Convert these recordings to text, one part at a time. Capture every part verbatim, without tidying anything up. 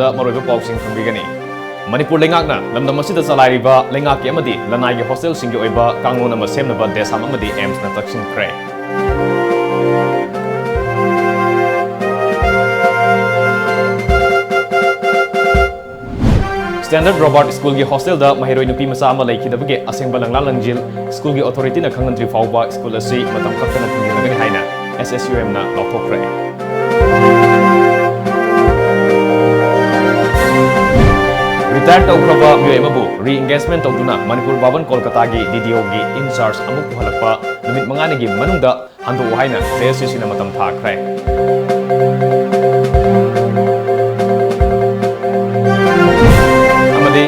ꯗ ꯃꯔꯨꯑꯣꯏꯕ ꯄꯥꯎꯁꯤꯡ ꯐꯪꯕꯤꯒꯅꯤ꯫ ꯃꯅꯤꯄꯨꯔ ꯂꯩꯉꯥꯛꯅ ꯂꯝꯗꯝ ꯑꯁꯤꯗ ꯆꯂꯥꯏꯔꯤꯕ ꯂꯩꯉꯥꯛꯀꯤ ꯑꯃꯗꯤ ꯂꯅꯥꯏꯒꯤ ꯍꯣꯁꯇꯦꯜꯁꯤꯡꯒꯤ ꯑꯣꯏꯕ ꯀꯥꯡꯂꯣꯟ ꯑꯃ ꯁꯦꯝꯅꯕ ꯗꯦꯁꯥꯝ ꯑꯃꯗꯤ ꯑꯦꯝꯁꯅ ꯇꯛꯁꯤꯟꯈ꯭ꯔꯦ꯫ ꯁ꯭ꯇꯦꯟꯗꯔꯗ ꯔꯣꯕꯥꯔꯠ ꯁ꯭ꯀꯨꯜꯒꯤ ꯍꯣꯁꯇꯦꯜꯗ ꯃꯍꯩꯔꯣꯏ ꯅꯨꯄꯤ ꯃꯆꯥ ꯑꯃ ꯂꯩꯈꯤꯗꯕꯒꯤ ꯑꯁꯦꯡꯕ ꯂꯪꯂꯥ ꯂꯪꯖꯤꯜ ꯁ꯭ꯀꯨꯜꯒꯤ ꯑꯣꯊꯣꯔꯤꯇꯤꯅ ꯈꯪꯍꯟꯗ꯭ꯔꯤ ꯐꯥꯎꯕ ꯁ꯭ꯀꯨꯜ ꯑꯁꯤ ꯃꯇꯝ ꯀꯛꯇꯅ ꯊꯤꯡꯖꯤꯜꯂꯒꯅꯤ ꯍꯥꯏꯅ ꯑꯦꯁ ꯑꯦꯁ ꯌꯨ ꯑꯦꯝꯅ ꯂꯥꯎꯊꯣꯛꯈ꯭ꯔꯦ꯫ ꯔꯤꯇꯥꯌꯔ ꯇꯧꯈ꯭ꯔꯕ ꯃꯤꯑꯣꯏ ꯑꯃꯕꯨ ꯔꯤ-ꯑꯦꯡꯒꯦꯖꯃꯦꯟ ꯇꯧꯗꯨꯅ ꯃꯅꯤꯄꯨꯔ ꯚꯕꯟ ꯀꯣꯜꯀꯇꯥꯒꯤ ꯗꯤ ꯗꯤ ꯑꯣꯒꯤ ꯏꯟ ꯆꯥꯔꯖ ꯑꯃꯨꯛ ꯄꯨꯍꯜꯂꯛꯄ ꯅꯨꯃꯤꯠ ꯃꯉꯥꯅꯤꯒꯤ ꯃꯅꯨꯡꯗ ꯍꯟꯗꯣꯛꯎ ꯍꯥꯏꯅ ꯖꯦ ꯑꯦꯁ ꯌꯨ ꯁꯤꯅ ꯃꯇꯝ ꯊꯥꯈ꯭ꯔꯦ꯫ ꯑꯃꯗꯤ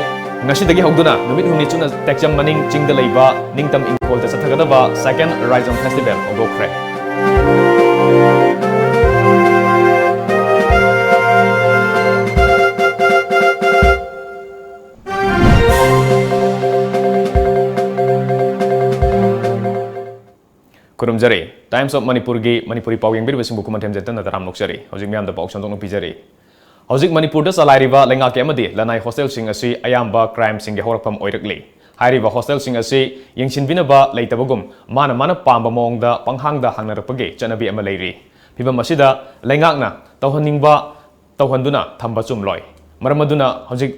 ꯉꯁꯤꯗꯒꯤ ꯍꯧꯗꯨꯅ ꯅꯨꯃꯤꯠ ꯍꯨꯝꯅꯤ ꯆꯨꯞꯅ ꯇꯦꯛꯆꯝ ꯃꯅꯤꯡ ꯆꯤꯡꯗ ꯂꯩꯕ ꯅꯤꯡꯇꯝ ꯏꯪꯈꯣꯜꯗ ꯆꯠꯊꯒꯗꯕ ꯁꯦꯀꯦꯟ ꯔꯥꯏꯖꯝ ꯐꯦꯁꯇꯤꯚꯦꯜ ꯍꯧꯗꯣꯛꯈ꯭ꯔꯦ꯫ ꯈꯨꯔꯨꯝꯖꯔꯤ꯫ Times of ꯃꯅꯤꯄꯨꯔꯒꯤ ꯃꯅꯤꯄꯨꯔꯤ ꯄꯥꯎ ꯌꯦꯡꯕꯤꯔꯤꯕꯁꯤꯡꯕꯨ ꯈꯨꯃꯟꯊꯦꯝ ꯖꯦꯇꯟꯅ ꯇꯔꯥꯝꯅ ꯑꯣꯛꯆꯔꯤ꯫ ꯍꯧꯖꯤꯛ ꯃꯤꯌꯥꯝꯗ ꯄꯥꯎ ꯁꯟꯗꯣꯛꯅ ꯄꯤꯖꯔꯤ꯫ ꯍꯧꯖꯤꯛ ꯃꯅꯤꯄꯨꯔꯗ ꯆꯂꯥꯏꯔꯤꯕ ꯂꯩꯉꯥꯛꯀꯤ ꯑꯃꯗꯤ ꯂꯅꯥꯏ ꯍꯣꯁꯇꯦꯜꯁꯤꯡ ꯑꯁꯤ ꯑꯌꯥꯝꯕ ꯀ꯭ꯔꯥꯏꯝꯁꯤꯡꯒꯤ ꯍꯧꯔꯛꯐꯝ ꯑꯣꯏꯔꯛꯂꯤ꯫ ꯍꯥꯏꯔꯤꯕ ꯍꯣꯁꯇꯦꯜꯁꯤꯡ ꯑꯁꯤ ꯌꯦꯡꯁꯤꯟꯕꯤꯅꯕ ꯂꯩꯇꯕꯒꯨꯝ, ꯃꯥꯅ ꯃꯥꯅ ꯄꯥꯝꯕ ꯃꯑꯣꯡꯗ ꯄꯪꯍꯥꯡꯗ ꯍꯥꯡꯅꯔꯛꯄꯒꯤ ꯆꯠꯅꯕꯤ ꯑꯃ ꯂꯩꯔꯤ꯫ ꯐꯤꯚꯝ ꯑꯁꯤꯗ ꯂꯩꯉꯥꯛꯅ ꯇꯧꯍꯟꯅꯤꯡꯕ ꯇꯧꯍꯟꯗꯨꯅ ꯊꯝꯕ ꯆꯨꯝꯂꯣꯏ꯫ ꯃꯔꯝ ꯑꯗꯨꯅ ꯍꯧꯖꯤꯛ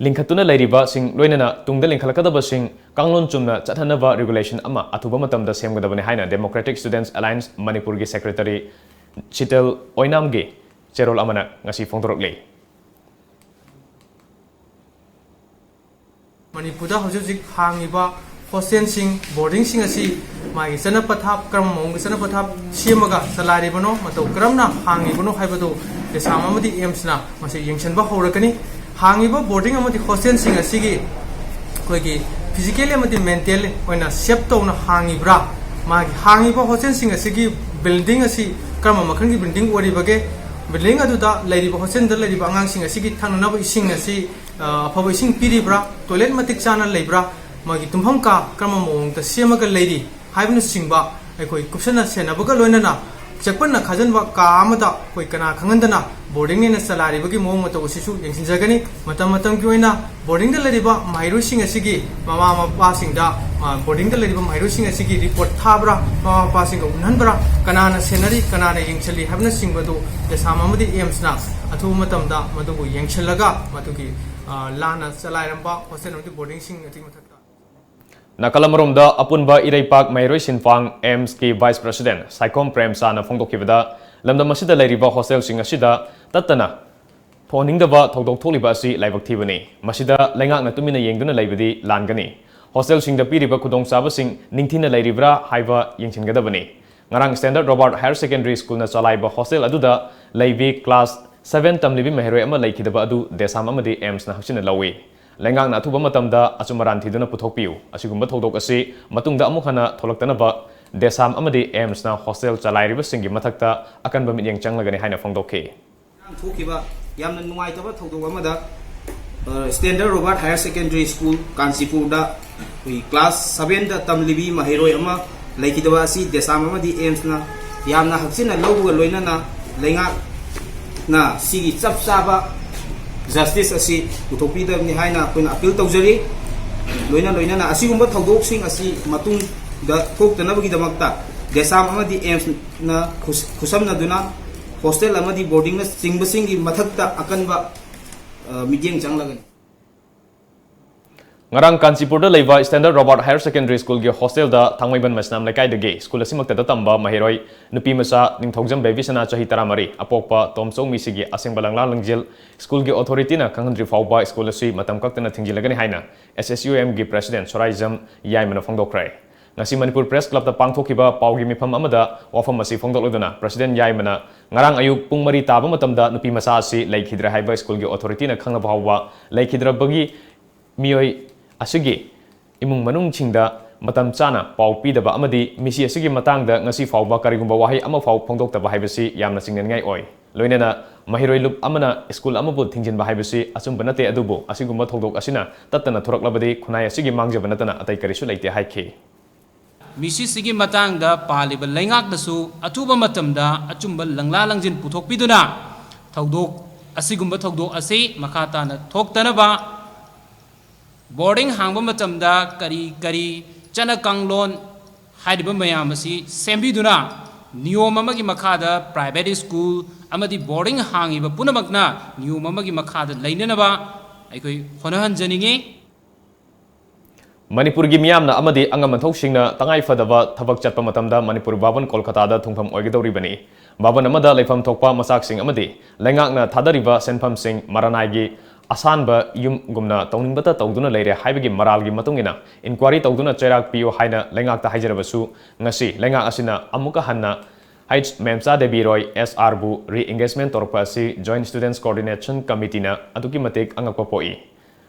ꯂꯤꯡꯈꯠꯇꯨꯅ ꯂꯩꯔꯤꯕꯁꯤꯡ, ꯂꯣꯏꯅꯅ ꯇꯨꯡꯗ ꯂꯤꯡꯈꯠꯂꯛꯀꯗꯕꯁꯤꯡ ꯀꯥꯡꯂꯣꯟ ꯆꯨꯝꯅ ꯆꯠꯍꯟꯅꯕ ꯔꯤꯒꯨꯂꯦꯁꯟ ꯑꯃ ꯑꯊꯨꯕ ꯃꯇꯝꯗ ꯁꯦꯝꯒꯗꯕꯅꯤ ꯍꯥꯏꯅ Democratic Students Alliance ꯃꯅꯤꯄꯨꯔꯒꯤ ꯁꯦꯀ꯭ꯔꯦꯇꯔꯤ ꯁꯤꯇꯜ ꯑꯣꯏꯅꯥꯝꯒꯤ ꯆꯦꯔꯣꯜ ꯑꯃꯅ ꯉꯁꯤ ꯐꯣꯡꯗꯣꯔꯛꯂꯤ꯫ ꯃꯅꯤꯄꯨꯔꯗ ꯍꯧꯖꯤꯛ ꯍꯧꯖꯤꯛ ꯍꯥꯡꯉꯤꯕ ꯍꯣꯁꯇꯦꯜꯁꯤꯡ, ꯕꯣꯔꯗꯤꯡꯁꯤꯡ ꯑꯁꯤ ꯃꯥꯒꯤ ꯆꯠꯅ ꯄꯊꯥꯞ, ꯀꯔꯝꯕ ꯃꯑꯣꯡꯒꯤ ꯆꯠꯅ ꯄꯊꯥꯞ ꯁꯦꯝꯃꯒ ꯆꯂꯥꯏꯔꯤꯕꯅꯣ, ꯃꯇꯧ ꯀꯔꯝꯅ ꯍꯥꯡꯉꯤꯕꯅꯣ ꯍꯥꯏꯕꯗꯨ ꯗꯦꯁꯥꯝ ꯑꯃꯗꯤ ꯑꯦꯝꯁꯅ ꯃꯁꯤ ꯌꯦꯡꯁꯤꯟꯕ ꯍꯧꯔꯛꯀꯅꯤ꯫ ꯍꯥꯡꯉꯤꯕ ꯕꯣꯔꯗꯤꯡ ꯑꯃꯗꯤ ꯍꯣꯁꯇꯦꯜꯁꯤꯡ ꯑꯁꯤꯒꯤ ꯑꯩꯈꯣꯏꯒꯤ ꯐꯤꯖꯤꯀꯦꯜꯂꯤ ꯑꯃꯗꯤ ꯃꯦꯟꯇꯦꯜꯂꯤ ꯑꯣꯏꯅ ꯁꯦꯞ ꯇꯧꯅ ꯍꯥꯡꯉꯤꯕ꯭ꯔꯥ, ꯃꯥꯒꯤ ꯍꯥꯡꯉꯤꯕ ꯍꯣꯁꯇꯦꯜꯁꯤꯡ ꯑꯁꯤꯒꯤ ꯕꯤꯜꯗꯤꯡ ꯑꯁꯤ ꯀꯔꯝꯕ ꯃꯈꯜꯒꯤ ꯕꯤꯜꯗꯤꯡ ꯑꯣꯏꯔꯤꯕꯒꯦ, ꯕꯤꯜꯗꯤꯡ ꯑꯗꯨꯗ ꯂꯩꯔꯤꯕ, ꯍꯣꯁꯇꯦꯜꯗ ꯂꯩꯔꯤꯕ ꯑꯉꯥꯡꯁꯤꯡ ꯑꯁꯤꯒꯤ ꯊꯛꯅꯅꯕ ꯏꯁꯤꯡ ꯑꯁꯤ, ꯑ, ꯑꯐꯕ ꯏꯁꯤꯡ ꯄꯤꯔꯤꯕ꯭ꯔꯥ, ꯇꯣꯏꯂꯦꯠ ꯃꯇꯤꯛ ꯆꯥꯅ ꯂꯩꯕ꯭ꯔꯥ, ꯃꯥꯒꯤ ꯇꯨꯝꯐꯝ ꯀꯥ ꯀꯔꯝꯕ ꯃꯑꯣꯡꯗ ꯁꯦꯝꯃꯒ ꯂꯩꯔꯤ ꯍꯥꯏꯕꯅꯆꯤꯡꯕ ꯑꯩꯈꯣꯏ ꯀꯨꯞꯁꯟꯅ ꯁꯦꯟꯅꯕꯒ ꯂꯣꯏꯅꯅ ꯆꯦꯛꯄꯟꯅ ꯈꯥꯖꯤꯟꯕ ꯀꯥ ꯑꯃꯗ ꯑꯩꯈꯣꯏ ꯀꯅꯥ ꯈꯪꯍꯟꯗꯅ ꯕꯣꯔꯗꯤꯡꯅꯦꯅ ꯆꯂꯥꯏꯔꯤꯕꯒꯤ ꯃꯑꯣꯡ ꯃꯇꯧ ꯑꯁꯤꯁꯨ ꯌꯦꯡꯁꯤꯟꯖꯒꯅꯤ꯫ ꯃꯇꯝ ꯃꯇꯝꯒꯤ ꯑꯣꯏꯅ ꯕꯣꯔꯗꯤꯡꯗ ꯂꯩꯔꯤꯕ ꯃꯍꯩꯔꯣꯏꯁꯤꯡ ꯑꯁꯤꯒꯤ ꯃꯃꯥ ꯃꯄꯥꯁꯤꯡꯗ, ꯑ, ꯕꯣꯔꯗꯤꯡꯗ ꯂꯩꯔꯤꯕ ꯃꯍꯩꯔꯣꯏꯁꯤꯡ ꯑꯁꯤꯒꯤ ꯔꯤꯄꯣꯔꯠ ꯊꯥꯕ꯭ꯔꯥ, ꯃꯃꯥ ꯃꯄꯥꯁꯤꯡꯒ ꯎꯅꯍꯟꯕ꯭ꯔꯥ, ꯀꯅꯥꯅ ꯁꯦꯟꯅꯔꯤ, ꯀꯅꯥꯅ ꯌꯦꯡꯁꯤꯜꯂꯤ ꯍꯥꯏꯕꯅꯆꯤꯡꯕꯗꯨ ꯗꯦꯁꯥꯝ ꯑꯃꯗꯤ ꯑꯦꯝꯁꯅ ꯑꯊꯨꯕ ꯃꯇꯝꯗ ꯃꯗꯨꯕꯨ ꯌꯦꯡꯁꯤꯜꯂꯒ ꯃꯗꯨꯒꯤ, ꯑ, ꯂꯥꯟꯅ ꯆꯂꯥꯏꯔꯝꯕ ꯍꯣꯁꯇꯦꯜ ꯑꯃꯗꯤ ꯕꯣꯔꯗꯤꯡꯁꯤꯡ ꯑꯗꯨꯒꯤ ꯃꯊꯛꯇ ꯅꯥꯀꯜ ꯑꯃꯔꯣꯝꯗ, ꯑꯄꯨꯟꯕ ꯏꯔꯩꯄꯥꯛ ꯃꯍꯩꯔꯣꯏ ꯁꯤꯟꯐꯥꯡ ꯑꯦꯝꯁꯀꯤ ꯚꯥꯏꯁ ꯄ꯭ꯔꯁꯤꯗꯦꯟꯠ ꯁꯥꯏꯈꯣꯝ ꯄ꯭ꯔꯦꯝꯆꯥꯅ ꯐꯣꯡꯗꯣꯛꯈꯤꯕꯗ, ꯂꯝꯗꯝ ꯑꯁꯤꯗ ꯂꯩꯔꯤꯕ ꯍꯣꯁꯇꯦꯜꯁꯤꯡ ꯑꯁꯤꯗ ꯇꯠꯇꯅ ꯐꯍꯟꯅꯤꯡꯗꯕ ꯊꯧꯗꯣꯛ ꯊꯣꯛꯂꯤꯕ ꯑꯁꯤ ꯂꯥꯏꯕꯛ ꯊꯤꯕꯅꯤ꯫ ꯃꯁꯤꯗ ꯂꯩꯉꯥꯛꯅ ꯇꯨꯃꯤꯟꯅ ꯌꯦꯡꯗꯨꯅ ꯂꯩꯕꯗꯤ ꯂꯥꯟꯒꯅꯤ꯫ ꯍꯣꯁꯇꯦꯜꯁꯤꯡꯗ ꯄꯤꯔꯤꯕ ꯈꯨꯗꯣꯡꯆꯥꯕꯁꯤꯡ ꯅꯤꯡꯊꯤꯅ ꯂꯩꯔꯤꯕ꯭ꯔꯥ ꯍꯥꯏꯕ ꯌꯦꯡꯁꯤꯟꯒꯗꯕꯅꯤ꯫ ꯉꯔꯥꯡ ꯁ꯭ꯇꯦꯟꯗꯔꯠ ꯔꯣꯕꯥꯔꯠ ꯍꯥꯌꯔ ꯁꯦꯀꯦꯟꯗꯔꯤ ꯁ꯭ꯀꯨꯜꯅ ꯆꯂꯥꯏꯕ ꯍꯣꯁꯇꯦꯜ ꯑꯗꯨꯗ ꯂꯩꯕꯤ ꯀ꯭ꯂꯥꯁ ꯁꯚꯦꯟ ꯇꯝꯂꯤꯕꯤ ꯃꯍꯩꯔꯣꯏ ꯑꯃ ꯂꯩꯈꯤꯗꯕ ꯑꯗꯨ ꯗꯦꯁꯥꯝ ꯑꯃꯗꯤ ꯑꯦꯝꯁꯅ ꯍꯛꯆꯤꯟꯅ ꯂꯧꯏ꯫ ꯂꯩꯉꯥꯛꯅ ꯑꯊꯨꯕ ꯃꯇꯝꯗ ꯑꯆꯨꯝ ꯑꯔꯥꯟ ꯊꯤꯗꯨꯅ ꯄꯨꯊꯣꯛꯄꯤꯌꯨ꯫ ꯑꯁꯤꯒꯨꯝꯕ ꯊꯧꯗꯣꯛ ꯑꯁꯤ ꯃꯇꯨꯡꯗ ꯑꯃꯨꯛ ꯍꯟꯅ ꯊꯣꯛꯂꯛꯇꯅꯕ ꯗꯦꯁꯥꯝ ꯑꯃꯗꯤ ꯑꯦꯝꯁꯅ ꯍꯣꯁꯇꯦꯜ ꯆꯂꯥꯏꯔꯤꯕꯁꯤꯡꯒꯤ ꯃꯊꯛꯇ ꯑꯀꯟꯕ ꯃꯤꯠꯌꯦꯡ ꯆꯪꯂꯒꯅꯤ ꯍꯥꯏꯅ ꯐꯣꯡꯗꯣꯛꯈꯤ꯫ ꯉꯔꯥꯡ ꯊꯣꯛꯈꯤꯕ ꯌꯥꯝꯅ ꯅꯨꯡꯉꯥꯏꯇꯕ ꯊꯧꯗꯣꯛ ꯑꯃꯗ, ꯑ, standard Robert higher secondary school, ꯀꯥꯟꯆꯤꯄꯨꯔꯗ ꯑꯩꯈꯣꯏ ꯀ꯭ꯂꯥꯁ ꯁꯚꯦꯟꯗ ꯇꯝꯂꯤꯕꯤ ꯃꯍꯩꯔꯣꯏ ꯑꯃ ꯂꯩꯈꯤꯗꯕ ꯑꯁꯤ ꯗꯦꯁꯥꯝ ꯑꯃꯗꯤ ꯑꯦꯝꯁꯅ ꯌꯥꯝꯅ ꯍꯛꯆꯤꯟꯅ ꯂꯧꯕꯒ ꯂꯣꯏꯅꯅ ꯂꯩꯉꯥꯛꯅ ꯁꯤꯒꯤ ꯆꯞ ꯆꯥꯕ ꯖꯁꯇꯤꯁ ꯑꯁꯤ ꯄꯨꯊꯣꯛꯄꯤꯗꯕꯅꯤ ꯍꯥꯏꯅ ꯑꯩꯈꯣꯏꯅ ꯑꯄꯤꯜ ꯇꯧꯖꯔꯤ꯫ ꯂꯣꯏꯅ ꯂꯣꯏꯅꯅ ꯑꯁꯤꯒꯨꯝꯕ ꯊꯧꯗꯣꯛꯁꯤꯡ ꯑꯁꯤ ꯃꯇꯨꯡꯗ ꯊꯣꯛꯇꯅꯕꯒꯤꯗꯃꯛꯇ ꯗꯦꯁꯥꯝ ꯑꯃꯗꯤ ꯑꯦꯝꯁꯅ ꯈꯨꯠ-, ꯈꯨꯠꯁꯝꯅꯗꯨꯅ ꯍꯣꯁꯇꯦꯜ ꯑꯃꯗꯤ ꯕꯣꯔꯗꯤꯡꯅꯆꯤꯡꯕꯁꯤꯡꯒꯤ ꯃꯊꯛꯇ ꯑꯀꯟꯕ, ꯑ, ꯃꯤꯠꯌꯦꯡ ꯆꯪꯂꯒꯅꯤ꯫ ꯉꯔꯥꯡ ꯀꯥꯟꯆꯤꯄꯨꯔꯗ ꯂꯩꯕ ꯁ꯭ꯇꯦꯟꯗꯔꯠ ꯔꯣꯕꯥꯔꯠ ꯍꯥꯌꯔ ꯁꯦꯀꯦꯟꯗꯔꯤ ꯁ꯭ꯀꯨꯜꯒꯤ ꯍꯣꯁꯇꯦꯜꯗ ꯊꯥꯡꯃꯩꯕꯟ ꯃꯩꯁꯅꯥꯝ ꯂꯩꯀꯥꯏꯗꯒꯤ ꯁ꯭ꯀꯨꯜ ꯑꯁꯤꯃꯛꯇꯗ ꯇꯝꯕ ꯃꯍꯩꯔꯣꯏ ꯅꯨꯄꯤ ꯃꯆꯥ ꯅꯤꯡꯊꯧꯖꯝ ꯕꯦꯕꯤꯁꯅꯥ, ꯆꯍꯤ ꯇꯔꯥꯃꯔꯤ, ꯑꯄꯣꯛꯄ ꯇꯣꯝꯆꯧ ꯃꯤꯁꯤꯒꯤ ꯑꯁꯦꯡꯕ ꯂꯪꯂꯥ ꯂꯪꯖꯦꯜ ꯁ꯭ꯀꯨꯜꯒꯤ ꯑꯣꯊꯣꯔꯤꯇꯤꯅ ꯈꯪꯍꯟꯗ꯭ꯔꯤ ꯐꯥꯎꯕ ꯁ꯭ꯀꯨꯜ ꯑꯁꯤ ꯃꯇꯝ ꯀꯛꯇꯅ ꯊꯤꯡꯖꯤꯜꯂꯒꯅꯤ ꯍꯥꯏꯅ ꯑꯦꯁ ꯑꯦꯁ ꯌꯨ ꯑꯦꯝꯒꯤ ꯄ꯭ꯔꯦꯁꯤꯗꯦꯟꯠ ꯁꯣꯔꯥꯏꯖꯝ ꯌꯥꯏꯃꯅ ꯐꯣꯡꯗꯣꯛꯈ꯭ꯔꯦ꯫ ꯉꯁꯤ ꯃꯅꯤꯄꯨꯔ ꯄ꯭ꯔꯦꯁ ꯀ꯭ꯂꯕꯇ ꯄꯥꯡꯊꯣꯛꯈꯤꯕ ꯄꯥꯎꯒꯤ ꯃꯤꯐꯝ ꯑꯃꯗ ꯋꯥꯐꯝ ꯑꯁꯤ ꯐꯣꯡꯗꯣꯛꯂꯗꯨꯅ ꯄ꯭ꯔꯁꯤꯗꯦꯟꯠ ꯌꯥꯏꯃꯅ ꯉꯔꯥꯡ ꯑꯌꯨꯛ ꯄꯨꯡ ꯃꯔꯤ ꯇꯥꯕ ꯃꯇꯝꯗ ꯅꯨꯄꯤ ꯃꯆꯥ ꯑꯁꯤ ꯂꯩꯈꯤꯗ꯭ꯔꯦ ꯍꯥꯏꯕ ꯁ꯭ꯀꯨꯜꯒꯤ ꯑꯣꯊꯣꯔꯤꯇꯤꯅ ꯈꯪꯂꯕ ꯐꯥꯎꯕ ꯂꯩꯈꯤꯗ꯭ꯔꯕꯒꯤ ꯃꯤꯑꯣꯏ ꯑꯁꯤꯒꯤ ꯏꯃꯨꯡ ꯃꯅꯨꯡꯁꯤꯡꯗ ꯃꯇꯝ ꯆꯥꯅ ꯄꯥꯎ ꯄꯤꯗꯕ ꯑꯃꯗꯤ ꯃꯤꯁꯤ ꯑꯁꯤꯒꯤ ꯃꯇꯥꯡꯗ ꯉꯁꯤ ꯐꯥꯎꯕ ꯀꯔꯤꯒꯨꯝꯕ ꯋꯥꯍꯩ ꯑꯃꯐꯥꯎ ꯐꯣꯡꯗꯣꯛꯇꯕ ꯍꯥꯏꯕꯁꯤ ꯌꯥꯝꯅ ꯆꯤꯡꯅꯅꯤꯡꯉꯥꯏ ꯑꯣꯏ꯫ ꯂꯣꯏꯅꯅ ꯃꯍꯩꯔꯣꯏ ꯂꯨꯞ ꯑꯃꯅ ꯁ꯭ꯀꯨꯜ ꯑꯃꯕꯨ ꯊꯤꯡꯖꯤꯟꯕ ꯍꯥꯏꯕꯁꯤ ꯑꯆꯨꯝꯕ ꯅꯠꯇꯦ, ꯑꯗꯨꯕꯨ ꯑꯁꯤꯒꯨꯝꯕ ꯊꯧꯗꯣꯛ ꯑꯁꯤꯅ ꯇꯠꯇꯅ ꯊꯣꯔꯛꯂꯕꯗꯤ ꯈꯨꯟꯅꯥꯏ ꯑꯁꯤꯒꯤ ꯃꯥꯡꯖꯕ ꯅꯠꯇꯅ ꯑꯇꯩ ꯀꯔꯤꯁꯨ ꯂꯩꯇꯦ ꯍꯥꯏꯈꯤ꯫ ꯃꯤꯁꯤꯁꯤꯒꯤ ꯃꯇꯥꯡꯗ ꯄꯥꯜꯂꯤꯕ ꯂꯩꯉꯥꯛꯅꯁꯨ ꯑꯊꯨꯕ ꯃꯇꯝꯗ ꯑꯆꯨꯝꯕ ꯂꯪꯂꯥ ꯂꯪꯖꯤꯟ ꯄꯨꯊꯣꯛꯄꯤꯗꯨꯅ ꯊꯧꯗꯣꯛ ꯑꯁꯤꯒꯨꯝꯕ ꯊꯧꯗꯣꯛ ꯑꯁꯤ ꯃꯈꯥ ꯇꯥꯅ ꯊꯣꯛꯇꯅꯕ, ꯕꯣꯔꯗꯤꯡ ꯍꯥꯡꯕ ꯃꯇꯝꯗ ꯀꯔꯤ ꯀꯔꯤ ꯆꯠꯅ ꯀꯥꯡꯂꯣꯟ ꯍꯥꯏꯔꯤꯕ ꯃꯌꯥꯝ ꯑꯁꯤ ꯁꯦꯝꯕꯤꯗꯨꯅ, ꯅꯤꯌꯣꯝ ꯑꯃꯒꯤ ꯃꯈꯥꯗ private school ꯑꯃꯗꯤ ꯕꯣꯔꯗꯤꯡ ꯍꯥꯡꯉꯤꯕ ꯄꯨꯝꯅꯃꯛꯅ ꯅꯤꯌꯣꯝ ꯑꯃꯒꯤ ꯃꯈꯥꯗ ꯂꯩꯅꯅꯕ ꯑꯩꯈꯣꯏ ꯍꯣꯠꯅꯍꯟꯖꯅꯤꯡꯏ꯫ ꯃꯅꯤꯄꯨꯔꯒꯤ ꯃꯤꯌꯥꯝꯅ ꯑꯃꯗꯤ ꯑꯉꯝ ꯑꯊꯧꯁꯤꯡꯅ ꯇꯉꯥꯏ ꯐꯗꯕ ꯊꯕꯛ ꯆꯠꯄ ꯃꯇꯝꯗ ꯃꯅꯤꯄꯨꯔ ꯚꯥꯕꯟ ꯀꯣꯜꯀꯇꯥꯗ ꯊꯨꯡꯐꯝ ꯑꯣꯏꯒꯗꯧꯔꯤꯕꯅꯤ꯫ ꯚꯥꯕꯟ ꯑꯃꯗ ꯂꯩꯐꯝ ꯊꯣꯛꯄ ꯃꯆꯥꯛꯁꯤꯡ ꯑꯃꯗꯤ ꯂꯩꯉꯥꯛꯅ ꯊꯥꯗꯔꯤꯕ ꯁꯦꯟꯐꯝꯁꯤꯡ ꯃꯔꯥꯅꯥꯏꯒꯤ ꯑꯁꯥꯟꯕ ꯌꯨꯝꯒꯨꯝꯅ ꯇꯧꯅꯤꯡꯕꯇ ꯇꯧꯗꯨꯅ ꯂꯩꯔꯦ ꯍꯥꯏꯕꯒꯤ ꯃꯔꯥꯜꯒꯤ ꯃꯇꯨꯡ ꯏꯟꯅ inquiry ꯇꯧꯗꯨꯅ ꯆꯩꯔꯥꯛ ꯄꯤꯌꯨ ꯍꯥꯏꯅ ꯂꯩꯉꯥꯛꯇ ꯍꯥꯏꯖꯔꯕꯁꯨ, ꯉꯁꯤ ꯂꯩꯉꯥꯛ ꯑꯁꯤꯅ ꯑꯃꯨꯛꯀ ꯍꯟꯅ H ꯃꯦꯝꯆꯥ ꯗꯦꯕꯤ ꯔꯣꯏ, S R ꯕꯨ re-engagement ꯇꯧꯔꯛꯄ ꯑꯁꯤ Joint Students Coordination Committeeꯅ ꯑꯗꯨꯛꯀꯤ ꯃꯇꯤꯛ ꯑꯉꯛꯄ ꯄꯣꯛꯏ꯫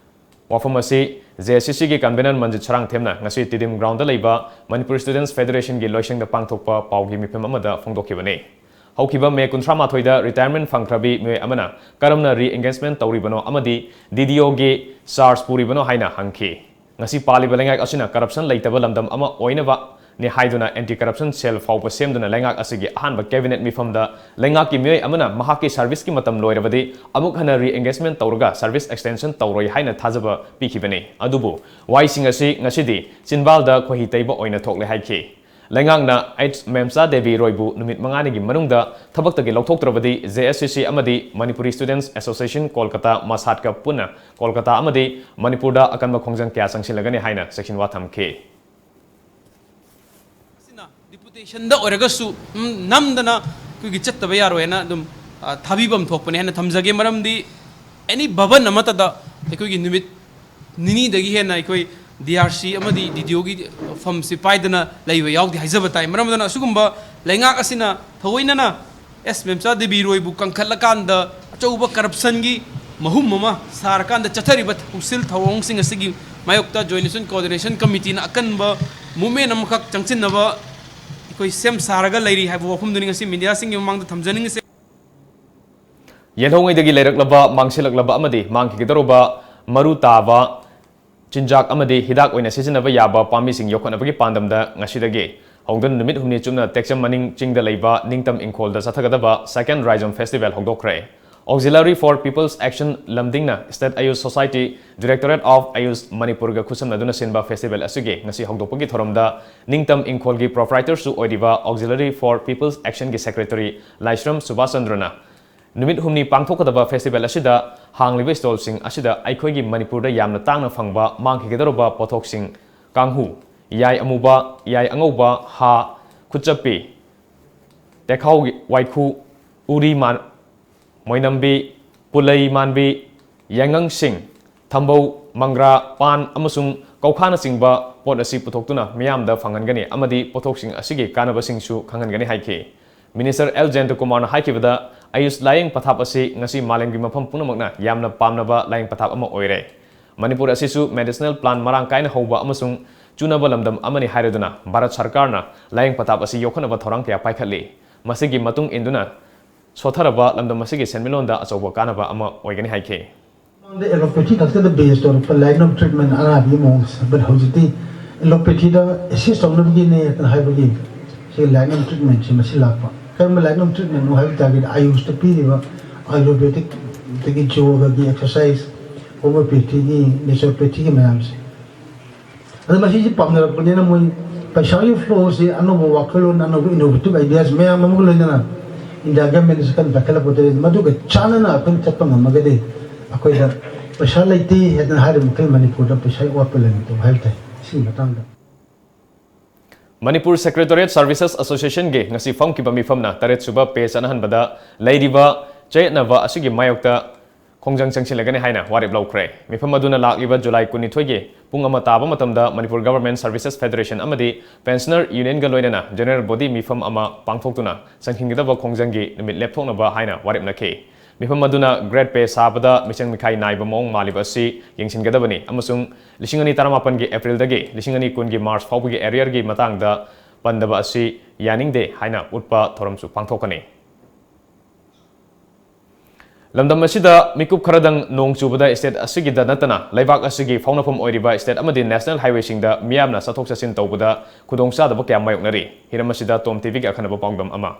ꯋꯥꯐꯝ ꯑꯁꯤ JSCCꯒꯤ convener ꯃꯟꯖꯤꯠ ꯁꯔꯥꯡꯊꯦꯝꯅ ꯉꯁꯤ ꯇꯤꯗꯤꯝ groundꯗ ꯂꯩꯕ Manipur Students Federationꯒꯤ ꯂꯣꯏꯁꯪꯗ ꯄꯥꯡꯊꯣꯛꯄ ꯄꯥꯎꯒꯤ ꯃꯤꯐꯝ ꯑꯃꯗ ꯐꯣꯡꯗꯣꯛꯈꯤꯕꯅꯤ꯫ ꯍꯧꯈꯤꯕ ꯃꯦ ꯀꯨꯟꯊ꯭ꯔꯥ ꯃꯥꯊꯣꯏꯗ retirement ꯐꯪꯈ꯭ꯔꯕꯤ ꯃꯤꯑꯣꯏ ꯑꯃꯅ ꯀꯔꯝꯅ re-engagement ꯇꯧꯔꯤꯕꯅꯣ ꯑꯃꯗꯤ DDOꯒꯤ charge ꯄꯨꯔꯤꯕꯅꯣ ꯍꯥꯏꯅ ꯍꯪꯈꯤ꯫ ꯉꯁꯤ ꯄꯥꯜꯂꯤꯕ ꯂꯩꯉꯥꯛ ꯑꯁꯤꯅ corruption ꯂꯩꯇꯕ ꯂꯝꯗꯝ ꯑꯃ ꯑꯣꯏꯅꯕꯅꯤ ꯍꯥꯏꯗꯨꯅ anti corruption cell ꯐꯥꯎꯕ ꯁꯦꯝꯗꯨꯅ ꯂꯩꯉꯥꯛ ꯑꯁꯤꯒꯤ ꯑꯍꯥꯟꯕ cabinet ꯃꯤꯐꯝꯗ ꯂꯩꯉꯥꯛꯀꯤ ꯃꯤꯑꯣꯏ ꯑꯃꯅ ꯃꯍꯥꯛꯀꯤ serviceꯀꯤ ꯃꯇꯝ ꯂꯣꯏꯔꯕꯗꯤ ꯑꯃꯨꯛ ꯍꯟꯅ re-engagement ꯇꯧꯔꯒ service extension ꯇꯧꯔꯣꯏ ꯍꯥꯏꯅ ꯊꯥꯖꯕ ꯄꯤꯈꯤꯕꯅꯤ꯫ ꯑꯗꯨꯕꯨ ꯋꯥꯍꯩꯁꯤꯡ ꯑꯁꯤ ꯉꯁꯤꯗꯤ ꯆꯤꯟꯕꯥꯜꯗ ꯈꯣꯏꯍꯤ ꯇꯩꯕ ꯑꯣꯏꯅ ꯊꯣꯛꯂꯦ ꯍꯥꯏꯈꯤ꯫ ꯂꯩꯉꯥꯛꯅ H ꯃꯦꯝꯆꯥ ꯗꯦꯕꯤ ꯔꯣꯏꯕꯨ ꯅꯨꯃꯤꯠ ꯃꯉꯥꯅꯤꯒꯤ ꯃꯅꯨꯡꯗ ꯊꯕꯛꯇꯒꯤ ꯂꯧꯊꯣꯛꯇ꯭ꯔꯕꯗꯤ JSCC ꯑꯃꯗꯤ Manipuri Students Association ꯀꯣꯜꯀꯇꯥ ꯃꯁꯥꯠꯀ ꯄꯨꯟꯅ ꯀꯣꯜꯀꯇꯥ ꯑꯃꯗꯤ ꯃꯅꯤꯄꯨꯔꯗ ꯑꯀꯟꯕ ꯈꯣꯡꯖꯪ ꯀꯌꯥ ꯆꯪꯁꯤꯜꯂꯒꯅꯤ ꯍꯥꯏꯅ ꯆꯦꯛꯁꯤꯟꯋꯥ ꯊꯝꯈꯤ꯫ ꯑꯁꯤꯅ deputationꯗ ꯑꯣꯏꯔꯒꯁꯨ, ꯎꯝ, ꯅꯝꯗꯅ ꯑꯩꯈꯣꯏꯒꯤ ꯆꯠꯇꯕ ꯌꯥꯔꯣꯏꯅ ꯑꯗꯨꯝ, ꯑ, ꯊꯥꯕꯤꯐꯝ ꯊꯣꯛꯄꯅꯦ ꯍꯥꯏꯅ ꯊꯝꯖꯒꯦ꯫ ꯃꯔꯝꯗꯤ any ꯚꯕꯟ ꯑꯃꯠꯇꯗ ꯑꯩꯈꯣꯏꯒꯤ ꯅꯨꯃꯤꯠ ꯅꯤꯅꯤꯗꯒꯤ ꯍꯦꯟꯅ ꯑꯩꯈꯣꯏ DRC ꯑꯃꯗꯤ DDOꯒꯤ ꯐꯝꯁꯤ ꯄꯥꯏꯗꯅ ꯂꯩꯕ ꯌꯥꯎꯗꯦ ꯍꯥꯏꯖꯕ ꯇꯥꯏ꯫ ꯃꯔꯝ ꯑꯗꯨꯅ ꯑꯁꯤꯒꯨꯝꯕ ꯂꯩꯉꯥꯛ ꯑꯁꯤꯅ ꯊꯑꯣꯏꯅꯅ S ꯃꯦꯝꯆꯥ ꯗꯦꯕꯤ ꯔꯣꯏꯕꯨ ꯀꯟꯈꯠꯂꯀꯥꯟꯗ ꯑꯆꯧꯕ corruptionꯒꯤ ꯃꯍꯨꯝ ꯑꯃ ꯁꯥꯔꯀꯥꯟꯗ ꯆꯠꯊꯔꯤꯕ ꯊꯧꯁꯤꯜ ꯊꯧꯑꯣꯡꯁꯤꯡ ꯑꯁꯤꯒꯤ ꯃꯥꯌꯣꯛꯇ Joint Students Coordination Committeeꯅ ꯑꯀꯟꯕ movement ꯑꯃꯈꯛ ꯆꯪꯁꯤꯟꯅꯕ ꯑꯩꯈꯣꯏ ꯁꯦꯝ ꯁꯥꯔꯒ ꯂꯩꯔꯤ ꯍꯥꯏꯕ ꯋꯥꯐꯝꯗꯨꯅꯤ ꯉꯁꯤ mediaꯁꯤꯡꯒꯤ ꯃꯃꯥꯡꯗ ꯊꯝꯖꯅꯤꯡꯉꯤꯁꯦ꯫ ꯌꯦꯜꯍꯧꯉꯩꯗꯒꯤ ꯂꯩꯔꯛꯂꯕ, ꯃꯥꯡꯁꯤꯜꯂꯛꯂꯕ ꯑꯃꯗꯤ ꯃꯥꯡꯈꯤꯒꯗꯧꯔꯕ ꯃꯔꯨ ꯇꯥꯕ ꯆꯤꯟꯖꯥꯛ ꯑꯃꯗꯤ ꯍꯤꯗꯥꯛ ꯑꯣꯏꯅ ꯁꯤꯖꯤꯟꯅꯕ ꯌꯥꯕ ꯄꯥꯝꯕꯤꯁꯤꯡ ꯌꯣꯛꯈꯠꯅꯕꯒꯤ ꯄꯥꯟꯗꯝꯗ ꯉꯁꯤꯗꯒꯤ ꯍꯧꯗꯨꯅ ꯅꯨꯃꯤꯠ ꯍꯨꯝꯅꯤ ꯆꯨꯞꯅ ꯇꯦꯛꯆꯝ ꯃꯅꯤꯡ ꯆꯤꯡꯗ ꯂꯩꯕ ꯅꯤꯡꯇꯝ ꯏꯪꯈꯣꯜꯗ ꯆꯠꯊꯒꯗꯕ Second Raizom Festival ꯍꯧꯗꯣꯛꯈ꯭ꯔꯦ꯫ Auxiliary for People's Action ꯂꯝꯗꯤꯡꯅ State Ayush Society, Directorate of Ayush ꯃꯅꯤꯄꯨꯔꯒ ꯈꯨꯠꯁꯝꯅꯗꯨꯅ ꯁꯤꯟꯕ festival ꯑꯁꯤꯒꯤ ꯉꯁꯤ ꯍꯧꯗꯣꯛꯄꯒꯤ ꯊꯧꯔꯝꯗ ꯅꯤꯡꯇꯝ ꯏꯪꯈꯣꯜꯒꯤ proprietorꯁꯨ ꯑꯣꯏꯔꯤꯕ Auxiliary for People's Actionꯒꯤ secretary ꯂꯥꯏꯁ꯭ꯔꯝ ꯁꯨꯕꯥꯁ ꯆꯟꯗ꯭ꯔꯅ ꯅꯨꯃꯤꯠ ꯍꯨꯝꯅꯤ ꯄꯥꯡꯊꯣꯛꯀꯗꯕ festival ꯑꯁꯤꯗ ꯍꯥꯡꯂꯤꯕ stallꯁꯤꯡ ꯑꯁꯤꯗ ꯑꯩꯈꯣꯏꯒꯤ ꯃꯅꯤꯄꯨꯔꯗ ꯌꯥꯝꯅ ꯇꯥꯡꯅ ꯐꯪꯕ ꯃꯥꯡꯈꯤꯒꯗꯧꯔꯕ ꯄꯣꯠꯊꯣꯛꯁꯤꯡ, ꯀꯥꯡꯍꯨ, ꯌꯥꯏ ꯑꯃꯨꯕ, ꯌꯥꯏ ꯑꯉꯧꯕ, ꯍꯥ, ꯈꯨꯠꯆꯞꯄꯤ, ꯇꯦꯈꯥꯎ ꯋꯥꯏꯈꯨ, ꯎꯔꯤ ꯃꯥ-, ꯃꯣꯏꯅꯝꯕꯤ, ꯄꯨꯂꯩ ꯃꯥꯟꯕꯤ, ꯌꯥꯏꯉꯪꯁꯤꯡ, ꯊꯝꯕꯧ, ꯃꯪꯒ꯭ꯔꯥ, ꯄꯥꯟ ꯑꯃꯁꯨꯡ ꯀꯧꯈꯥꯅꯆꯤꯡꯕ ꯄꯣꯠ ꯑꯁꯤ ꯄꯨꯊꯣꯛꯇꯨꯅ ꯃꯤꯌꯥꯝꯗ ꯐꯪꯍꯟꯒꯅꯤ ꯑꯃꯗꯤ ꯄꯣꯠꯊꯣꯛꯁꯤꯡ ꯑꯁꯤꯒꯤ ꯀꯥꯟꯅꯕꯁꯤꯡꯁꯨ ꯈꯪꯍꯟꯒꯅꯤ ꯍꯥꯏꯈꯤ꯫ Minister ꯑꯦꯜ ꯖꯌꯟꯇꯀꯨꯃꯥꯔꯅ ꯍꯥꯏꯈꯤꯕꯗ, ꯑꯌꯨꯁ ꯂꯥꯌꯦꯡ ꯄꯊꯥꯞ ꯑꯁꯤ ꯉꯁꯤ ꯃꯥꯂꯦꯝꯒꯤ ꯃꯐꯝ ꯄꯨꯝꯅꯃꯛꯅ ꯌꯥꯝꯅ ꯄꯥꯝꯅꯕ ꯂꯥꯌꯦꯡ ꯄꯊꯥꯞ ꯑꯃ ꯑꯣꯏꯔꯦ꯫ ꯃꯅꯤꯄꯨꯔ ꯑꯁꯤꯁꯨ medicinal plant ꯃꯔꯥꯡ ꯀꯥꯏꯅ ꯍꯧꯕ ꯑꯃꯁꯨꯡ ꯆꯨꯅꯕ ꯂꯝꯗꯝ ꯑꯃꯅꯤ ꯍꯥꯏꯔꯗꯨꯅ ꯚꯥꯔꯠ ꯁꯔꯀꯥꯔꯅ ꯂꯥꯌꯦꯡ ꯄꯊꯥꯞ ꯑꯁꯤ ꯌꯣꯛꯈꯠꯅꯕ ꯊꯧꯔꯥꯡ ꯀꯌꯥ ꯄꯥꯏꯈꯠꯂꯤ꯫ ꯃꯁꯤꯒꯤ ꯃꯇꯨꯡ ꯏꯟꯗꯨꯅ ꯁꯣꯠꯊꯔꯕ ꯂꯝꯗꯝ ꯑꯁꯤꯒꯤ ꯁꯦꯟꯃꯤꯠꯂꯣꯟꯗ ꯑꯆꯧꯕ ꯀꯥꯟꯅꯕ ꯑꯃ ꯑꯣꯏꯒꯅꯤ ꯍꯥꯏꯈꯤ꯫ ꯃꯃꯥꯡꯗ allopathy ꯈꯛꯇꯗ base ꯇꯧꯔꯛꯄ line of treatment ꯑꯅꯥꯕꯒꯤ ꯃꯑꯣꯡꯁꯦ, but ꯍꯧꯖꯤꯛꯇꯤ allopathyꯗ assist ꯇꯧꯅꯕꯒꯤꯅꯦ ꯍꯥꯏꯕꯒꯤ ꯁꯤ line of treatmentꯁꯦ ꯃꯁꯤ ꯂꯥꯛꯄ꯫ ꯀꯔꯝꯕ line of treatmentꯅꯣ ꯍꯥꯏꯕ ꯇꯥꯔꯒꯗꯤ, ꯑꯌꯨꯁꯇ ꯄꯤꯔꯤꯕ ayurvedicꯇꯒꯤ yogaꯒꯤ exercise, homeopathyꯒꯤ, naturopathyꯒꯤ ꯃꯌꯥꯝꯁꯦ꯫ ꯑꯗꯣ ꯃꯁꯤꯁꯤ ꯄꯥꯝꯅꯔꯛꯄꯅꯤꯅ ꯃꯣꯏ ꯄꯩꯁꯥꯒꯤ flowꯁꯤ ꯑꯅꯧꯕ ꯋꯥꯈꯜꯂꯣꯟ, ꯑꯅꯧꯕ innovative ideas ꯃꯌꯥꯝ ꯑꯃꯒ ꯂꯣꯏꯅꯅ India governmentꯅꯁꯨ ꯀꯟꯅ ꯄꯥꯏꯈꯠꯂꯛꯄꯗꯒꯤ ꯃꯗꯨꯒ ꯆꯥꯟꯅꯅ ꯑꯩꯈꯣꯏꯅ ꯆꯠꯄ ꯉꯝꯃꯒꯗꯤ ꯑꯩꯈꯣꯏꯗ ꯄꯩꯁꯥ ꯂꯩꯇꯦ ꯍꯥꯏꯗꯅ ꯍꯥꯏꯔꯤꯕ ꯃꯈꯩ ꯃꯅꯤꯄꯨꯔꯗ ꯄꯩꯁꯥꯒꯤ ꯑꯋꯥꯠꯄ ꯂꯩꯔꯣꯏꯗꯕ ꯍꯥꯏꯕ ꯇꯥꯏ꯫ ꯁꯤꯒꯤ ꯃꯇꯥꯡꯗ Manipur Secretariat Services Associationꯒꯤ ꯉꯁꯤ ꯐꯝꯈꯤꯕ ꯃꯤꯐꯝꯅ ꯇꯔꯦꯠ ꯁꯨꯕ pay ꯆꯠꯅꯍꯟꯕꯗ ꯂꯩꯔꯤꯕ ꯆꯌꯦꯠꯅꯕ ꯑꯁꯤꯒꯤ ꯃꯥꯌꯣꯛꯇ ꯈꯣꯡꯖꯪ ꯆꯪꯁꯤꯜꯂꯒꯅꯤ ꯍꯥꯏꯅ ꯋꯥꯔꯦꯞ ꯂꯧꯈ꯭ꯔꯦ꯫ ꯃꯤꯐꯝ ꯑꯗꯨꯅ ꯂꯥꯛꯂꯤꯕ July ꯀꯨꯟꯅꯤꯊꯣꯏꯒꯤ ꯄꯨꯡ ꯑꯃ ꯇꯥꯕ ꯃꯇꯝꯗ Manipur Government Services Federation ꯑꯃꯗꯤ Pensioner Unionꯒ ꯂꯣꯏꯅꯅ general body ꯃꯤꯐꯝ ꯑꯃ ꯄꯥꯡꯊꯣꯛꯇꯨꯅ ꯆꯪꯁꯤꯟꯒꯗꯕ ꯈꯣꯡꯖꯪꯒꯤ ꯅꯨꯃꯤꯠ ꯂꯦꯞꯊꯣꯛꯅꯕ ꯍꯥꯏꯅ ꯋꯥꯔꯦꯞꯅꯈꯤ꯫ ꯃꯤꯐꯝ ꯑꯗꯨꯅ grade pay ꯁꯥꯕꯗ ꯃꯤꯆꯪ ꯃꯤꯈꯥꯏ ꯅꯥꯏꯕ ꯃꯑꯣꯡ ꯃꯥꯜꯂꯤꯕ ꯑꯁꯤ ꯌꯦꯡꯁꯤꯟꯒꯗꯕꯅꯤ ꯑꯃꯁꯨꯡ ꯂꯤꯁꯤꯡ ꯑꯅꯤ ꯇꯔꯥꯃꯥꯄꯟꯒꯤ Aprilꯗꯒꯤ ꯂꯤꯁꯤꯡ ꯑꯅꯤ ꯀꯨꯟꯒꯤ March ꯐꯥꯎꯕꯒꯤ arrearꯒꯤ ꯃꯇꯥꯡꯗ ꯄꯟꯗꯕ ꯑꯁꯤ ꯌꯥꯅꯤꯡꯗꯦ ꯍꯥꯏꯅ ꯎꯠꯄ ꯊꯧꯔꯝꯁꯨ ꯄꯥꯡꯊꯣꯛꯀꯅꯤ꯫ ꯂꯝꯗꯝ ꯑꯁꯤꯗ ꯃꯤꯀꯨꯞ ꯈꯔꯗꯪ ꯅꯣꯡ ꯆꯨꯕꯗ state ꯑꯁꯤꯒꯤꯗ ꯅꯠꯇꯅ ꯂꯩꯕꯥꯛ ꯑꯁꯤꯒꯤ ꯐꯥꯎꯅꯐꯝ ꯑꯣꯏꯔꯤꯕ state ꯑꯃꯗꯤ national highwayꯁꯤꯡꯗ ꯃꯤꯌꯥꯝꯅ ꯆꯠꯊꯣꯛ ꯆꯠꯁꯤꯟ ꯇꯧꯕꯗ ꯈꯨꯗꯣꯡꯆꯥꯗꯕ ꯀꯌꯥ ꯃꯥꯌꯣꯛꯅꯔꯤ꯫ ꯍꯤꯔꯝ ꯑꯁꯤꯗ ꯇꯣꯝ TVꯒꯤ ꯑꯈꯟꯅꯕ ꯄꯥꯎꯗꯝ ꯑꯃ꯫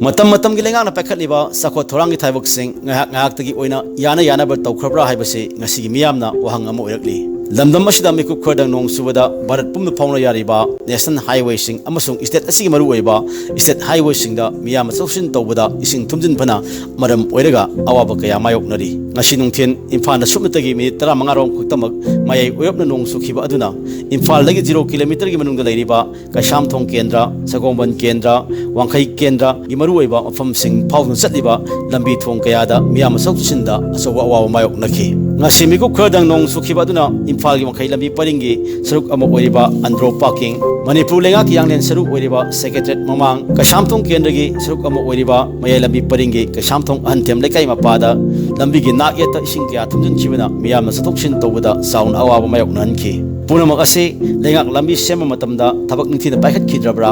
ꯃꯇꯝ ꯃꯇꯝꯒꯤ ꯂꯩꯉꯥꯛꯅ ꯄꯥꯏꯈꯠꯂꯤꯕ ꯆꯥꯎꯈꯠ ꯊꯧꯔꯥꯡꯒꯤ ꯊꯕꯛꯁꯤꯡ ꯉꯥꯏꯍꯥꯛ ꯉꯥꯏꯍꯥꯛꯇꯒꯤ ꯑꯣꯏꯅ ꯌꯥꯅ ꯌꯥꯅꯕ ꯇꯧꯈ꯭ꯔꯕ꯭ꯔꯥ ꯍꯥꯏꯕꯁꯤ ꯉꯁꯤꯒꯤ ꯃꯤꯌꯥꯝꯅ ꯋꯥꯍꯪ ꯑꯃ ꯑꯣꯏꯔꯛꯂꯤ꯫ ꯂꯝꯗꯝ ꯑꯁꯤꯗ ꯃꯤꯀꯨꯞ ꯈꯔꯗꯪ ꯅꯣꯡ ꯆꯨꯕꯗ ꯚꯥꯔꯠ ꯄꯨꯝꯅ ꯐꯥꯎꯅ ꯌꯥꯔꯤꯕ national highwayꯁꯤꯡ ꯑꯃꯁꯨꯡ state ꯑꯁꯤꯒꯤ ꯃꯔꯨꯑꯣꯏꯕ state highwayꯁꯤꯡꯗ ꯃꯤꯌꯥꯝꯅ ꯆꯠꯊꯣꯛ ꯆꯠꯁꯤꯟ ꯇꯧꯕꯗ ꯏꯁꯤꯡ ꯊꯨꯝꯖꯤꯟꯕꯅ ꯃꯔꯝ ꯑꯣꯏꯔꯒ ꯑꯋꯥꯕ ꯀꯌꯥ ꯃꯥꯌꯣꯛꯅꯔꯤ꯫ ꯉꯁꯤ ꯅꯨꯡꯊꯤꯜ ꯏꯝꯐꯥꯜꯗ ꯁꯨꯞꯅꯇꯒꯤ minute ꯇꯔꯥꯃꯉꯥ ꯔꯣꯝ ꯈꯛꯇꯃꯛ ꯃꯌꯥꯏ ꯑꯣꯏꯔꯞꯅ ꯅꯣꯡ ꯆꯨꯈꯤꯕ ꯑꯗꯨꯅ ꯏꯝꯐꯥꯜꯗꯒꯤ zero kilometerꯒꯤ ꯃꯅꯨꯡꯗ ꯂꯩꯔꯤꯕ ꯀꯩꯁꯥꯝꯊꯣꯡ ꯀꯦꯟꯗ꯭ꯔ, ꯁꯒꯣꯜꯕꯟ ꯀꯦꯟꯗ꯭ꯔ, ꯋꯥꯡꯈꯩ ꯀꯦꯟꯗ꯭ꯔꯒꯤ ꯃꯔꯨꯑꯣꯏꯕ ꯃꯐꯝꯁꯤꯡ ꯐꯥꯎꯗꯨꯅ ꯆꯠꯂꯤꯕ ꯂꯝꯕꯤ ꯊꯣꯡ ꯀꯌꯥꯗ ꯃꯤꯌꯥꯝ ꯆꯠꯊꯣꯛ ꯆꯠꯁꯤꯟꯗ ꯑꯆꯧꯕ ꯑꯋꯥꯕ ꯃꯥꯌꯣꯛꯅꯈꯤ꯫ ꯉꯁꯤ ꯃꯤꯀꯨꯞ ꯈꯔꯗꯪ ꯅꯣꯡ ꯆꯨꯈꯤꯕ ꯑꯗꯨꯅ ꯏꯝꯐꯥꯜꯒꯤ ꯋꯥꯡꯈꯩ ꯂꯝꯕꯤ ꯄꯔꯤꯡꯒꯤ ꯁꯔꯨꯛ ꯑꯃ ꯑꯣꯏꯔꯤꯕ ꯑꯟꯗ꯭ꯔꯣ ꯄꯥꯔꯀꯤꯡ, ꯃꯅꯤꯄꯨꯔ ꯂꯩꯉꯥꯛꯀꯤ ꯌꯥꯡꯂꯦꯟ ꯁꯔꯨꯛ ꯑꯣꯏꯔꯤꯕ Secretariat ꯃꯃꯥꯡ, ꯀꯩꯁꯥꯝꯊꯣꯡ ꯀꯦꯟꯗ꯭ꯔꯒꯤ ꯁꯔꯨꯛ ꯑꯃ ꯑꯣꯏꯔꯤꯕ ꯃꯌꯥꯏ ꯂꯝꯕꯤ ꯄꯔꯤꯡꯒꯤ ꯀꯩꯁꯥꯝꯊꯣꯡ ꯑꯍꯟꯊꯦꯝ ꯂꯩꯀꯥꯏ ꯃꯄꯥꯗ ꯂꯝꯕꯤꯒꯤ ꯅꯥꯛ ꯌꯦꯠꯇ ꯏꯁꯤꯡ ꯀꯌꯥ ꯊꯨꯝꯖꯤꯟꯈꯤꯕꯅ ꯃꯤꯌꯥꯝꯅ ꯆꯠꯊꯣꯛ ꯆꯠꯁꯤꯟ ꯇꯧꯕꯗ ꯆꯥꯎꯅ ꯑꯋꯥꯕ ꯃꯥꯌꯣꯛꯅꯍꯟꯈꯤ꯫ ꯄꯨꯝꯅꯃꯛ ꯑꯁꯤ ꯂꯩꯉꯥꯛ ꯂꯝꯕꯤ ꯁꯦꯝꯕ ꯃꯇꯝꯗ ꯊꯕꯛ ꯅꯤꯡꯊꯤꯅ ꯄꯥꯏꯈꯠꯈꯤꯗ꯭ꯔꯕ꯭ꯔꯥ,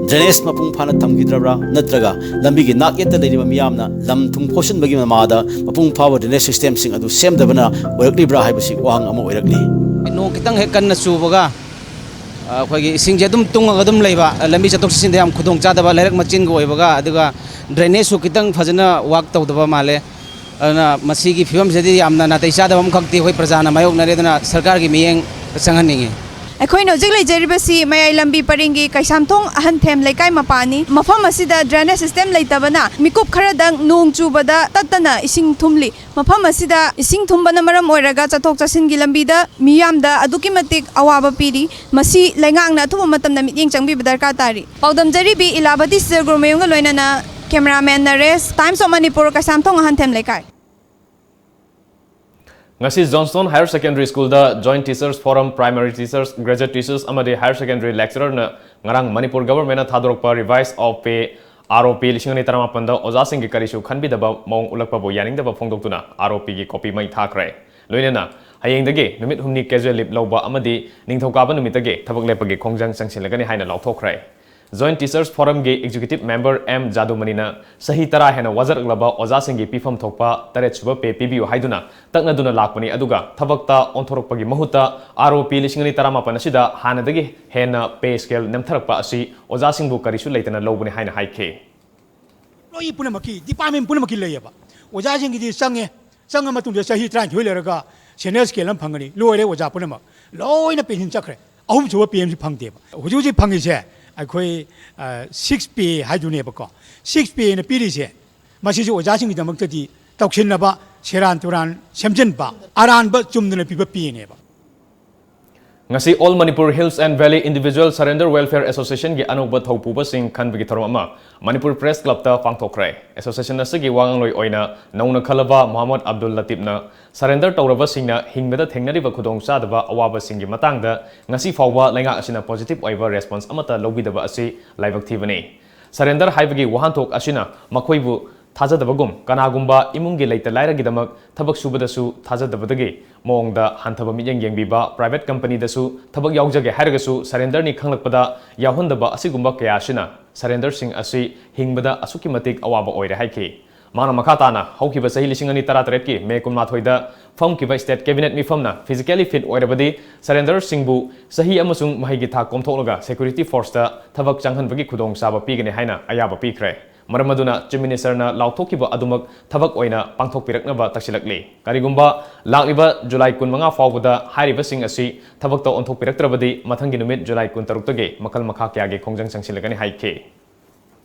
drainage ꯃꯄꯨꯡ ꯐꯥꯅ ꯊꯝꯈꯤꯗ꯭ꯔꯕ꯭ꯔꯥ, ꯅꯠꯇ꯭ꯔꯒ ꯂꯝꯕꯤꯒꯤ ꯅꯥꯛ ꯌꯦꯠꯇ ꯂꯩꯔꯤꯕ ꯃꯤꯌꯥꯝꯅ ꯂꯝ ꯊꯨꯝ ꯐꯣꯠꯆꯤꯟꯕꯒꯤ ꯃꯃꯥꯗ ꯃꯄꯨꯡ ꯐꯥꯕ drainage systemꯁꯤꯡ ꯑꯗꯨ ꯁꯦꯝꯗꯕꯅ ꯑꯣꯏꯔꯛꯂꯤꯕ꯭ꯔꯥ ꯍꯥꯏꯕꯁꯤ ꯋꯥꯍꯪ ꯑꯃ ꯑꯣꯏꯔꯛꯂꯤ꯫ ꯅꯣꯡ ꯈꯤꯇꯪ ꯍꯦꯛ ꯀꯟꯅ ꯆꯨꯕꯒ, ꯑ, ꯑꯩꯈꯣꯏꯒꯤ ꯏꯁꯤꯡꯁꯦ ꯑꯗꯨꯝ ꯇꯨꯡꯉꯒ ꯑꯗꯨꯝ ꯂꯩꯕ, ꯂꯝꯕꯤ ꯆꯠꯊꯣꯛ ꯆꯠꯁꯤꯟꯗ ꯌꯥꯝ ꯈꯨꯗꯣꯡ ꯆꯥꯗꯕ, ꯂꯩꯔꯛ ꯃꯆꯤꯟꯒ ꯑꯣꯏꯕꯒ, ꯑꯗꯨꯒ drainageꯁꯨ ꯈꯤꯇꯪ ꯐꯖꯅ work ꯇꯧꯗꯕ ꯃꯥꯜꯂꯦ꯫ ꯑꯗꯨꯅ ꯃꯁꯤꯒꯤ ꯐꯤꯕꯝꯁꯤꯗꯤ ꯌꯥꯝꯅ ꯅꯥꯇꯩ ꯆꯥꯗꯕ ꯑꯃꯈꯛꯇꯤ ꯑꯩꯈꯣꯏ ꯄ꯭ꯔꯖꯥꯅ ꯃꯥꯌꯣꯛꯅꯔꯦ, ꯑꯗꯨꯅ ꯁꯔꯀꯥꯔꯒꯤ ꯃꯤꯠꯌꯦꯡ ꯆꯪꯍꯟꯅꯤꯡꯉꯤ꯫ ꯑꯩꯈꯣꯏꯅ ꯍꯧꯖꯤꯛ ꯂꯩꯖꯔꯤꯕꯁꯤ ꯃꯌꯥꯏ ꯂꯝꯕꯤ ꯄꯔꯤꯡꯒꯤ ꯀꯩꯁꯥꯝꯊꯣꯡ ꯑꯍꯟꯊꯦꯝ ꯂꯩꯀꯥꯏ ꯃꯄꯥꯅꯤ꯫ ꯃꯐꯝ ꯑꯁꯤꯗ drainage system ꯂꯩꯇꯕꯅ ꯃꯤꯀꯨꯞ ꯈꯔꯗꯪ ꯅꯣꯡ ꯆꯨꯕꯗ ꯇꯠꯇꯅ ꯏꯁꯤꯡ ꯊꯨꯝꯂꯤ꯫ ꯃꯐꯝ ꯑꯁꯤꯗ ꯏꯁꯤꯡ ꯊꯨꯝꯕꯅ ꯃꯔꯝ ꯑꯣꯏꯔꯒ ꯆꯠꯊꯣꯛ ꯆꯠꯁꯤꯟꯒꯤ ꯂꯝꯕꯤꯗ ꯃꯤꯌꯥꯝꯗ ꯑꯗꯨꯛꯀꯤ ꯃꯇꯤꯛ ꯑꯋꯥꯕ ꯄꯤꯔꯤ꯫ ꯃꯁꯤ ꯂꯩꯉꯥꯛꯅ ꯑꯊꯨꯕ ꯃꯇꯝꯗ ꯃꯤꯠꯌꯦꯡ ꯆꯪꯕꯤꯕ ꯗꯔꯀꯥꯔ ꯇꯥꯔꯤ꯫ ꯄꯥꯎꯗꯝꯖꯔꯤꯕꯤ ꯏꯂꯥꯕꯇꯤ ꯁꯤꯖꯔꯒꯨꯔꯃꯌꯨꯝꯒ ꯂꯣꯏꯅꯅ cameraman ꯅꯔꯦꯁ, Times of Manipur, Keishamthong ꯑꯍꯟꯊꯦꯝ ꯂꯩꯀꯥꯏ꯫ ꯉꯁꯤ Johnstone Higher Secondary Schoolꯗ Joint Teachers Forum, Primary Teachers, Graduate Teachers ꯑꯃꯗꯤ Higher Secondary Lecturerꯅ ꯉꯔꯥꯡ Manipur Governmentꯅ ꯊꯥꯗꯣꯔꯛꯄ Revised of Pay, ROP, ꯂꯤꯁꯤꯡ ꯑꯅꯤ ꯇꯔꯥꯃꯥꯄꯟꯗ ꯑꯣꯖꯥꯁꯤꯡꯒꯤ ꯀꯔꯤꯁꯨ ꯈꯟꯕꯤꯗꯕ ꯃꯑꯣꯡ ꯎꯠꯂꯛꯄꯕꯨ ꯌꯥꯅꯤꯡꯗꯕ ꯐꯣꯡꯗꯣꯛꯇꯨꯅ ROPꯒꯤ copy ꯃꯩ ꯊꯥꯈ꯭ꯔꯦ꯫ ꯂꯣꯏꯅꯅ ꯍꯌꯦꯡꯗꯒꯤ ꯅꯨꯃꯤꯠ ꯍꯨꯝꯅꯤ casual leave ꯂꯧꯕ ꯑꯃꯗꯤ ꯅꯤꯡꯊꯧꯀꯥꯕ ꯅꯨꯃꯤꯠꯇꯒꯤ ꯊꯕꯛ ꯂꯦꯞꯄꯒꯤ ꯈꯣꯡꯖꯪ ꯆꯪꯁꯤꯜꯂꯒꯅꯤ ꯍꯥꯏꯅ ꯂꯥꯎꯊꯣꯛꯈ꯭ꯔꯦ꯫ Joint Teachers Forumꯒꯤ Executive Member M ꯖꯥꯗꯨꯃꯅꯤꯅ ꯆꯍꯤ ꯇꯔꯥ ꯍꯦꯟꯅ ꯋꯥꯖꯔꯛꯂꯕ ꯑꯣꯖꯥꯁꯤꯡꯒꯤ ꯄꯤꯐꯝ ꯊꯣꯛꯄ ꯇꯔꯦꯠ ꯁꯨꯕ pay ꯄꯤꯕꯤꯌꯨ ꯍꯥꯏꯗꯨꯅ ꯇꯛꯅꯗꯨꯅ ꯂꯥꯛꯄꯅꯤ, ꯑꯗꯨꯒ ꯊꯕꯛꯇ ꯑꯣꯟꯊꯣꯔꯛꯄꯒꯤ ꯃꯍꯨꯠꯇ R O P ꯂꯤꯁꯤꯡ ꯑꯅꯤ ꯇꯔꯥꯃꯥꯄꯟ ꯑꯁꯤꯗ ꯍꯥꯟꯅꯗꯒꯤ ꯍꯦꯟꯅ pay scale ꯅꯦꯝꯊꯔꯛꯄ ꯑꯁꯤ ꯑꯣꯖꯥꯁꯤꯡꯕꯨ ꯀꯔꯤꯁꯨ ꯂꯩꯇꯅ ꯂꯧꯕꯅꯤ ꯍꯥꯏꯅ ꯍꯥꯏꯈꯤ꯫ ꯂꯣꯏ ꯄꯨꯝꯅꯃꯛꯀꯤ, department ꯄꯨꯝꯅꯃꯛꯀꯤ ꯂꯩꯌꯦꯕ꯫ ꯑꯣꯖꯥꯁꯤꯡꯒꯤꯗꯤ ꯆꯪꯉꯦ, ꯆꯪꯉ ꯃꯇꯨꯡꯗ ꯆꯍꯤ ꯇꯔꯥꯅꯤꯊꯣꯏ ꯂꯩꯔꯒ senior scale ꯑꯃ ꯐꯪꯒꯅꯤ, ꯂꯣꯏꯔꯦ, ꯑꯣꯖꯥ ꯄꯨꯝꯅꯃꯛ ꯂꯣꯏꯅ pension ꯆꯠꯈ꯭ꯔꯦ꯫ ꯑꯍꯨꯝꯁꯨꯕ P M ꯁꯤ ꯐꯪꯗꯦꯕ꯫ ꯍꯧꯖꯤꯛ ꯍꯧꯖꯤꯛ ꯐꯪꯉꯤꯁꯦ ꯑꯩꯈꯣꯏ six pay ꯍꯥꯏꯗꯨꯅꯦꯕꯀꯣ꯫ Six payꯅ ꯄꯤꯔꯤꯁꯦ ꯃꯁꯤꯁꯨ ꯑꯣꯖꯥꯁꯤꯡꯒꯤꯗꯃꯛꯇꯗꯤ ꯇꯧꯁꯤꯟꯅꯕ, ꯁꯦꯔꯥꯟ ꯇꯨꯔꯥꯟ ꯁꯦꯝꯖꯤꯟꯕ, ꯑꯔꯥꯟꯕ ꯆꯨꯝꯗꯅ ꯄꯤꯕ payꯅꯦꯕ꯫ ꯉꯁꯤ All Manipur Hills and Valley Individual Surrender Welfare Associationꯒꯤ ꯑꯅꯧꯕ ꯊꯧꯄꯨꯕꯁꯤꯡ ꯈꯟꯕꯒꯤ ꯊꯧꯔꯝ ꯑꯃ Manipur Press Clubꯇ ꯄꯥꯡꯊꯣꯛꯈ꯭ꯔꯦ꯫ Association ꯑꯁꯤꯒꯤ ꯋꯥꯉꯥꯡꯂꯣꯏ ꯑꯣꯏꯅ ꯅꯧꯅ ꯈꯜꯂꯕ ꯃꯣꯍꯝꯃꯗ ꯑꯕꯗꯨꯜ ꯂꯇꯤꯐꯅ surrender ꯇꯧꯔꯕꯁꯤꯡꯅ ꯍꯤꯡꯕꯗ ꯊꯦꯡꯅꯔꯤꯕ ꯈꯨꯗꯣꯡꯆꯥꯗꯕ ꯑꯋꯥꯕꯁꯤꯡꯒꯤ ꯃꯇꯥꯡꯗ ꯉꯁꯤ ꯐꯥꯎꯕ ꯂꯩꯉꯥꯛ ꯑꯁꯤꯅ positive ꯑꯣꯏꯕ response ꯑꯃꯠꯇ ꯂꯧꯕꯤꯗꯕ ꯑꯁꯤ ꯂꯥꯏꯕꯛ ꯊꯤꯕꯅꯤ꯫ Surrender ꯍꯥꯏꯕꯒꯤ ꯋꯥꯍꯟꯊꯣꯛ ꯑꯁꯤꯅ ꯃꯈꯣꯏꯕꯨ ꯊꯥꯖꯗꯕꯒꯨꯝ, ꯀꯅꯥꯒꯨꯝꯕ ꯏꯃꯨꯡꯒꯤ ꯂꯩꯇ ꯂꯥꯏꯔꯒꯤꯗꯃꯛ ꯊꯕꯛ ꯁꯨꯕꯗꯁꯨ ꯊꯥꯖꯗꯕꯗꯒꯤ ꯃꯑꯣꯡꯗ ꯍꯟꯊꯕ ꯃꯤꯠꯌꯦꯡ ꯌꯦꯡꯕꯤꯕ, private companyꯗꯁꯨ ꯊꯕꯛ ꯌꯥꯎꯖꯒꯦ ꯍꯥꯏꯔꯒꯁꯨ surrenderꯅꯤ ꯈꯪꯂꯛꯄꯗ ꯌꯥꯎꯍꯟꯗꯕ ꯑꯁꯤꯒꯨꯝꯕ ꯀꯌꯥ ꯑꯁꯤꯅ surrenderꯁꯤꯡ ꯑꯁꯤ ꯍꯤꯡꯕꯗ ꯑꯁꯨꯛꯀꯤ ꯃꯇꯤꯛ ꯑꯋꯥꯕ ꯑꯣꯏꯔꯦ ꯍꯥꯏꯈꯤ꯫ ꯃꯥꯅ ꯃꯈꯥ ꯇꯥꯅ ꯍꯧꯈꯤꯕ ꯆꯍꯤ ꯂꯤꯁꯤꯡ ꯑꯅꯤ ꯇꯔꯥꯇꯔꯦꯠꯀꯤ May ꯀꯨꯟꯃꯥꯊꯣꯏꯗ ꯐꯝꯈꯤꯕ state cabinet ꯃꯤꯐꯝꯅ physically fit ꯑꯣꯏꯔꯕꯗꯤ surrenderꯁꯤꯡꯕꯨ ꯆꯍꯤ ꯑꯃꯁꯨꯡ ꯃꯍꯩꯒꯤ ꯊꯥꯛ ꯀꯣꯝꯊꯣꯛꯂꯒ security forceꯇ ꯊꯕꯛ ꯆꯪꯍꯟꯕꯒꯤ ꯈꯨꯗꯣꯡꯆꯥꯕ ꯄꯤꯒꯅꯤ ꯍꯥꯏꯅ ꯑꯌꯥꯕ ꯄꯤꯈ꯭ꯔꯦ꯫ ꯃꯔꯝ ꯑꯗꯨꯅ Chief Ministerꯅ ꯂꯥꯎꯊꯣꯛꯈꯤꯕ ꯑꯗꯨꯃꯛ ꯊꯕꯛ ꯑꯣꯏꯅ ꯄꯥꯡꯊꯣꯛꯄꯤꯔꯛꯅꯕ ꯇꯛꯁꯤꯜꯂꯛꯂꯤ꯫ ꯀꯔꯤꯒꯨꯝꯕ ꯂꯥꯛꯂꯤꯕ July ꯀꯨꯟꯃꯉꯥ ꯐꯥꯎꯕꯗ ꯍꯥꯏꯔꯤꯕꯁꯤꯡ ꯑꯁꯤ ꯊꯕꯛꯇ ꯑꯣꯟꯊꯣꯛꯄꯤꯔꯛꯇ꯭ꯔꯕꯗꯤ ꯃꯊꯪꯒꯤ ꯅꯨꯃꯤꯠ July ꯀꯨꯟꯇꯔꯨꯛꯇꯒꯤ ꯃꯈꯜ ꯃꯈꯥ ꯀꯌꯥꯒꯤ ꯈꯣꯡꯖꯪ ꯆꯪꯁꯤꯜꯂꯒꯅꯤ ꯍꯥꯏꯈꯤ꯫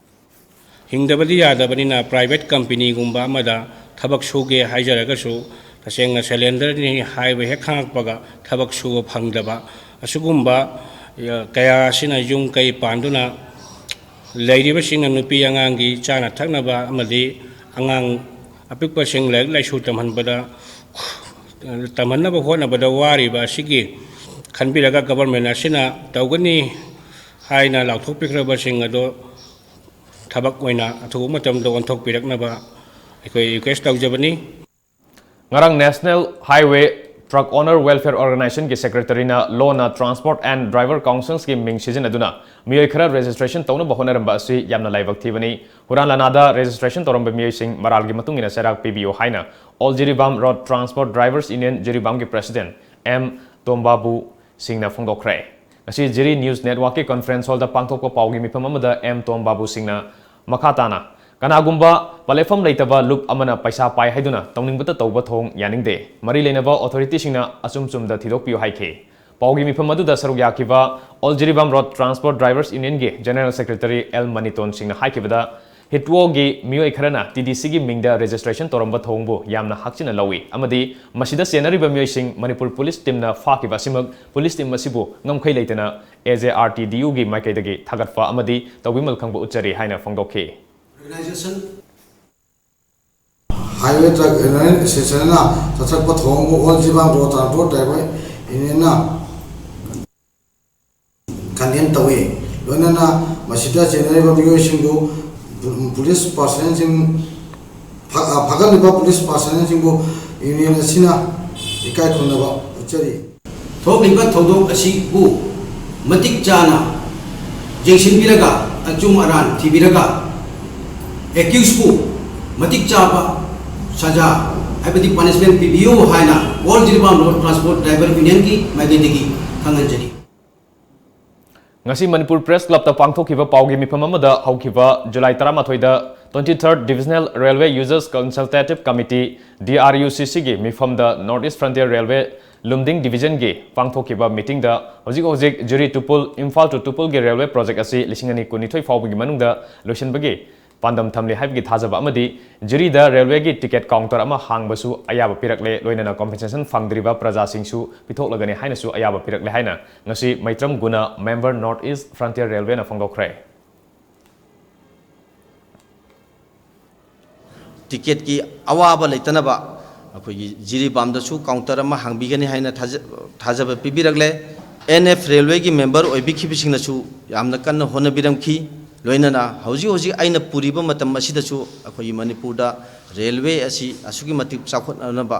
ꯍꯤꯡꯗꯕꯗꯤ ꯌꯥꯗꯕꯅꯤꯅ private companyꯒꯨꯝꯕ ꯑꯃꯗ ꯊꯕꯛ ꯁꯨꯒꯦ ꯍꯥꯏꯖꯔꯒꯁꯨ ꯇꯁꯦꯡꯅ surrenderꯅꯤ ꯍꯥꯏꯕ ꯍꯦꯛ ꯈꯪꯉꯛꯄꯒ ꯊꯕꯛ ꯁꯨꯕ ꯐꯪꯗꯕ ꯑꯁꯤꯒꯨꯝꯕ ꯀꯌꯥ ꯑꯁꯤꯅ ꯌꯨꯝ ꯀꯩ ꯄꯥꯟꯗꯨꯅ ꯂꯩꯔꯤꯕꯁꯤꯡꯅ ꯅꯨꯄꯤ ꯑꯉꯥꯡꯒꯤ ꯆꯥꯅ ꯊꯛꯅꯕ ꯑꯃꯗꯤ ꯑꯉꯥꯡ ꯑꯄꯤꯛꯄꯁꯤꯡ ꯂꯥꯏꯔꯤꯛ ꯂꯥꯏꯁꯨ ꯇꯝꯍꯟꯕꯗ, ꯇꯝꯍꯟꯅꯕ ꯍꯣꯠꯅꯕꯗ ꯋꯥꯔꯤꯕ ꯑꯁꯤꯒꯤ ꯈꯟꯕꯤꯔꯒ government ꯑꯁꯤꯅ ꯇꯧꯒꯅꯤ ꯍꯥꯏꯅ ꯂꯥꯎꯊꯣꯛꯄꯤꯈ꯭ꯔꯕꯁꯤꯡ ꯑꯗꯨ ꯊꯕꯛ ꯑꯣꯏꯅ ꯑꯊꯨꯕ ꯃꯇꯝꯗ ꯑꯣꯟꯊꯣꯛꯄꯤꯔꯛꯅꯕ ꯑꯩꯈꯣꯏ request ꯇꯧꯖꯕꯅꯤ꯫ ꯉꯔꯥꯡ National Highway Truck Owner Welfare Organizationꯒꯤ Secretaryꯅ Law-ꯅ Transport and Driver Councilsꯀꯤ ꯃꯤꯡ ꯁꯤꯖꯤꯟꯅꯗꯨꯅ ꯃꯤꯑꯣꯏ ꯈꯔ registration ꯇꯧꯅꯕ ꯍꯣꯠꯅꯔꯝꯕ ꯑꯁꯤ ꯌꯥꯝꯅ ꯂꯥꯏꯕꯛ ꯊꯤꯕꯅꯤ꯫ ꯍꯨꯔꯥꯟ ꯂꯥꯟꯅꯥꯗ registration ꯇꯧꯔꯝꯕ ꯃꯤꯑꯣꯏꯁꯤꯡ ꯃꯔꯥꯜꯒꯤ ꯃꯇꯨꯡ ꯏꯟꯅ ꯆꯩꯔꯥꯛ ꯄꯤꯕꯤꯌꯨ ꯍꯥꯏꯅ All Jiribam Road Transport Drivers Union ꯖꯤꯔꯤꯕꯥꯝꯒꯤ President ꯑꯦꯝ ꯇꯣꯝꯕꯥꯕꯨ ꯁꯤꯡꯅ ꯐꯣꯡꯗꯣꯛꯈ꯭ꯔꯦ꯫ ꯉꯁꯤ ꯖꯤꯔꯤ News Networkꯀꯤ conference hallꯗ ꯄꯥꯡꯊꯣꯛꯄ ꯄꯥꯎꯒꯤ ꯃꯤꯐꯝ ꯑꯃꯗ ꯑꯦꯝ ꯇꯣꯝꯕꯥꯕꯨ ꯁꯤꯡꯅ ꯃꯈꯥ ꯇꯥꯅ, ꯀꯅꯥꯒꯨꯝꯕ ꯄꯂꯦꯐꯝ ꯂꯩꯇꯕ ꯂꯨꯞ ꯑꯃꯅ ꯄꯩꯁꯥ ꯄꯥꯏ ꯍꯥꯏꯗꯨꯅ ꯇꯧꯅꯤꯡꯕꯇ ꯇꯧꯕ ꯊꯣꯡ ꯌꯥꯅꯤꯡꯗꯦ꯫ ꯃꯔꯤ ꯂꯩꯅꯕ authorityꯁꯤꯡꯅ ꯑꯆꯨꯝ ꯆꯨꯝꯗ ꯊꯤꯗꯣꯛꯄꯤꯌꯨ ꯍꯥꯏꯈꯤ꯫ ꯄꯥꯎꯒꯤ ꯃꯤꯐꯝ ꯑꯗꯨꯗ ꯁꯔꯨꯛ ꯌꯥꯈꯤꯕ All Jiribam Road Transport Drivers Unionꯒꯤ General Secretary ꯑꯦꯜ ꯃꯅꯤꯇꯣꯟ ꯁꯤꯡꯅ ꯍꯥꯏꯈꯤꯕꯗ, ꯍꯤꯠꯋꯣꯒꯤ ꯃꯤꯑꯣꯏ ꯈꯔꯅ ꯇꯤ ꯗꯤ ꯁꯤꯒꯤ ꯃꯤꯡꯗ registration ꯇꯧꯔꯝꯕ ꯊꯧꯑꯣꯡꯕꯨ ꯌꯥꯝꯅ ꯍꯥꯛꯆꯤꯟꯅ ꯂꯧꯏ ꯑꯃꯗꯤ ꯃꯁꯤꯗ ꯆꯦꯟꯅꯔꯤꯕ ꯃꯤꯑꯣꯏꯁꯤꯡ ꯃꯅꯤꯄꯨꯔ ꯄꯨꯂꯤꯁ ꯇꯤꯝꯅ ꯐꯥꯈꯤꯕ ꯑꯁꯤꯃꯛ ꯄꯨꯂꯤꯁ ꯇꯤꯝ ꯑꯁꯤꯕꯨ ꯉꯝꯈꯩ ꯂꯩꯇꯅ ꯑꯦ ꯖꯦ ꯑꯥꯔ ꯇꯤ ꯗꯤ ꯌꯨꯒꯤ ꯃꯥꯏꯀꯩꯗꯒꯤ ꯊꯥꯒꯠꯄ ꯑꯃꯗꯤ ꯇꯧꯕꯤꯃꯜ ꯈꯪꯕ ꯎꯠꯆꯔꯤ ꯍꯥꯏꯅ ꯐꯣꯡꯗꯣꯛꯈꯤ꯫ Organization Highway Truck Associationꯅ ꯆꯠꯊꯔꯛꯄ ꯊꯧꯑꯣꯡꯕꯨ All Jiribam Road Transport Driver Unionꯅ condemn ꯇꯧꯏ꯫ ꯂꯣꯏꯅꯅ ꯃꯁꯤꯗ ꯆꯦꯟꯅꯔꯤꯕ ꯃꯤꯑꯣꯏꯁꯤꯡꯕꯨ ꯄꯨ-, ꯄꯨꯂꯤꯁ personnelꯁꯤꯡ, ꯐ-, ꯑ, ꯐꯒꯠꯂꯤꯕ ꯄꯨꯂꯤꯁ personnelꯁꯤꯡꯕꯨ union ꯑꯁꯤꯅ ꯏꯀꯥꯏ ꯈꯨꯝꯅꯕ ꯎꯠꯆꯔꯤ꯫ ꯊꯣꯛꯂꯤꯕ ꯊꯧꯗꯣꯛ ꯑꯁꯤꯕꯨ ꯃꯇꯤꯛ ꯆꯥꯅ ꯌꯦꯡꯁꯤꯟꯕꯤꯔꯒ, ꯑꯆꯨꯝ ꯑꯔꯥꯟ ꯊꯤꯕꯤꯔꯒ, accusedꯄꯨ ꯃꯇꯤꯛ ꯆꯥꯕ ꯁꯖꯥ ꯍꯥꯏꯕꯗꯤ punishment ꯄꯤꯕꯤꯌꯨ ꯍꯥꯏꯅ All Jiribam Road Transport Driver Unionꯒꯤ ꯃꯥꯏꯀꯩꯗꯒꯤ ꯈꯪꯍꯟꯖꯔꯤ꯫ ꯉꯁꯤ ꯃꯅꯤꯄꯨꯔ Press Clubꯇ ꯄꯥꯡꯊꯣꯛꯈꯤꯕ ꯄꯥꯎꯒꯤ ꯃꯤꯐꯝ ꯑꯃꯗ ꯍꯧꯈꯤꯕ July ꯇꯔꯥꯃꯥꯊꯣꯏꯗ twenty-third Divisional Railway Users Consultative Committee, D R U C Cꯒꯤ ꯃꯤꯐꯝꯗ North East Frontier Railway Lumding Divisionꯒꯤ ꯄꯥꯡꯊꯣꯛꯈꯤꯕ meetingꯗ ꯍꯧꯖꯤꯛ ꯍꯧꯖꯤꯛ ꯖꯤꯔꯤ to ꯄꯨꯜ, ꯏꯝꯐꯥꯜ to ꯇꯨꯄꯨꯜꯒꯤ railway project ꯑꯁꯤ ꯂꯤꯁꯤꯡ ꯑꯅꯤ ꯀꯨꯟꯅꯤꯊꯣꯏ ꯐꯥꯎꯕꯒꯤ ꯃꯅꯨꯡꯗ ꯂꯣꯏꯁꯤꯟꯕꯒꯤ ꯄꯥꯟꯗꯝ ꯊꯝꯂꯤ ꯍꯥꯏꯕꯒꯤ ꯊꯥꯖꯕ ꯑꯃꯗꯤ ꯖꯤꯔꯤꯗ railwayꯒꯤ ticket counter ꯑꯃ ꯍꯥꯡꯕꯁꯨ ꯑꯌꯥꯕ ꯄꯤꯔꯛꯂꯦ꯫ ꯂꯣꯏꯅꯅ compensation ꯐꯪꯗ꯭ꯔꯤꯕ ꯄ꯭ꯔꯖꯥꯁꯤꯡꯁꯨ ꯄꯤꯊꯣꯛꯂꯒꯅꯤ ꯍꯥꯏꯅꯁꯨ ꯑꯌꯥꯕ ꯄꯤꯔꯛꯂꯦ ꯍꯥꯏꯅ ꯉꯁꯤ ꯃꯩꯇ꯭ꯔꯝ ꯒꯨꯅꯥ, member, North East Frontier Railwayꯅ ꯐꯣꯡꯗꯣꯛꯈ꯭ꯔꯦ꯫ Ticketꯀꯤ ꯑꯋꯥꯕ ꯂꯩꯇꯅꯕ ꯑꯩꯈꯣꯏꯒꯤ ꯖꯤꯔꯤꯕꯥꯝꯗꯁꯨ counter ꯑꯃ ꯍꯥꯡꯕꯤꯒꯅꯤ ꯍꯥꯏꯅ ꯊꯥꯖ-, ꯊꯥꯖꯕ ꯄꯤꯕꯤꯔꯛꯂꯦ꯫ ꯑꯦꯟ ꯑꯦꯐ railwayꯒꯤ member ꯑꯣꯏꯕꯤꯈꯤꯕꯁꯤꯡꯅꯁꯨ ꯌꯥꯝꯅ ꯀꯟꯅ ꯍꯣꯠꯅꯕꯤꯔꯝꯈꯤ꯫ ꯂꯣꯏꯅꯅ ꯍꯧꯖꯤꯛ ꯍꯧꯖꯤꯛ ꯑꯩꯅ ꯄꯨꯔꯤꯕ ꯃꯇꯝ ꯑꯁꯤꯗꯁꯨ ꯑꯩꯈꯣꯏꯒꯤ ꯃꯅꯤꯄꯨꯔꯗ railway ꯑꯁꯤ ꯑꯁꯨꯛꯀꯤ ꯃꯇꯤꯛ ꯆꯥꯎꯈꯠꯅꯅꯕ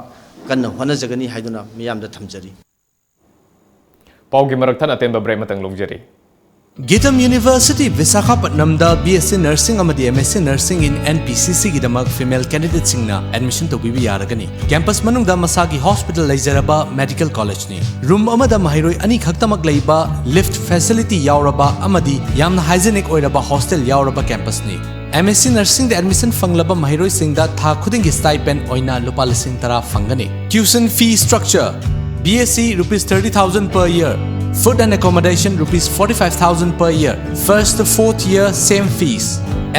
ꯀꯟꯅ ꯍꯣꯠꯅꯖꯒꯅꯤ ꯍꯥꯏꯗꯨꯅ ꯃꯤꯌꯥꯝꯗ ꯊꯝꯖꯔꯤ꯫ ꯄꯥꯎꯒꯤ ꯃꯔꯛ ꯊꯠꯅ ꯑꯇꯦꯟꯕ break ꯑꯃꯇꯪ ꯂꯧꯖꯔꯤ꯫ Geetam University Visakhapatnamꯗ B S C Nursing ꯑꯃꯗꯤ M S C Nursing in N P C Cꯒꯤꯗꯃꯛ female candidateꯁꯤꯡꯅ admission ꯇꯧꯕꯤꯕ ꯌꯥꯔꯒꯅꯤ꯫ Campus ꯃꯅꯨꯡꯗ ꯃꯁꯥꯒꯤ hospital ꯂꯩꯖꯔꯕ medical collegeꯅꯤ꯫ Room ꯑꯃꯗ ꯃꯍꯩꯔꯣꯏ ꯑꯅꯤ ꯈꯛꯇꯃꯛ ꯂꯩꯕ, lift facility ꯌꯥꯎꯔꯕ ꯑꯃꯗꯤ ꯌꯥꯝꯅ hygienic ꯑꯣꯏꯔꯕ hostel ꯌꯥꯎꯔꯕ campusꯅꯤ꯫ M S C Nursingꯗ admission ꯐꯪꯂꯕ ꯃꯍꯩꯔꯣꯏꯁꯤꯡꯗ ꯊꯥ ꯈꯨꯗꯤꯡꯒꯤ stipend ꯑꯣꯏꯅ ꯂꯨꯄꯥ ꯂꯤꯁꯤꯡ ꯇꯔꯥ ꯐꯪꯒꯅꯤ꯫ Tuition fee structure: B S C rupees thirty thousand per year, food and accommodation rupees forty-five thousand per year, first to fourth year same fees.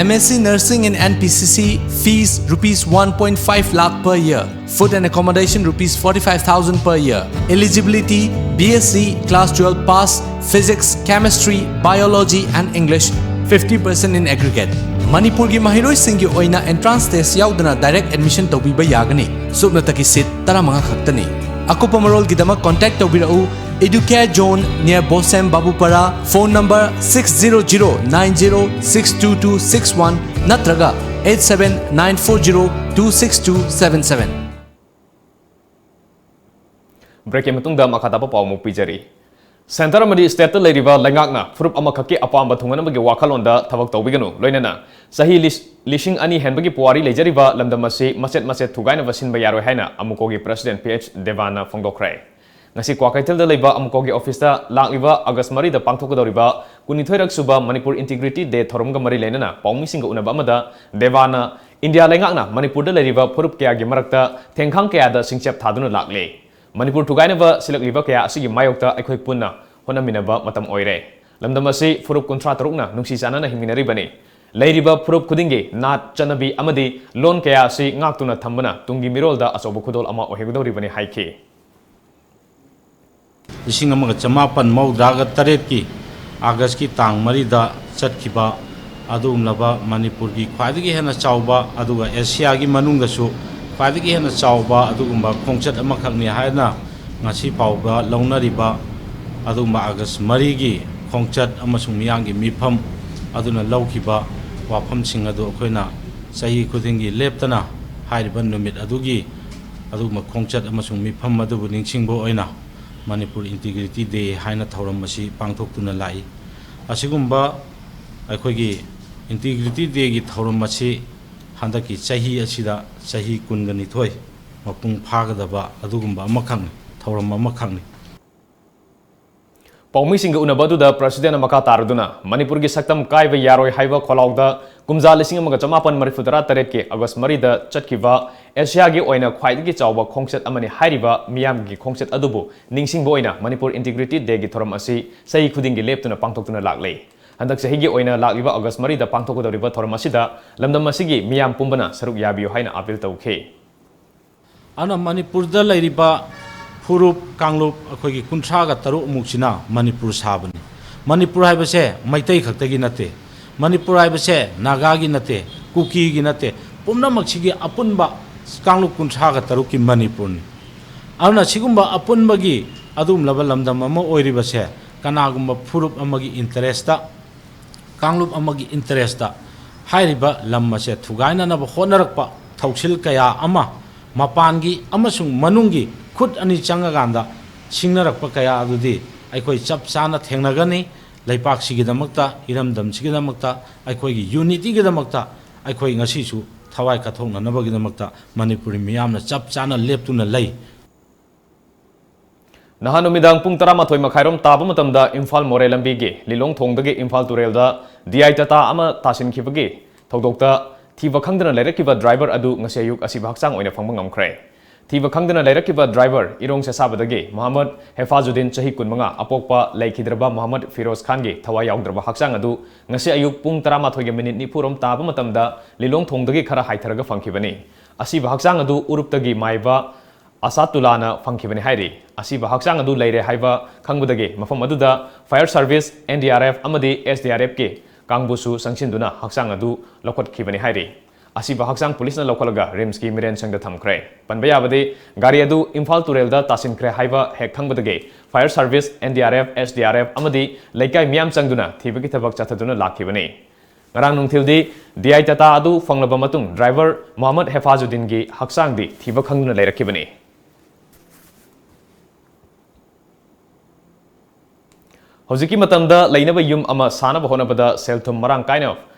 M S C Nursing in N P C C fees rupees one point five lakh per year, food and accommodation rupees forty-five thousand per year. Eligibility: B S C class twelve pass, physics, chemistry, biology and English, fifty percent in aggregate. ꯃꯅꯤꯄꯨꯔꯒꯤ ꯃꯍꯩꯔꯣꯏꯁꯤꯡꯒꯤ ꯑꯣꯏꯅ entrance test ꯌꯥꯎꯗꯅ direct admission ꯇꯧꯕꯤꯕ ꯌꯥꯒꯅꯤ꯫ ꯁꯨꯞꯅꯇꯒꯤ seat ꯇꯔꯥꯃꯉꯥ ꯈꯛꯇꯅꯤ꯫ ꯑꯀꯨꯞꯄ ꯃꯔꯣꯜꯒꯤꯗꯃꯛ contact ꯇꯧꯕꯤꯔꯛꯎ Educare Zone near Bosem Babupara, phone number six zero zero nine zero six two two six one ꯅꯠꯇ꯭ꯔꯒ eight seven nine four zero two six two seven seven꯫ Breakꯀꯤ ꯃꯇꯨꯡꯗ ꯃꯈꯥ ꯇꯥꯕ ꯄꯥꯎ ꯑꯃꯨꯛ ꯄꯤꯖꯔꯤ꯫ Centre ꯑꯃꯗꯤ stateꯇ ꯂꯩꯔꯤꯕ ꯂꯩꯉꯥꯛꯅ ꯐꯨꯔꯨꯞ ꯑꯃꯈꯛꯀꯤ ꯑꯄꯥꯝꯕ ꯊꯨꯡꯍꯟꯅꯕꯒꯤ ꯋꯥꯈꯜꯂꯣꯟꯗ ꯊꯕꯛ ꯇꯧꯕꯤꯒꯅꯨ, ꯂꯣꯏꯅꯅ ꯆꯍꯤ ꯂꯤꯁ-, ꯂꯤꯁꯤꯡ ꯑꯅꯤ ꯍꯦꯟꯕꯒꯤ ꯄꯨꯋꯥꯔꯤ ꯂꯩꯖꯔꯤꯕ ꯂꯝꯗꯝ ꯑꯁꯤ ꯃꯆꯦꯠ ꯃꯆꯦꯠ ꯊꯨꯒꯥꯏꯅꯕ ꯁꯤꯟꯕ ꯌꯥꯔꯣꯏ ꯍꯥꯏꯅ ꯑꯃꯨꯀꯣꯒꯤ President P H ꯗꯦꯕꯥꯅ ꯐꯣꯡꯗꯣꯛꯈ꯭ꯔꯦ꯫ ꯉꯁꯤ ꯀ꯭ꯋꯥꯀꯩꯊꯦꯜꯗ ꯂꯩꯕ ꯑꯃꯨꯀꯣꯒꯤ officeꯇ ꯂꯥꯛꯂꯤꯕ August ꯃꯔꯤꯗ ꯄꯥꯡꯊꯣꯛꯀꯗꯧꯔꯤꯕ ꯀꯨꯟꯅꯤꯊꯣꯏꯔꯛ ꯁꯨꯕ Manipur Integrity Day ꯊꯧꯔꯝꯒ ꯃꯔꯤ ꯂꯩꯅꯅ ꯄꯥꯎꯃꯤꯁꯤꯡꯒ ꯎꯅꯕ ꯑꯃꯗ ꯗꯦꯕꯥꯅ ꯏꯟꯗꯤꯌꯥ ꯂꯩꯉꯥꯛꯅ ꯃꯅꯤꯄꯨꯔꯗ ꯂꯩꯔꯤꯕ ꯐꯨꯔꯨꯞ ꯀꯌꯥꯒꯤ ꯃꯔꯛꯇ ꯊꯦꯡꯈꯥꯡ ꯀꯌꯥꯗ ꯁꯤꯡꯆꯞ ꯊꯥꯗꯨꯅ ꯂꯥꯛꯂꯦ꯫ ꯃꯅꯤꯄꯨꯔ ꯊꯨꯒꯥꯏꯅꯕ ꯁꯤꯜꯂꯛꯂꯤꯕ ꯀꯌꯥ ꯑꯁꯤꯒꯤ ꯃꯥꯌꯣꯛꯇ ꯑꯩꯈꯣꯏ ꯄꯨꯟꯅ ꯍꯣꯠꯅꯃꯤꯟꯅꯕ ꯃꯇꯝ ꯑꯣꯏꯔꯦ꯫ ꯂꯝꯗꯝ ꯑꯁꯤ ꯐꯨꯔꯨꯞ ꯀꯨꯟꯊ꯭ꯔꯥ ꯇꯔꯨꯛꯅ ꯅꯨꯡꯁꯤ ꯆꯥꯟꯅꯅ ꯍꯤꯡꯃꯤꯟꯅꯔꯤꯕꯅꯤ꯫ ꯂꯩꯔꯤꯕ ꯐꯨꯔꯨꯞ ꯈꯨꯗꯤꯡꯒꯤ ꯅꯥꯠ, ꯆꯠꯅꯕꯤ ꯑꯃꯗꯤ ꯂꯣꯟ ꯀꯌꯥ ꯑꯁꯤ ꯉꯥꯛꯇꯨꯅ ꯊꯝꯕꯅ ꯇꯨꯡꯒꯤ ꯃꯤꯔꯣꯜꯗ ꯑꯆꯧꯕ ꯈꯨꯗꯣꯜ ꯑꯃ ꯑꯣꯏꯍꯧꯒꯗꯧꯔꯤꯕꯅꯤ ꯍꯥꯏꯈꯤ꯫ ꯂꯤꯁꯤꯡ ꯑꯃꯒ ꯆꯃꯥꯄꯟ ꯃꯧꯗ꯭ꯔꯥꯒ ꯇꯔꯦꯠꯀꯤ Augustꯀꯤ ꯇꯥꯡ ꯃꯔꯤꯗ ꯆꯠꯈꯤꯕ ꯑꯗꯨꯒꯨꯝꯂꯕ ꯃꯅꯤꯄꯨꯔꯒꯤ ꯈ꯭ꯋꯥꯏꯗꯒꯤ ꯍꯦꯟꯅ ꯆꯥꯎꯕ, ꯑꯗꯨꯒ ꯑꯦꯁꯤꯌꯥꯒꯤ ꯃꯅꯨꯡꯗꯁꯨ ꯈ꯭ꯋꯥꯏꯗꯒꯤ ꯍꯦꯟꯅ ꯆꯥꯎꯕ ꯑꯗꯨꯒꯨꯝꯕ ꯈꯣꯡꯆꯠ ꯑꯃꯈꯛꯅꯤ ꯍꯥꯏꯅ ꯉꯁꯤ ꯐꯥꯎꯕ ꯂꯧꯅꯔꯤꯕ ꯑꯗꯨꯒꯨꯝꯕ August ꯃꯔꯤꯒꯤ ꯈꯣꯡꯆꯠ ꯑꯃꯁꯨꯡ ꯃꯤꯌꯥꯝꯒꯤ ꯃꯤꯐꯝ ꯑꯗꯨꯅ ꯂꯧꯈꯤꯕ ꯋꯥꯐꯝꯁꯤꯡ ꯑꯗꯨ ꯑꯩꯈꯣꯏꯅ ꯆꯍꯤ ꯈꯨꯗꯤꯡꯒꯤ ꯂꯦꯞꯇꯅ ꯍꯥꯏꯔꯤꯕ ꯅꯨꯃꯤꯠ ꯑꯗꯨꯒꯤ ꯑꯗꯨꯒꯨꯝꯕ ꯈꯣꯡꯆꯠ ꯑꯃꯁꯨꯡ ꯃꯤꯐꯝ ꯑꯗꯨꯕꯨ ꯅꯤꯡꯁꯤꯡꯕ ꯑꯣꯏꯅ ꯃꯅꯤꯄꯨꯔ ꯏꯟꯇꯤꯒ꯭ꯔꯤꯇꯤ ꯗꯦ ꯍꯥꯏꯅ ꯊꯧꯔꯝ ꯑꯁꯤ ꯄꯥꯡꯊꯣꯛꯇꯨꯅ ꯂꯥꯛꯏ꯫ ꯑꯁꯤꯒꯨꯝꯕ ꯑꯩꯈꯣꯏꯒꯤ ꯏꯟꯇꯤꯒ꯭ꯔꯤꯇꯤ ꯗꯦꯒꯤ ꯊꯧꯔꯝ ꯑꯁꯤ ꯍꯟꯗꯛꯀꯤ ꯆꯍꯤ ꯑꯁꯤꯗ ꯆꯍꯤ ꯀꯨꯟꯒ ꯅꯤꯊꯣꯏ ꯃꯄꯨꯡ ꯐꯥꯒꯗꯕ ꯑꯗꯨꯒꯨꯝꯕ ꯑꯃꯈꯛꯅꯤ, ꯊꯧꯔꯝ ꯑꯃꯈꯛꯅꯤ꯫ ꯄꯥꯎꯃꯤꯁꯤꯡꯒ ꯎꯅꯕ ꯑꯗꯨꯗ ꯄ꯭ꯔꯁꯤꯗꯦꯟꯅ ꯃꯈꯥ ꯇꯥꯔꯗꯨꯅ ꯃꯅꯤꯄꯨꯔꯒꯤ ꯁꯛꯇꯝ ꯀꯥꯏꯕ ꯌꯥꯔꯣꯏ ꯍꯥꯏꯕ ꯈꯣꯜꯂꯥꯎꯗ ꯀꯨꯝꯖꯥ ꯂꯤꯁꯤꯡ ꯑꯃꯒ ꯆꯃꯥꯄꯟ ꯃꯔꯤꯐꯨ ꯇꯔꯥ ꯇꯔꯦꯠꯀꯤ ꯑꯥꯒꯁ ꯃꯔꯤꯗ ꯆꯠꯈꯤꯕ ꯑꯦꯁꯤꯌꯥꯒꯤ ꯑꯣꯏꯅ ꯈ꯭ꯋꯥꯏꯗꯒꯤ ꯆꯥꯎꯕ ꯈꯣꯡꯆꯠ ꯑꯃꯅꯤ ꯍꯥꯏꯔꯤꯕ ꯃꯤꯌꯥꯝꯒꯤ ꯈꯣꯡꯆꯠ ꯑꯗꯨꯕꯨ ꯅꯤꯡꯁꯤꯡꯕ ꯑꯣꯏꯅ ꯃꯅꯤꯄꯨꯔ ꯏꯟꯇꯤꯒ꯭ꯔꯤꯇꯤ ꯗꯦꯒꯤ ꯊꯧꯔꯝ ꯑꯁꯤ ꯆꯍꯤ ꯈꯨꯗꯤꯡꯒꯤ ꯂꯦꯞꯇꯨꯅ ꯄꯥꯡꯊꯣꯛꯇꯨꯅ ꯂꯥꯛꯂꯦ꯫ ꯍꯟꯗꯛ ꯆꯍꯤꯒꯤ ꯑꯣꯏꯅ ꯂꯥꯛꯂꯤꯕ ꯑꯥꯒꯁ ꯃꯔꯤꯗ ꯄꯥꯡꯊꯣꯛꯀꯗꯧꯔꯤꯕ ꯊꯧꯔꯝ ꯑꯁꯤꯗ ꯂꯝꯗꯝ ꯑꯁꯤꯒꯤ ꯃꯤꯌꯥꯝ ꯄꯨꯝꯕꯅ ꯁꯔꯨꯛ ꯌꯥꯕꯤꯌꯨ ꯍꯥꯏꯅ ꯑꯥꯄꯤꯜ ꯇꯧꯈꯤ꯫ ꯑꯗꯨꯅ ꯃꯅꯤꯄꯨꯔꯗ ꯂꯩꯔꯤꯕ ꯐꯨꯔꯨꯞ ꯀꯥꯡꯂꯨꯞ ꯑꯩꯈꯣꯏꯒꯤ ꯀꯨꯟꯊ꯭ꯔꯥꯒ ꯇꯔꯨꯛ ꯃꯨꯛꯁꯤꯅ ꯃꯅꯤꯄꯨꯔ ꯁꯥꯕꯅꯤ꯫ ꯃꯅꯤꯄꯨꯔ ꯍꯥꯏꯕꯁꯦ ꯃꯩꯇꯩ ꯈꯛꯇꯒꯤ ꯅꯠꯇꯦ, ꯃꯅꯤꯄꯨꯔ ꯍꯥꯏꯕꯁꯦ ꯅꯥꯒꯥꯒꯤ ꯅꯠꯇꯦ, ꯀꯨꯀꯤꯒꯤ ꯅꯠꯇꯦ, ꯄꯨꯝꯅꯃꯛꯁꯤꯒꯤ ꯑꯄꯨꯟꯕ ꯀꯥꯡꯂꯨꯞ ꯀꯨꯟꯊ꯭ꯔꯥꯒ ꯇꯔꯨꯛꯀꯤ ꯃꯅꯤꯄꯨꯔꯅꯤ꯫ ꯑꯗꯨꯅ ꯁꯤꯒꯨꯝꯕ ꯑꯄꯨꯟꯕꯒꯤ ꯑꯗꯨꯒꯨꯝꯂꯕ ꯂꯝꯗꯝ ꯑꯃ ꯑꯣꯏꯔꯤꯕꯁꯦ ꯀꯅꯥꯒꯨꯝꯕ ꯐꯨꯔꯨꯞ ꯑꯃꯒꯤ ꯏꯟꯇꯔꯦꯁꯇ, ꯀꯥꯡꯂꯨꯞ ꯑꯃꯒꯤ ꯏꯟꯇꯔꯦꯁꯇ ꯍꯥꯏꯔꯤꯕ ꯂꯝ ꯑꯁꯦ ꯊꯨꯒꯥꯏꯅꯅꯕ ꯍꯣꯠꯅꯔꯛꯄ ꯊꯧꯁꯤꯜ ꯀꯌꯥ ꯑꯃ ꯃꯄꯥꯟꯒꯤ ꯑꯃꯁꯨꯡ ꯃꯅꯨꯡꯒꯤ ꯈꯨꯠ ꯑꯅꯤ ꯆꯪꯉꯀꯥꯟꯗ ꯁꯤꯡꯅꯔꯛꯄ ꯀꯌꯥ ꯑꯗꯨꯗꯤ ꯑꯩꯈꯣꯏ ꯆꯞ ꯆꯥꯅ ꯊꯦꯡꯅꯒꯅꯤ꯫ ꯂꯩꯄꯥꯛꯁꯤꯒꯤꯗꯃꯛꯇ, ꯏꯔꯝꯗꯝꯁꯤꯒꯤꯗꯃꯛꯇ, ꯑꯩꯈꯣꯏꯒꯤ ꯌꯨꯅꯤꯇꯤꯒꯤꯗꯃꯛꯇ ꯑꯩꯈꯣꯏ ꯉꯁꯤꯁꯨ ꯊꯋꯥꯏ ꯀꯠꯊꯣꯛꯅꯅꯕꯒꯤꯗꯃꯛꯇ ꯃꯅꯤꯄꯨꯔꯤ ꯃꯤꯌꯥꯝꯅ ꯆꯞ ꯆꯥꯅ ꯂꯦꯞꯇꯨꯅ ꯂꯩ꯫ ꯅꯍꯥꯟ ꯅꯨꯃꯤꯗꯥꯡ ꯄꯨꯡ ꯇꯔꯥꯃꯥꯊꯣꯏ ꯃꯈꯥꯏꯔꯣꯝ ꯇꯥꯕ ꯃꯇꯝꯗ ꯏꯝꯐꯥꯜ ꯃꯣꯔꯦ ꯂꯝꯕꯤꯒꯤ ꯂꯤꯂꯣꯡ ꯊꯣꯡꯗꯒꯤ ꯏꯝꯐꯥꯜ ꯇꯨꯔꯦꯜꯗ ꯗꯤ ꯑꯥꯏ ꯇꯥꯇꯥ ꯑꯃ ꯇꯥꯁꯤꯟꯈꯤꯕꯒꯤ ꯊꯧꯗꯣꯛꯇ ꯊꯤꯕ ꯈꯪꯗꯅ ꯂꯩꯔꯛꯈꯤꯕ ꯗ꯭ꯔꯥꯏꯚꯔ ꯑꯗꯨ ꯉꯁꯤ ꯑꯌꯨꯛ ꯑꯁꯤꯕ ꯍꯛꯆꯥꯡ ꯑꯣꯏꯅ ꯐꯪꯕ ꯉꯝꯈ꯭ꯔꯦ꯫ ꯊꯤꯕ ꯈꯪꯗꯅ ꯂꯩꯔꯛꯈꯤꯕ ꯗ꯭ꯔꯥꯏꯚꯔ ꯏꯔꯣꯡ ꯁꯦꯁꯥꯕꯗꯒꯤ ꯃꯣꯍꯝꯃꯗ ꯍꯦꯐꯥꯖꯨꯗꯤꯟ, ꯆꯍꯤ ꯀꯨꯟꯃꯉꯥ, ꯑꯄꯣꯛꯄ ꯂꯩꯈꯤꯗ꯭ꯔꯕ ꯃꯣꯍꯝꯃꯗ ꯐꯤꯔꯣꯖ ꯈꯥꯟꯒꯤ ꯊꯋꯥꯏ ꯌꯥꯎꯗ꯭ꯔꯕ ꯍꯛꯆꯥꯡ ꯑꯗꯨ ꯉꯁꯤ ꯑꯌꯨꯛ ꯄꯨꯡ ꯇꯔꯥꯃꯥꯊꯣꯏꯒ ꯃꯤꯅꯤꯠ ꯅꯤꯐꯨꯔꯣꯝ ꯇꯥꯕ ꯃꯇꯝꯗ ꯂꯤꯂꯣꯡ ꯊꯣꯡꯗꯒꯤ ꯈꯔ ꯍꯥꯏꯊꯔꯒ ꯐꯪꯈꯤꯕꯅꯤ꯫ ꯑꯁꯤꯕ ꯍꯛꯆꯥꯡ ꯑꯗꯨ ꯎꯔꯨꯞꯇꯒꯤ ꯃꯥꯏꯕ ꯑꯁꯥꯇꯨꯂꯥꯅ ꯐꯪꯈꯤꯕꯅꯤ ꯍꯥꯏꯔꯤ꯫ ꯑꯁꯤꯕ ꯍꯛꯆꯥꯡ ꯑꯗꯨ ꯂꯩꯔꯦ ꯍꯥꯏꯕ ꯈꯪꯕꯗꯒꯤ ꯃꯐꯝ ꯑꯗꯨꯗ fire service, N D R F ꯑꯃꯗꯤ S D R Fꯀꯤ ꯀꯥꯡꯕꯨꯁꯨ ꯆꯪꯁꯤꯟꯗꯨꯅ ꯍꯛꯆꯥꯡ ꯑꯗꯨ ꯂꯧꯈꯠꯈꯤꯕꯅꯤ ꯍꯥꯏꯔꯤ꯫ ꯑꯁꯤꯕ ꯍꯛꯆꯥꯡ ꯄꯨꯂꯤꯁꯅ ꯂꯧꯈꯠꯂꯒ ꯔꯤꯝꯁꯀꯤ ꯃꯤꯔꯦꯟꯁꯪꯗ ꯊꯝꯈ꯭ꯔꯦ꯫ ꯄꯟꯕ ꯌꯥꯕꯗꯤ, ꯒꯥꯔꯤ ꯑꯗꯨ ꯏꯝꯐꯥꯜ ꯇꯨꯔꯦꯜꯗ ꯇꯥꯁꯤꯟꯈ꯭ꯔꯦ ꯍꯥꯏꯕ ꯍꯦꯛ ꯈꯪꯕꯗꯒꯤ fire service, N D R F, S D R F ꯑꯃꯗꯤ ꯂꯩꯀꯥꯏ ꯃꯤꯌꯥꯝ ꯆꯪꯗꯨꯅ ꯊꯤꯕꯒꯤ ꯊꯕꯛ ꯆꯠꯊꯗꯨꯅ ꯂꯥꯛꯈꯤꯕꯅꯤ꯫ ꯉꯔꯥꯡ ꯅꯨꯡꯊꯤꯜꯗꯤ ꯗꯤ ꯑꯥꯏ ꯇꯥꯇꯥ ꯑꯗꯨ ꯐꯪꯂꯕ ꯃꯇꯨꯡ ꯗ꯭ꯔꯥꯏꯚꯔ ꯃꯣꯍꯝꯃꯗ ꯍꯦꯐꯥꯖꯨꯗꯤꯟꯒꯤ ꯍꯛꯆꯥꯡꯗꯤ ꯊꯤꯕ ꯈꯪꯗꯅ ꯂꯩꯔꯛꯈꯤꯕꯅꯤ꯫ ꯍꯧꯖꯤꯛꯀꯤ ꯃꯇꯝꯗ ꯂꯩꯅꯕ ꯌꯨꯝ ꯑꯃ ꯁꯥꯅꯕ ꯍꯣꯠꯅꯕꯗ ꯁꯦꯜ ꯊꯨꯝ ꯃꯔꯥꯡ ꯀꯥꯏꯅ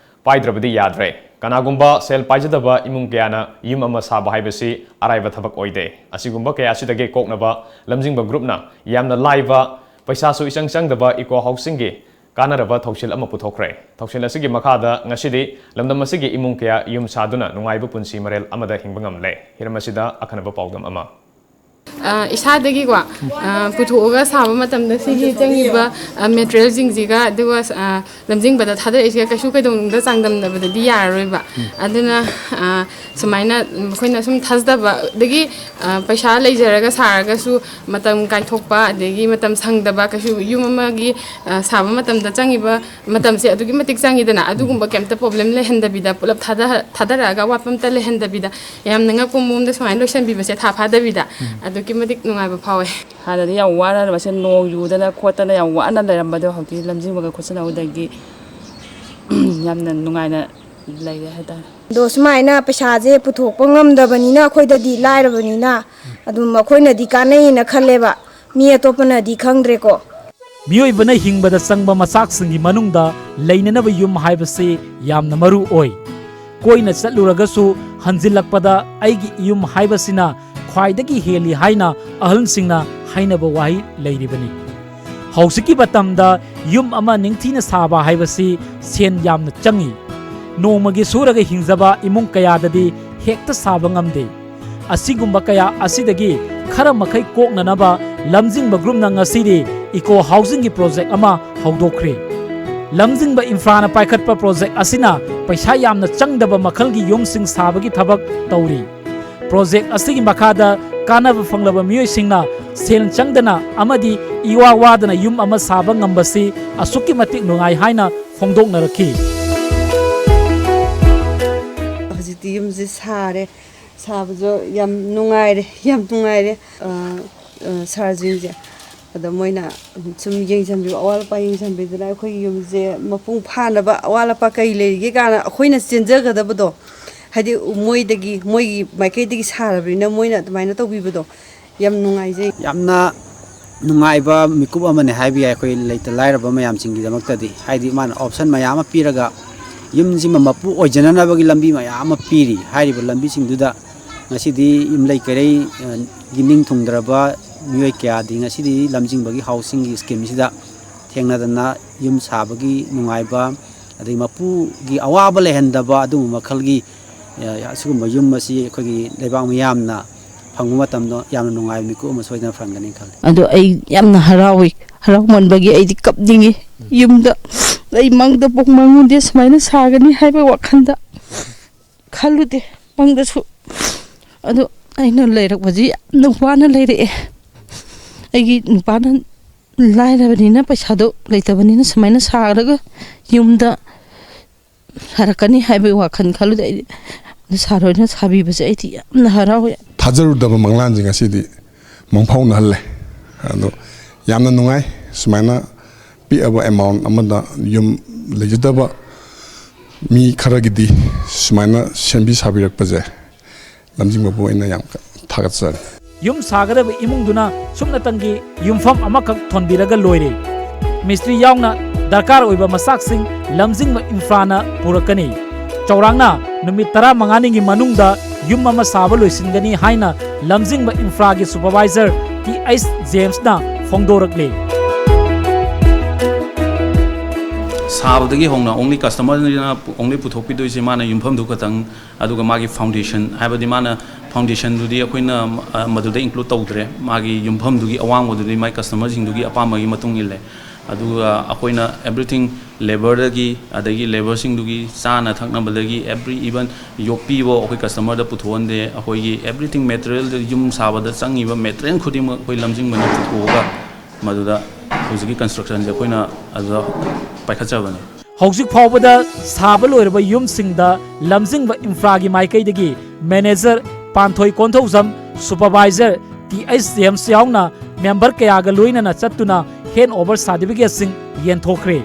ꯄꯥꯏꯗ꯭ꯔꯕꯗꯤ ꯌꯥꯗ꯭ꯔꯦ꯫ ꯀꯅꯥꯒꯨꯝꯕ ꯁꯦꯜ ꯄꯥꯏꯖꯗꯕ ꯏꯃꯨꯡ ꯀꯌꯥꯅ ꯌꯨꯝ ꯑꯃ ꯁꯥꯕ ꯍꯥꯏꯕꯁꯤ ꯑꯔꯥꯏꯕ ꯊꯕꯛ ꯑꯣꯏꯗꯦ꯫ ꯑꯁꯤꯒꯨꯝꯕ ꯀꯌꯥ ꯑꯁꯤꯗꯒꯤ ꯀꯣꯛꯅꯕ ꯂꯝꯖꯤꯡꯕ ꯒ꯭ꯔꯨꯞꯅ ꯌꯥꯝꯅ ꯂꯥꯏꯕ, ꯄꯩꯁꯥꯁꯨ ꯏꯆꯪ ꯆꯪꯗꯕ ꯏꯀꯣ ꯍꯥꯎꯁꯤꯡꯒꯤ ꯀꯥꯟꯅꯔꯕ ꯊꯧꯁꯤꯜ ꯑꯃ ꯄꯨꯊꯣꯛꯈ꯭ꯔꯦ꯫ ꯊꯧꯁꯤꯜ ꯑꯁꯤꯒꯤ ꯃꯈꯥꯗ ꯉꯁꯤꯗꯤ ꯂꯝꯗꯝ ꯑꯁꯤꯒꯤ ꯏꯃꯨꯡ ꯀꯌꯥ ꯌꯨꯝ ꯁꯥꯗꯨꯅ ꯅꯨꯡꯉꯥꯏꯕ ꯄꯨꯟꯁꯤ ꯃꯔꯦꯜ ꯑꯃꯗ ꯍꯤꯡꯕ ꯉꯝꯂꯦ꯫ ꯍꯤꯔꯝ ꯑꯁꯤꯗ ꯑꯈꯟꯅꯕ ꯄꯥꯎꯗꯝ ꯑꯃ꯫ ꯑ, ꯏꯁꯥꯗꯒꯤꯀꯣ, ꯑ, ꯄꯨꯊꯣꯛꯑꯒ ꯁꯥꯕ ꯃꯇꯝꯗ ꯁꯤꯒꯤ ꯆꯪꯉꯤꯕ, ꯑ, ꯃꯦꯇꯔꯤꯌꯦꯜꯁꯤꯡꯁꯤꯒ ꯑꯗꯨꯒ, ꯑ, ꯂꯝꯖꯤꯡꯕꯗ ꯊꯥꯗꯔꯛꯏꯁꯤꯒ ꯀꯩꯁꯨ ꯀꯩꯗꯧꯅꯨꯡꯗ ꯆꯥꯡꯗꯝꯅꯕꯗꯗꯤ ꯌꯥꯔꯔꯣꯏꯕ꯫ ꯑꯗꯨꯅ, ꯑ, ꯁꯨꯃꯥꯏꯅ ꯑꯩꯈꯣꯏꯅ ꯁꯨꯝ ꯊꯥꯖꯗꯕ, ꯑꯗꯒꯤ, ꯑ, ꯄꯩꯁꯥ ꯂꯩꯖꯔꯒ ꯁꯥꯔꯒꯁꯨ ꯃꯇꯝ ꯀꯥꯏꯊꯣꯛꯄ, ꯑꯗꯒꯤ ꯃꯇꯝ ꯁꯪꯗꯕ, ꯀꯩꯁꯨ ꯌꯨꯝ ꯑꯃꯒꯤ, ꯑ, ꯁꯥꯕ ꯃꯇꯝꯗ ꯆꯪꯉꯤꯕ ꯃꯇꯝꯁꯦ ꯑꯗꯨꯛꯀꯤ ꯃꯇꯤꯛ ꯆꯪꯉꯤꯗꯅ, ꯑꯗꯨꯒꯨꯝꯕ ꯀꯩꯝꯇ ꯄ꯭ꯔꯣꯕ꯭ꯂꯦꯝ ꯂꯩꯍꯟꯗꯕꯤꯗ, ꯄꯨꯂꯞ ꯊꯥꯗ-, ꯊꯥꯗꯔꯛꯑꯒ ꯑꯋꯥꯠꯄ ꯑꯝꯇ ꯂꯩꯍꯟꯗꯕꯤꯗ, ꯌꯥꯝꯅ ꯉꯛꯄ ꯃꯑꯣꯡꯗ ꯁꯨꯃꯥꯏꯅ ꯂꯣꯏꯁꯟꯕꯤꯕꯁꯦ ꯊꯥ ꯐꯥꯗꯕꯤꯗ, ꯑꯗꯨꯛꯀꯤ ꯃꯇꯤꯛ ꯅꯨꯡꯉꯥꯏꯕ ꯐꯥꯎꯋꯦ꯫ ꯍꯥꯟꯅꯗꯤ ꯌꯥꯝ ꯋꯥꯔꯝꯕꯁꯦ, ꯅꯣꯡ ꯌꯨꯗꯅ ꯈꯣꯠꯇꯅ ꯌꯥꯝ ꯋꯥꯅ ꯂꯩꯔꯝꯕꯗꯣ ꯍꯧꯖꯤꯛꯇꯤ ꯂꯝꯖꯤꯡꯕꯒ ꯈꯣꯠꯆꯟꯍꯧꯕꯗꯒꯤ ꯌꯥꯝꯅ ꯅꯨꯡꯉꯥꯏꯅ ꯂꯩꯔꯦ ꯍꯥꯏꯇꯥꯔꯦ꯫ ꯑꯗꯣ ꯁꯨꯃꯥꯏꯅ ꯄꯩꯁꯥꯁꯦ ꯄꯨꯊꯣꯛꯄ ꯉꯝꯗꯕꯅꯤꯅ ꯑꯩꯈꯣꯏꯗꯗꯤ ꯂꯥꯏꯔꯕꯅꯤꯅ ꯑꯗꯨꯝ ꯑꯩꯈꯣꯏꯅꯗꯤ ꯀꯥꯟꯅꯩꯌꯦꯅ ꯈꯜꯂꯦꯕ, ꯃꯤ ꯑꯇꯣꯞꯄꯅꯗꯤ ꯈꯪꯗ꯭ꯔꯦꯀꯣ꯫ ꯃꯤꯑꯣꯏꯕꯅ ꯍꯤꯡꯕꯗ ꯆꯪꯕ ꯃꯆꯥꯛꯁꯤꯡꯒꯤ ꯃꯅꯨꯡꯗ ꯂꯩꯅꯅꯕ ꯌꯨꯝ ꯍꯥꯏꯕꯁꯤ ꯌꯥꯝꯅ ꯃꯔꯨ ꯑꯣꯏ꯫ ꯀꯣꯏꯅ ꯆꯠꯂꯨꯔꯒꯁꯨ ꯍꯟꯖꯤꯜꯂꯛꯄꯗ ꯑꯩꯒꯤ ꯌꯨꯝ ꯍꯥꯏꯕꯁꯤꯅ ꯈ꯭ꯋꯥꯏꯗꯒꯤ ꯍꯦꯜꯂꯤ ꯍꯥꯏꯅ ꯑꯍꯜꯁꯤꯡꯅ ꯍꯥꯏꯅꯕ ꯋꯥꯍꯩ ꯂꯩꯔꯤꯕꯅꯤ꯫ ꯍꯧꯖꯤꯛꯀꯤ ꯃꯇꯝꯗ ꯌꯨꯝ ꯑꯃ ꯅꯤꯡꯊꯤꯅ ꯁꯥꯕ ꯍꯥꯏꯕꯁꯤ ꯁꯦꯟ ꯌꯥꯝꯅ ꯆꯪꯏ꯫ ꯅꯣꯡꯃꯒꯤ ꯁꯨꯔꯒ ꯍꯤꯡꯖꯕ ꯏꯃꯨꯡ ꯀꯌꯥꯗꯗꯤ ꯍꯦꯛꯇ ꯁꯥꯕ ꯉꯝꯗꯦ꯫ ꯑꯁꯤꯒꯨꯝꯕ ꯀꯌꯥ ꯑꯁꯤꯗꯒꯤ ꯈꯔ ꯃꯈꯩ ꯀꯣꯛꯅꯅꯕ ꯂꯝꯖꯤꯡꯕ ꯒ꯭ꯔꯨꯞꯅ ꯉꯁꯤꯗꯤ ꯏꯀꯣ ꯍꯥꯎꯁꯤꯡꯒꯤ ꯄ꯭ꯔꯣꯖꯦꯛ ꯑꯃ ꯍꯧꯗꯣꯛꯈ꯭ꯔꯦ꯫ ꯂꯝꯖꯤꯡꯕ ꯏꯟꯐ꯭ꯔꯥꯅ ꯄꯥꯏꯈꯠꯄ ꯄ꯭ꯔꯣꯖꯦꯛ ꯑꯁꯤꯅ ꯄꯩꯁꯥ ꯌꯥꯝꯅ ꯆꯪꯗꯕ ꯃꯈꯜꯒꯤ ꯌꯨꯝꯁꯤꯡ ꯁꯥꯕꯒꯤ ꯊꯕꯛ ꯇꯧꯔꯤ꯫ ꯄ꯭ꯔꯣꯖꯦꯛ ꯑꯁꯤꯒꯤ ꯃꯈꯥꯗ ꯀꯥꯟꯅꯕ ꯐꯪꯂꯕ ꯃꯤꯑꯣꯏꯁꯤꯡꯅ ꯁꯦꯜ ꯆꯪꯗꯅ ꯑꯃꯗꯤ ꯏꯋꯥ ꯋꯥꯗꯅ ꯌꯨꯝ ꯑꯃ ꯁꯥꯕ ꯉꯝꯕꯁꯤ ꯑꯁꯨꯛꯀꯤ ꯃꯇꯤꯛ ꯅꯨꯡꯉꯥꯏ ꯍꯥꯏꯅ ꯐꯣꯡꯗꯣꯛꯅꯔꯛꯈꯤ꯫ ꯍꯧꯖꯤꯛꯇꯤ ꯌꯨꯝꯁꯦ ꯁꯥꯔꯦ꯫ ꯁꯥꯕꯁꯨ ꯌꯥꯝ ꯅꯨꯡꯉꯥꯏꯔꯦ, ꯌꯥꯝ ꯅꯨꯡꯉꯥꯏꯔꯦ꯫ ꯑ, ꯑ, ꯁꯥꯔꯁꯤꯡꯁꯦ ꯑꯗ ꯃꯣꯏꯅ ꯁꯨꯝ ꯌꯦꯡꯁꯤꯟꯕꯤꯕ, ꯑꯋꯥꯠ ꯑꯄꯥ ꯌꯦꯡꯁꯤꯟꯕꯤꯗꯅ ꯑꯩꯈꯣꯏꯒꯤ ꯌꯨꯝꯁꯦ ꯃꯄꯨꯡ ꯐꯥꯅꯕ, ꯑꯋꯥꯠ ꯑꯄꯥ ꯀꯔꯤ ꯂꯩꯔꯤꯒꯦ ꯀꯥꯏꯅ ꯑꯩꯈꯣꯏꯅ ꯆꯦꯟꯖꯒꯗꯕꯗꯣ, ꯍꯥꯏꯗꯤ ꯃꯣꯏꯗꯒꯤ, ꯃꯣꯏꯒꯤ ꯃꯥꯏꯀꯩꯗꯒꯤ ꯁꯥꯔꯕꯅꯤꯅ ꯃꯣꯏꯅ ꯑꯗꯨꯃꯥꯏꯅ ꯇꯧꯕꯤꯕꯗꯣ ꯌꯥꯝ ꯅꯨꯡꯉꯥꯏꯖꯩ꯫ ꯌꯥꯝꯅ ꯅꯨꯡꯉꯥꯏꯕ ꯃꯤꯀꯨꯞ ꯑꯃꯅꯤ ꯍꯥꯏꯕ ꯌꯥꯏ ꯑꯩꯈꯣꯏ ꯂꯩꯇ ꯂꯥꯏꯔꯕ ꯃꯌꯥꯝꯁꯤꯡꯒꯤꯗꯃꯛꯇꯗꯤ꯫ ꯍꯥꯏꯗꯤ ꯃꯥꯅ ꯑꯣꯞꯁꯟ ꯃꯌꯥꯝ ꯑꯃ ꯄꯤꯔꯒ ꯌꯨꯝꯁꯤꯃ ꯃꯄꯨ ꯑꯣꯏꯖꯅꯅꯕꯒꯤ ꯂꯝꯕꯤ ꯃꯌꯥꯝ ꯑꯃ ꯄꯤꯔꯤ꯫ ꯍꯥꯏꯔꯤꯕ ꯂꯝꯕꯤꯁꯤꯡꯗꯨꯗ ꯉꯁꯤꯗꯤ ꯌꯨꯝꯂꯩ ꯀꯩꯔꯩ, ꯑ, ꯒꯤ ꯅꯤꯡ ꯊꯨꯡꯗ꯭ꯔꯕ ꯃꯤꯑꯣꯏ ꯀꯌꯥꯗꯤ ꯉꯁꯤꯗꯤ ꯂꯝꯖꯤꯡꯕꯒꯤ ꯍꯥꯎꯁꯤꯡꯒꯤ ꯁ꯭ꯀꯤꯝꯁꯤꯗ ꯊꯦꯡꯅꯗꯅ ꯌꯨꯝ ꯁꯥꯕꯒꯤ ꯅꯨꯡꯉꯥꯏꯕ, ꯑꯗꯩ ꯃꯄꯨꯒꯤ ꯑꯋꯥꯕ ꯂꯩꯍꯟꯗꯕ ꯑꯗꯨꯒꯨꯝꯕ ꯃꯈꯜꯒꯤ, ꯑ, ꯑꯁꯤꯒꯨꯝꯕ ꯌꯨꯝ ꯑꯁꯤ ꯑꯩꯈꯣꯏꯒꯤ ꯂꯩꯕꯥꯛ ꯃꯤꯌꯥꯝꯅ ꯐꯪꯕ ꯃꯇꯝꯗ ꯌꯥꯝꯅ ꯅꯨꯡꯉꯥꯏꯕ ꯃꯤꯀꯨꯞ ꯑꯃ ꯁꯣꯏꯗꯅ ꯐꯪꯒꯅꯤ ꯈꯜꯂꯤ꯫ ꯑꯗꯣ ꯑꯩ ꯌꯥꯝꯅ ꯍꯔꯥꯎꯏ, ꯍꯔꯥꯎꯃꯟꯕꯒꯤ ꯑꯩꯗꯤ ꯀꯞꯅꯤꯡꯉꯤ꯫ ꯌꯨꯝꯗ ꯑꯩ ꯃꯪꯗ ꯄꯣꯛ ꯃꯪꯉꯨꯗꯦ ꯁꯨꯃꯥꯏꯅ ꯁꯥꯒꯅꯤ ꯍꯥꯏꯕ ꯋꯥꯈꯜꯗ ꯈꯜꯂꯨꯗꯦ ꯃꯪꯗꯁꯨ꯫ ꯑꯗꯣ ꯑꯩꯅ ꯂꯩꯔꯛꯄꯁꯤ ꯌꯥꯝꯅ ꯋꯥꯅ ꯂꯩꯔꯛꯑꯦ꯫ ꯑꯩꯒꯤ ꯅꯨꯄꯥꯅ ꯂꯥꯏꯔꯕꯅꯤꯅ, ꯄꯩꯁꯥꯗꯣ ꯂꯩꯇꯕꯅꯤꯅ ꯁꯨꯃꯥꯏꯅ ꯁꯥꯔꯒ ꯌꯨꯝꯗ ꯁꯥꯔꯛꯀꯅꯤ ꯍꯥꯏꯕꯒꯤ ꯋꯥꯈꯜ ꯈꯜꯂꯨꯗꯦ꯫ ꯑꯩꯗꯤ ꯁꯥꯔ ꯍꯣꯏꯅ ꯁꯥꯕꯤꯕꯁꯦ ꯑꯩꯗꯤ ꯌꯥꯝꯅ ꯍꯔꯥꯎꯋꯦ꯫ ꯊꯥꯖꯔꯨꯗꯕ ꯃꯪꯂꯥꯟꯁꯦ ꯉꯁꯤꯗꯤ ꯃꯪꯐꯥꯎꯅꯍꯜꯂꯦ꯫ ꯑꯗꯣ ꯌꯥꯝꯅ ꯅꯨꯡꯉꯥꯏ꯫ ꯁꯨꯃꯥꯏꯅ ꯄꯤꯛꯑꯕ ꯑꯦꯃꯥꯎꯟ ꯑꯃꯗ ꯌꯨꯝ ꯂꯩꯖꯗꯕ ꯃꯤ ꯈꯔꯒꯤꯗꯤ ꯁꯨꯃꯥꯏꯅ ꯁꯦꯝꯕꯤ ꯁꯥꯕꯤꯔꯛꯄꯁꯦ ꯂꯝꯖꯤꯡꯕꯕꯨ ꯑꯩꯅ ꯌꯥꯝ ꯊꯥꯒꯠꯆꯔꯤ꯫ ꯌꯨꯝ ꯁꯥꯒꯗꯕ ꯏꯃꯨꯡꯗꯨꯅ ꯁꯨꯞꯅꯇꯪꯒꯤ ꯌꯨꯝꯐꯝ ꯑꯃꯈꯛ ꯊꯣꯟꯕꯤꯔꯒ ꯂꯣꯏꯔꯦ꯫ ꯃꯤꯁꯇ꯭ꯔꯤ ꯌꯥꯎꯅ ꯗꯔꯀꯥꯔ ꯑꯣꯏꯕ ꯃꯆꯥꯛꯁꯤꯡ ꯂꯝꯖꯤꯡꯕ ꯏꯟꯐ꯭ꯔꯥꯅ ꯄꯨꯔꯛꯀꯅꯤ꯫ ꯆꯧꯔꯥꯛꯅ ꯅꯨꯃꯤꯠ ꯇꯔꯥꯃꯉꯥꯅꯤꯒꯤ ꯃꯅꯨꯡꯗ ꯌꯨꯝ ꯑꯃ ꯁꯥꯕ ꯂꯣꯏꯁꯤꯟꯒꯅꯤ ꯍꯥꯏꯅ ꯂꯝꯖꯤꯡꯕ ꯏꯟꯐ꯭ꯔꯥꯒꯤ ꯁꯨꯄꯔꯚꯥꯏꯖꯔ ꯇꯤ ꯑꯩꯆ ꯖꯦꯝꯁꯅ ꯐꯣꯡꯗꯣꯔꯛꯂꯤ꯫ ꯁꯥꯕꯗꯒꯤ ꯍꯧꯅ only customerꯅ only ꯄꯨꯊꯣꯛꯄꯤꯗꯣꯏꯁꯦ ꯃꯥꯅ ꯌꯨꯝꯐꯝꯗꯨ ꯈꯛꯇꯪ, ꯑꯗꯨꯒ ꯃꯥꯒꯤ foundation, ꯍꯥꯏꯕꯗꯤ ꯃꯥꯅ foundationꯗꯨꯗꯤ ꯑꯩꯈꯣꯏꯅ, ꯑ, ꯃꯗꯨꯗ include ꯇꯧꯗ꯭ꯔꯦ꯫ ꯃꯥꯒꯤ ꯌꯨꯝꯐꯝꯗꯨꯒꯤ ꯑꯋꯥꯡꯕꯗꯨꯗꯤ ꯃꯥꯏ customerꯁꯤꯡꯗꯨꯒꯤ ꯑꯄꯥꯝꯕꯒꯤ ꯃꯇꯨꯡ ꯏꯜꯂꯦ꯫ ꯑꯗꯨꯒ ꯑꯩꯈꯣꯏꯅ everything, labourꯗꯒꯤ, ꯑꯗꯒꯤ labourꯁꯤꯡꯗꯨꯒꯤ ꯆꯥꯅ ꯊꯛꯅꯕꯗꯒꯤ every, even ꯌꯣꯠꯄꯤꯕ ꯑꯩꯈꯣꯏ customerꯗ ꯄꯨꯊꯣꯛꯍꯟꯗꯦ꯫ ꯑꯩꯈꯣꯏꯒꯤ everything material, ꯌꯨꯝ ꯁꯥꯕꯗ ꯆꯪꯉꯤꯕ material ꯈꯨꯗꯤꯡꯃꯛ ꯑꯩꯈꯣꯏ ꯂꯝꯖꯤꯡꯕꯅ ꯄꯨꯊꯣꯛꯑꯒ ꯃꯗꯨꯗ ꯍꯧꯖꯤꯛꯀꯤ constructionꯁꯦ ꯑꯩꯈꯣꯏꯅ ꯑꯗꯨꯗ ꯄꯥꯏꯈꯠꯆꯕꯅꯤ꯫ ꯍꯧꯖꯤꯛ ꯐꯥꯎꯕꯗ ꯁꯥꯕ ꯂꯣꯏꯔꯕ ꯌꯨꯝꯁꯤꯡꯗ ꯂꯝꯖꯤꯡꯕ ꯏꯟꯐ꯭ꯔꯥꯒꯤ ꯃꯥꯏꯀꯩꯗꯒꯤ manager Panthoi Konthoujam, supervisor T H James ꯌꯥꯎꯅ ꯃꯦꯝꯕꯔ ꯀꯌꯥꯒ ꯂꯣꯏꯅꯅ ꯆꯠꯇꯨꯅ handover certificateꯁꯤꯡ ꯌꯦꯟꯊꯣꯛꯈ꯭ꯔꯦ꯫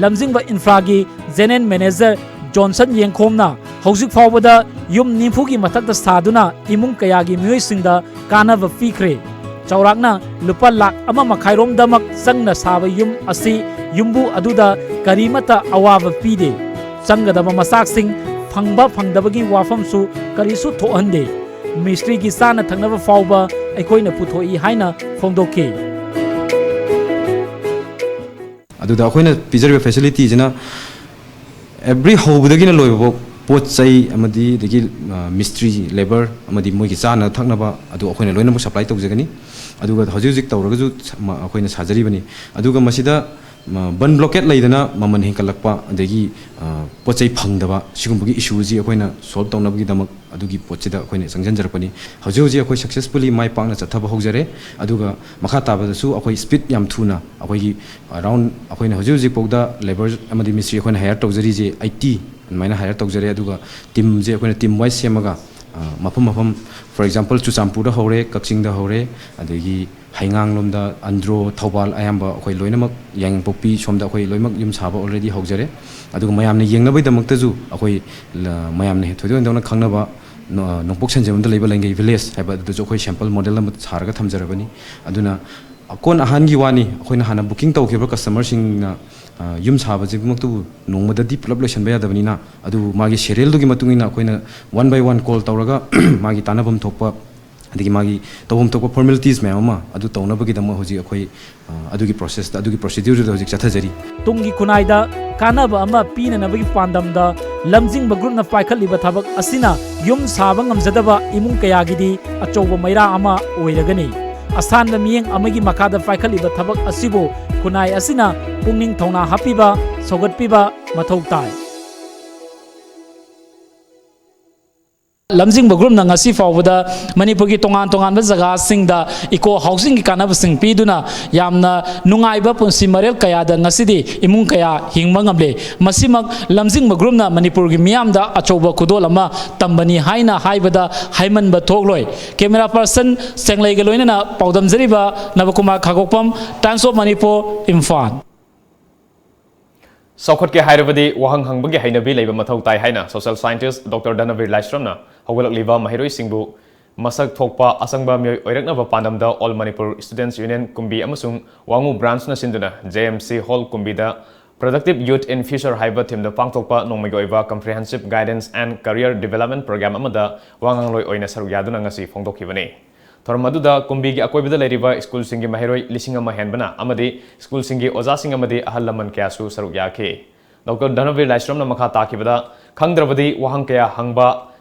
ꯂꯝꯖꯤꯡꯕ ꯏꯟꯐ꯭ꯔꯥꯒꯤ ꯖꯦꯅꯦꯔꯦꯜ ꯃꯦꯅꯦꯖꯔ ꯖꯣꯟꯁꯟ ꯌꯦꯡꯈꯣꯝꯅ ꯍꯧꯖꯤꯛ ꯐꯥꯎꯕꯗ ꯌꯨꯝ ꯅꯤꯐꯨꯒꯤ ꯃꯊꯛꯇ ꯁꯥꯗꯨꯅ ꯏꯃꯨꯡ ꯀꯌꯥꯒꯤ ꯃꯤꯑꯣꯏꯁꯤꯡꯗ ꯀꯥꯟꯅꯕ ꯄꯤꯈ꯭ꯔꯦ꯫ ꯆꯥꯎꯔꯥꯛꯅ ꯂꯨꯄꯥ ꯂꯥꯈ ꯑꯃ ꯃꯈꯥꯏꯔꯣꯝꯗꯃꯛ ꯆꯪꯅ ꯁꯥꯕ ꯌꯨꯝ ꯑꯁꯤ ꯌꯨꯝꯕꯨ ꯑꯗꯨꯗ ꯀꯔꯤꯃꯠꯇ ꯑꯋꯥꯕ ꯄꯤꯗꯦ꯫ ꯆꯪꯒꯗꯕ ꯃꯆꯥꯛꯁꯤꯡ ꯐꯪꯕ ꯐꯪꯗꯕꯒꯤ ꯋꯥꯐꯝꯁꯨ ꯀꯔꯤꯁꯨ ꯊꯣꯛꯍꯟꯗꯦ꯫ ꯃꯤꯁꯇ꯭ꯔꯤꯒꯤ ꯆꯥꯅ ꯊꯛꯅꯕ ꯐꯥꯎꯕ ꯑꯩꯈꯣꯏꯅ ꯄꯨꯊꯣꯛꯏ ꯍꯥꯏꯅ ꯐꯣꯡꯗꯣꯛꯈꯤ꯫ ꯑꯗꯨꯗ ꯑꯩꯈꯣꯏꯅ ꯄꯤꯖꯔꯤꯕ facilityꯁꯤꯅ every ꯍꯧꯕꯗꯒꯤꯅ ꯂꯣꯏꯕꯐꯥꯎ ꯄꯣꯠ ꯆꯩ ꯑꯃꯗꯤ ꯑꯗꯒꯤ, ꯑ, ꯃꯤꯁꯇ꯭ꯔꯤ, ꯂꯦꯕꯔ ꯑꯃꯗꯤ ꯃꯣꯏꯒꯤ ꯆꯥꯅ ꯊꯛꯅꯕ ꯑꯗꯨ ꯑꯩꯈꯣꯏꯅ ꯂꯣꯏꯅꯃꯛ supply ꯇꯧꯖꯒꯅꯤ꯫ ꯑꯗꯨꯒ ꯍꯧꯖꯤꯛ ꯍꯧꯖꯤꯛ ꯇꯧꯔꯒꯁꯨ ꯁ-, ꯃ-, ꯑꯩꯈꯣꯏꯅ ꯁꯥꯖꯔꯤꯕꯅꯤ꯫ ꯑꯗꯨꯒ ꯃꯁꯤꯗ, ꯃ-, ꯕꯟ blockade ꯂꯩꯗꯅ ꯃꯃꯜ ꯍꯦꯟꯀꯠꯂꯛꯄ ꯑꯗꯒꯤ, ꯑ, ꯄꯣꯠ ꯆꯩ ꯐꯪꯗꯕ ꯁꯤꯒꯨꯝꯕꯒꯤ issueꯁꯤ ꯑꯩꯈꯣꯏꯅ solve ꯇꯧꯅꯕꯒꯤꯗꯃꯛ ꯑꯗꯨꯒꯤ ꯄꯣꯠꯁꯤꯗ ꯑꯩꯈꯣꯏꯅ ꯆꯪꯁꯤꯟꯖꯔꯛꯄꯅꯤ꯫ ꯍꯧꯖꯤꯛ ꯍꯧꯖꯤꯛ ꯑꯩꯈꯣꯏ successfully ꯃꯥꯏ ꯄꯥꯛꯅ ꯆꯠꯊꯕ ꯍꯧꯖꯔꯦ꯫ ꯑꯗꯨꯒ ꯃꯈꯥ ꯇꯥꯕꯗꯁꯨ ꯑꯩꯈꯣꯏ speed ꯌꯥꯝ ꯊꯨꯅ ꯑꯩꯈꯣꯏꯒꯤ around ꯑꯩꯈꯣꯏꯅ ꯍꯧꯖꯤꯛ ꯍꯧꯖꯤꯛ ꯐꯥꯎꯗ ꯂꯦꯕꯔ ꯑꯃꯗꯤ ꯃꯤꯁꯇ꯭ꯔꯤ ꯑꯩꯈꯣꯏꯅ hire ꯇꯧꯖꯔꯤꯁꯦ eighty ꯑꯗꯨꯃꯥꯏꯅ hire ꯇꯧꯖꯔꯦ꯫ ꯑꯗꯨꯒ teamꯁꯦ ꯑꯩꯈꯣꯏꯅ team wise ꯁꯦꯝꯃꯒ, ꯑ, ꯃꯐꯝ ꯃꯐꯝ, for example, ꯆꯨꯔꯆꯥꯟꯄꯨꯔꯗ ꯍꯧꯔꯦ, ꯀꯛꯆꯤꯡꯗ ꯍꯧꯔꯦ, ꯑꯗꯒꯤ ꯍꯩꯉꯥꯡꯂꯣꯝꯗ, ꯑꯟꯗ꯭ꯔꯣ, ꯊꯧꯕꯥꯜ, ꯑꯌꯥꯝꯕ ꯑꯩꯈꯣꯏ ꯂꯣꯏꯅꯃꯛ, ꯌꯥꯏꯉꯪꯄꯣꯛꯄꯤ ꯁꯣꯝꯗ ꯑꯩꯈꯣꯏ ꯂꯣꯏꯅꯃꯛ ꯌꯨꯝ ꯁꯥꯕ already ꯍꯧꯖꯔꯦ꯫ ꯑꯗꯨꯒ ꯃꯌꯥꯝꯅ ꯌꯦꯡꯅꯕꯒꯤꯗꯃꯛꯇꯁꯨ ꯑꯩꯈꯣꯏ ꯂ-, ꯃꯌꯥꯝꯅ ꯍꯦ-, ꯊꯣꯏꯗꯣꯛ ꯍꯦꯟꯗꯣꯛꯅ ꯈꯪꯅꯕ ꯅꯣ-, ꯅꯣꯡꯄꯣꯛ ꯁꯟꯖꯦꯟꯕꯝꯗ ꯂꯩꯕ ꯂꯩꯉꯩ village ꯍꯥꯏꯕ ꯑꯗꯨꯗꯁꯨ ꯑꯩꯈꯣꯏ sample model ꯑꯃ ꯁꯥꯔꯒ ꯊꯝꯖꯔꯕꯅꯤ꯫ ꯑꯗꯨꯅ ꯑꯀꯣꯟ ꯑꯍꯥꯟꯒꯤ ꯋꯥꯅꯤ, ꯑꯩꯈꯣꯏꯅ ꯍꯥꯟꯅ booking ꯇꯧꯈꯤꯕ customerꯁꯤꯡꯅ, ꯑ, ꯌꯨꯝ ꯁꯥꯕꯁꯤꯃꯛꯇꯕꯨ ꯅꯣꯡꯃꯗꯗꯤ ꯄꯨꯂꯞ ꯂꯣꯏꯁꯤꯟꯕ ꯌꯥꯗꯕꯅꯤꯅ, ꯑꯗꯨꯕꯨ ꯃꯥꯒꯤ serialꯗꯨꯒꯤ ꯃꯇꯨꯡ ꯏꯟꯅ ꯑꯩꯈꯣꯏꯅ one by one call ꯇꯧꯔꯒ ꯃꯥꯒꯤ ꯇꯥꯟꯅꯐꯝ ꯊꯣꯛꯄ ꯑꯗꯒꯤ ꯃꯥꯒꯤ ꯇꯧꯐꯝ ꯊꯣꯛꯄ formalities ꯃꯌꯥꯝ ꯑꯃ ꯑꯗꯨ ꯇꯧꯅꯕꯒꯤꯗꯃꯛ ꯍꯧꯖꯤꯛ ꯑꯩꯈꯣꯏ, ꯑ, ꯑꯗꯨꯒꯤ processꯇ, ꯑꯗꯨꯒꯤ procedureꯗꯨꯗ ꯍꯧꯖꯤꯛ ꯆꯠꯊꯖꯔꯤ꯫ ꯇꯨꯡꯒꯤ ꯈꯨꯟꯅꯥꯏꯗ ꯀꯥꯟꯅꯕ ꯑꯃ ꯄꯤꯅꯅꯕꯒꯤ ꯄꯥꯟꯗꯝꯗ ꯂꯝꯖꯤꯡꯕ groupꯅ ꯄꯥꯏꯈꯠꯂꯤꯕ ꯊꯕꯛ ꯑꯁꯤꯅ ꯌꯨꯝ ꯁꯥꯕ ꯉꯝꯖꯗꯕ ꯏꯃꯨꯡ ꯀꯌꯥꯒꯤꯗꯤ ꯑꯆꯧꯕ ꯃꯩꯔꯥ ꯑꯃ ꯑꯣꯏꯔꯒꯅꯤ꯫ ꯑꯁꯥꯟꯕ ꯃꯤꯠꯌꯦꯡ ꯑꯃꯒꯤ ꯃꯈꯥꯗ ꯄꯥꯏꯈꯠꯂꯤꯕ ꯊꯕꯛ ꯑꯁꯤꯕꯨ ꯈꯨꯟꯅꯥꯏ ꯑꯁꯤꯅ ꯄꯨꯛꯅꯤꯡ ꯊꯧꯅꯥ ꯍꯥꯞꯄꯤꯕ, ꯁꯧꯒꯠꯄꯤꯕ ꯃꯊꯧ ꯇꯥꯏ꯫ ꯂꯝꯖꯤꯡꯕ ꯒ꯭ꯔꯨꯞꯅ ꯉꯁꯤ ꯐꯥꯎꯕꯗ ꯃꯅꯤꯄꯨꯔꯒꯤ ꯇꯣꯉꯥꯟ ꯇꯣꯉꯥꯟꯕ ꯖꯒꯥꯁꯤꯡꯗ ꯏꯀꯣ ꯍꯥꯎꯁꯤꯡꯒꯤ ꯀꯥꯟꯅꯕꯁꯤꯡ ꯄꯤꯗꯨꯅ ꯌꯥꯝꯅ ꯅꯨꯡꯉꯥꯏꯕ ꯄꯨꯟꯁꯤ ꯃꯔꯦꯜ ꯀꯌꯥꯗ ꯉꯁꯤꯗꯤ ꯏꯃꯨꯡ ꯀꯌꯥ ꯍꯤꯡꯕ ꯉꯝꯂꯦ꯫ ꯃꯁꯤꯃꯛ ꯂꯝꯖꯤꯡꯕ ꯒ꯭ꯔꯨꯞꯅ ꯃꯅꯤꯄꯨꯔꯒꯤ ꯃꯤꯌꯥꯝꯗ ꯑꯆꯧꯕ ꯈꯨꯗꯣꯜ ꯑꯃ ꯇꯝꯕꯅꯤ ꯍꯥꯏꯅ ꯍꯥꯏꯕꯗ ꯍꯥꯏꯃꯟꯕ ꯊꯣꯛꯂꯣꯏ꯫ ꯀꯦꯃꯦꯔꯥ ꯄꯔꯁꯟ ꯆꯦꯡꯂꯩꯒ ꯂꯣꯏꯅꯅ ꯄꯥꯎꯗꯝꯖꯔꯤꯕ ꯅꯕꯀꯨꯃꯥꯔ ꯈꯥꯒꯣꯛꯄꯝ, Times of Manipur, ꯏꯝꯐꯥꯜ꯫ ꯆꯥꯎꯈꯠꯀꯦ ꯍꯥꯏꯔꯕꯗꯤ ꯋꯥꯍꯪ ꯍꯪꯕꯒꯤ ꯍꯩꯅꯕꯤ ꯂꯩꯕ ꯃꯊꯧ ꯇꯥꯏ ꯍꯥꯏꯅ social scientist Doctor ꯙꯅꯕꯤꯔ ꯂꯥꯏꯁ꯭ꯔꯝꯅ ꯍꯧꯒꯠꯂꯛꯂꯤꯕ ꯃꯍꯩꯔꯣꯏꯁꯤꯡꯕꯨ ꯃꯁꯛ ꯊꯣꯛꯄ ꯑꯆꯪꯕ ꯃꯤꯑꯣꯏ ꯑꯣꯏꯔꯛꯅꯕ ꯄꯥꯟꯗꯝꯗ All Manipur Students Union ꯀꯨꯝꯕꯤ ꯑꯃꯁꯨꯡ ꯋꯥꯉꯨ branchꯅ ꯁꯤꯟꯗꯨꯅ J M C Hall ꯀꯨꯝꯕꯤꯗ Productive Youth in Future ꯍꯥꯏꯕ themeꯗ ꯄꯥꯡꯊꯣꯛꯄ ꯅꯣꯡꯃꯒꯤ ꯑꯣꯏꯕ Comprehensive Guidance and Career Development Program ꯑꯃꯗ ꯋꯥ ꯉꯥꯡꯂꯣꯏ ꯑꯣꯏꯅ ꯁꯔꯨꯛ ꯌꯥꯗꯨꯅ ꯉꯁꯤ ꯐꯣꯡꯗꯣꯛꯈꯤꯕꯅꯤ꯫ ꯊꯧꯔꯝ ꯑꯗꯨꯗ ꯀꯨꯝꯕꯤꯒꯤ ꯑꯀꯣꯏꯕꯗ ꯂꯩꯔꯤꯕ ꯁ꯭ꯀꯨꯜꯁꯤꯡꯒꯤ ꯃꯍꯩꯔꯣꯏ ꯂꯤꯁꯤꯡ ꯑꯃ ꯍꯦꯟꯕꯅ ꯑꯃꯗꯤ ꯁ꯭ꯀꯨꯜꯁꯤꯡꯒꯤ ꯑꯣꯖꯥꯁꯤꯡ ꯑꯃꯗꯤ ꯑꯍꯜ ꯂꯃꯟ ꯀꯌꯥꯁꯨ ꯁꯔꯨꯛ ꯌꯥꯈꯤ꯫ ꯗꯣꯛꯇꯔ ꯙꯅꯕꯤꯔ ꯂꯥꯏꯁ꯭ꯔꯝꯅ ꯃꯈꯥ ꯇꯥꯈꯤꯕꯗ, ꯈꯪꯗ꯭ꯔꯕꯗꯤ ꯋꯥꯍꯪ ꯀꯌꯥ ꯍꯪꯕ,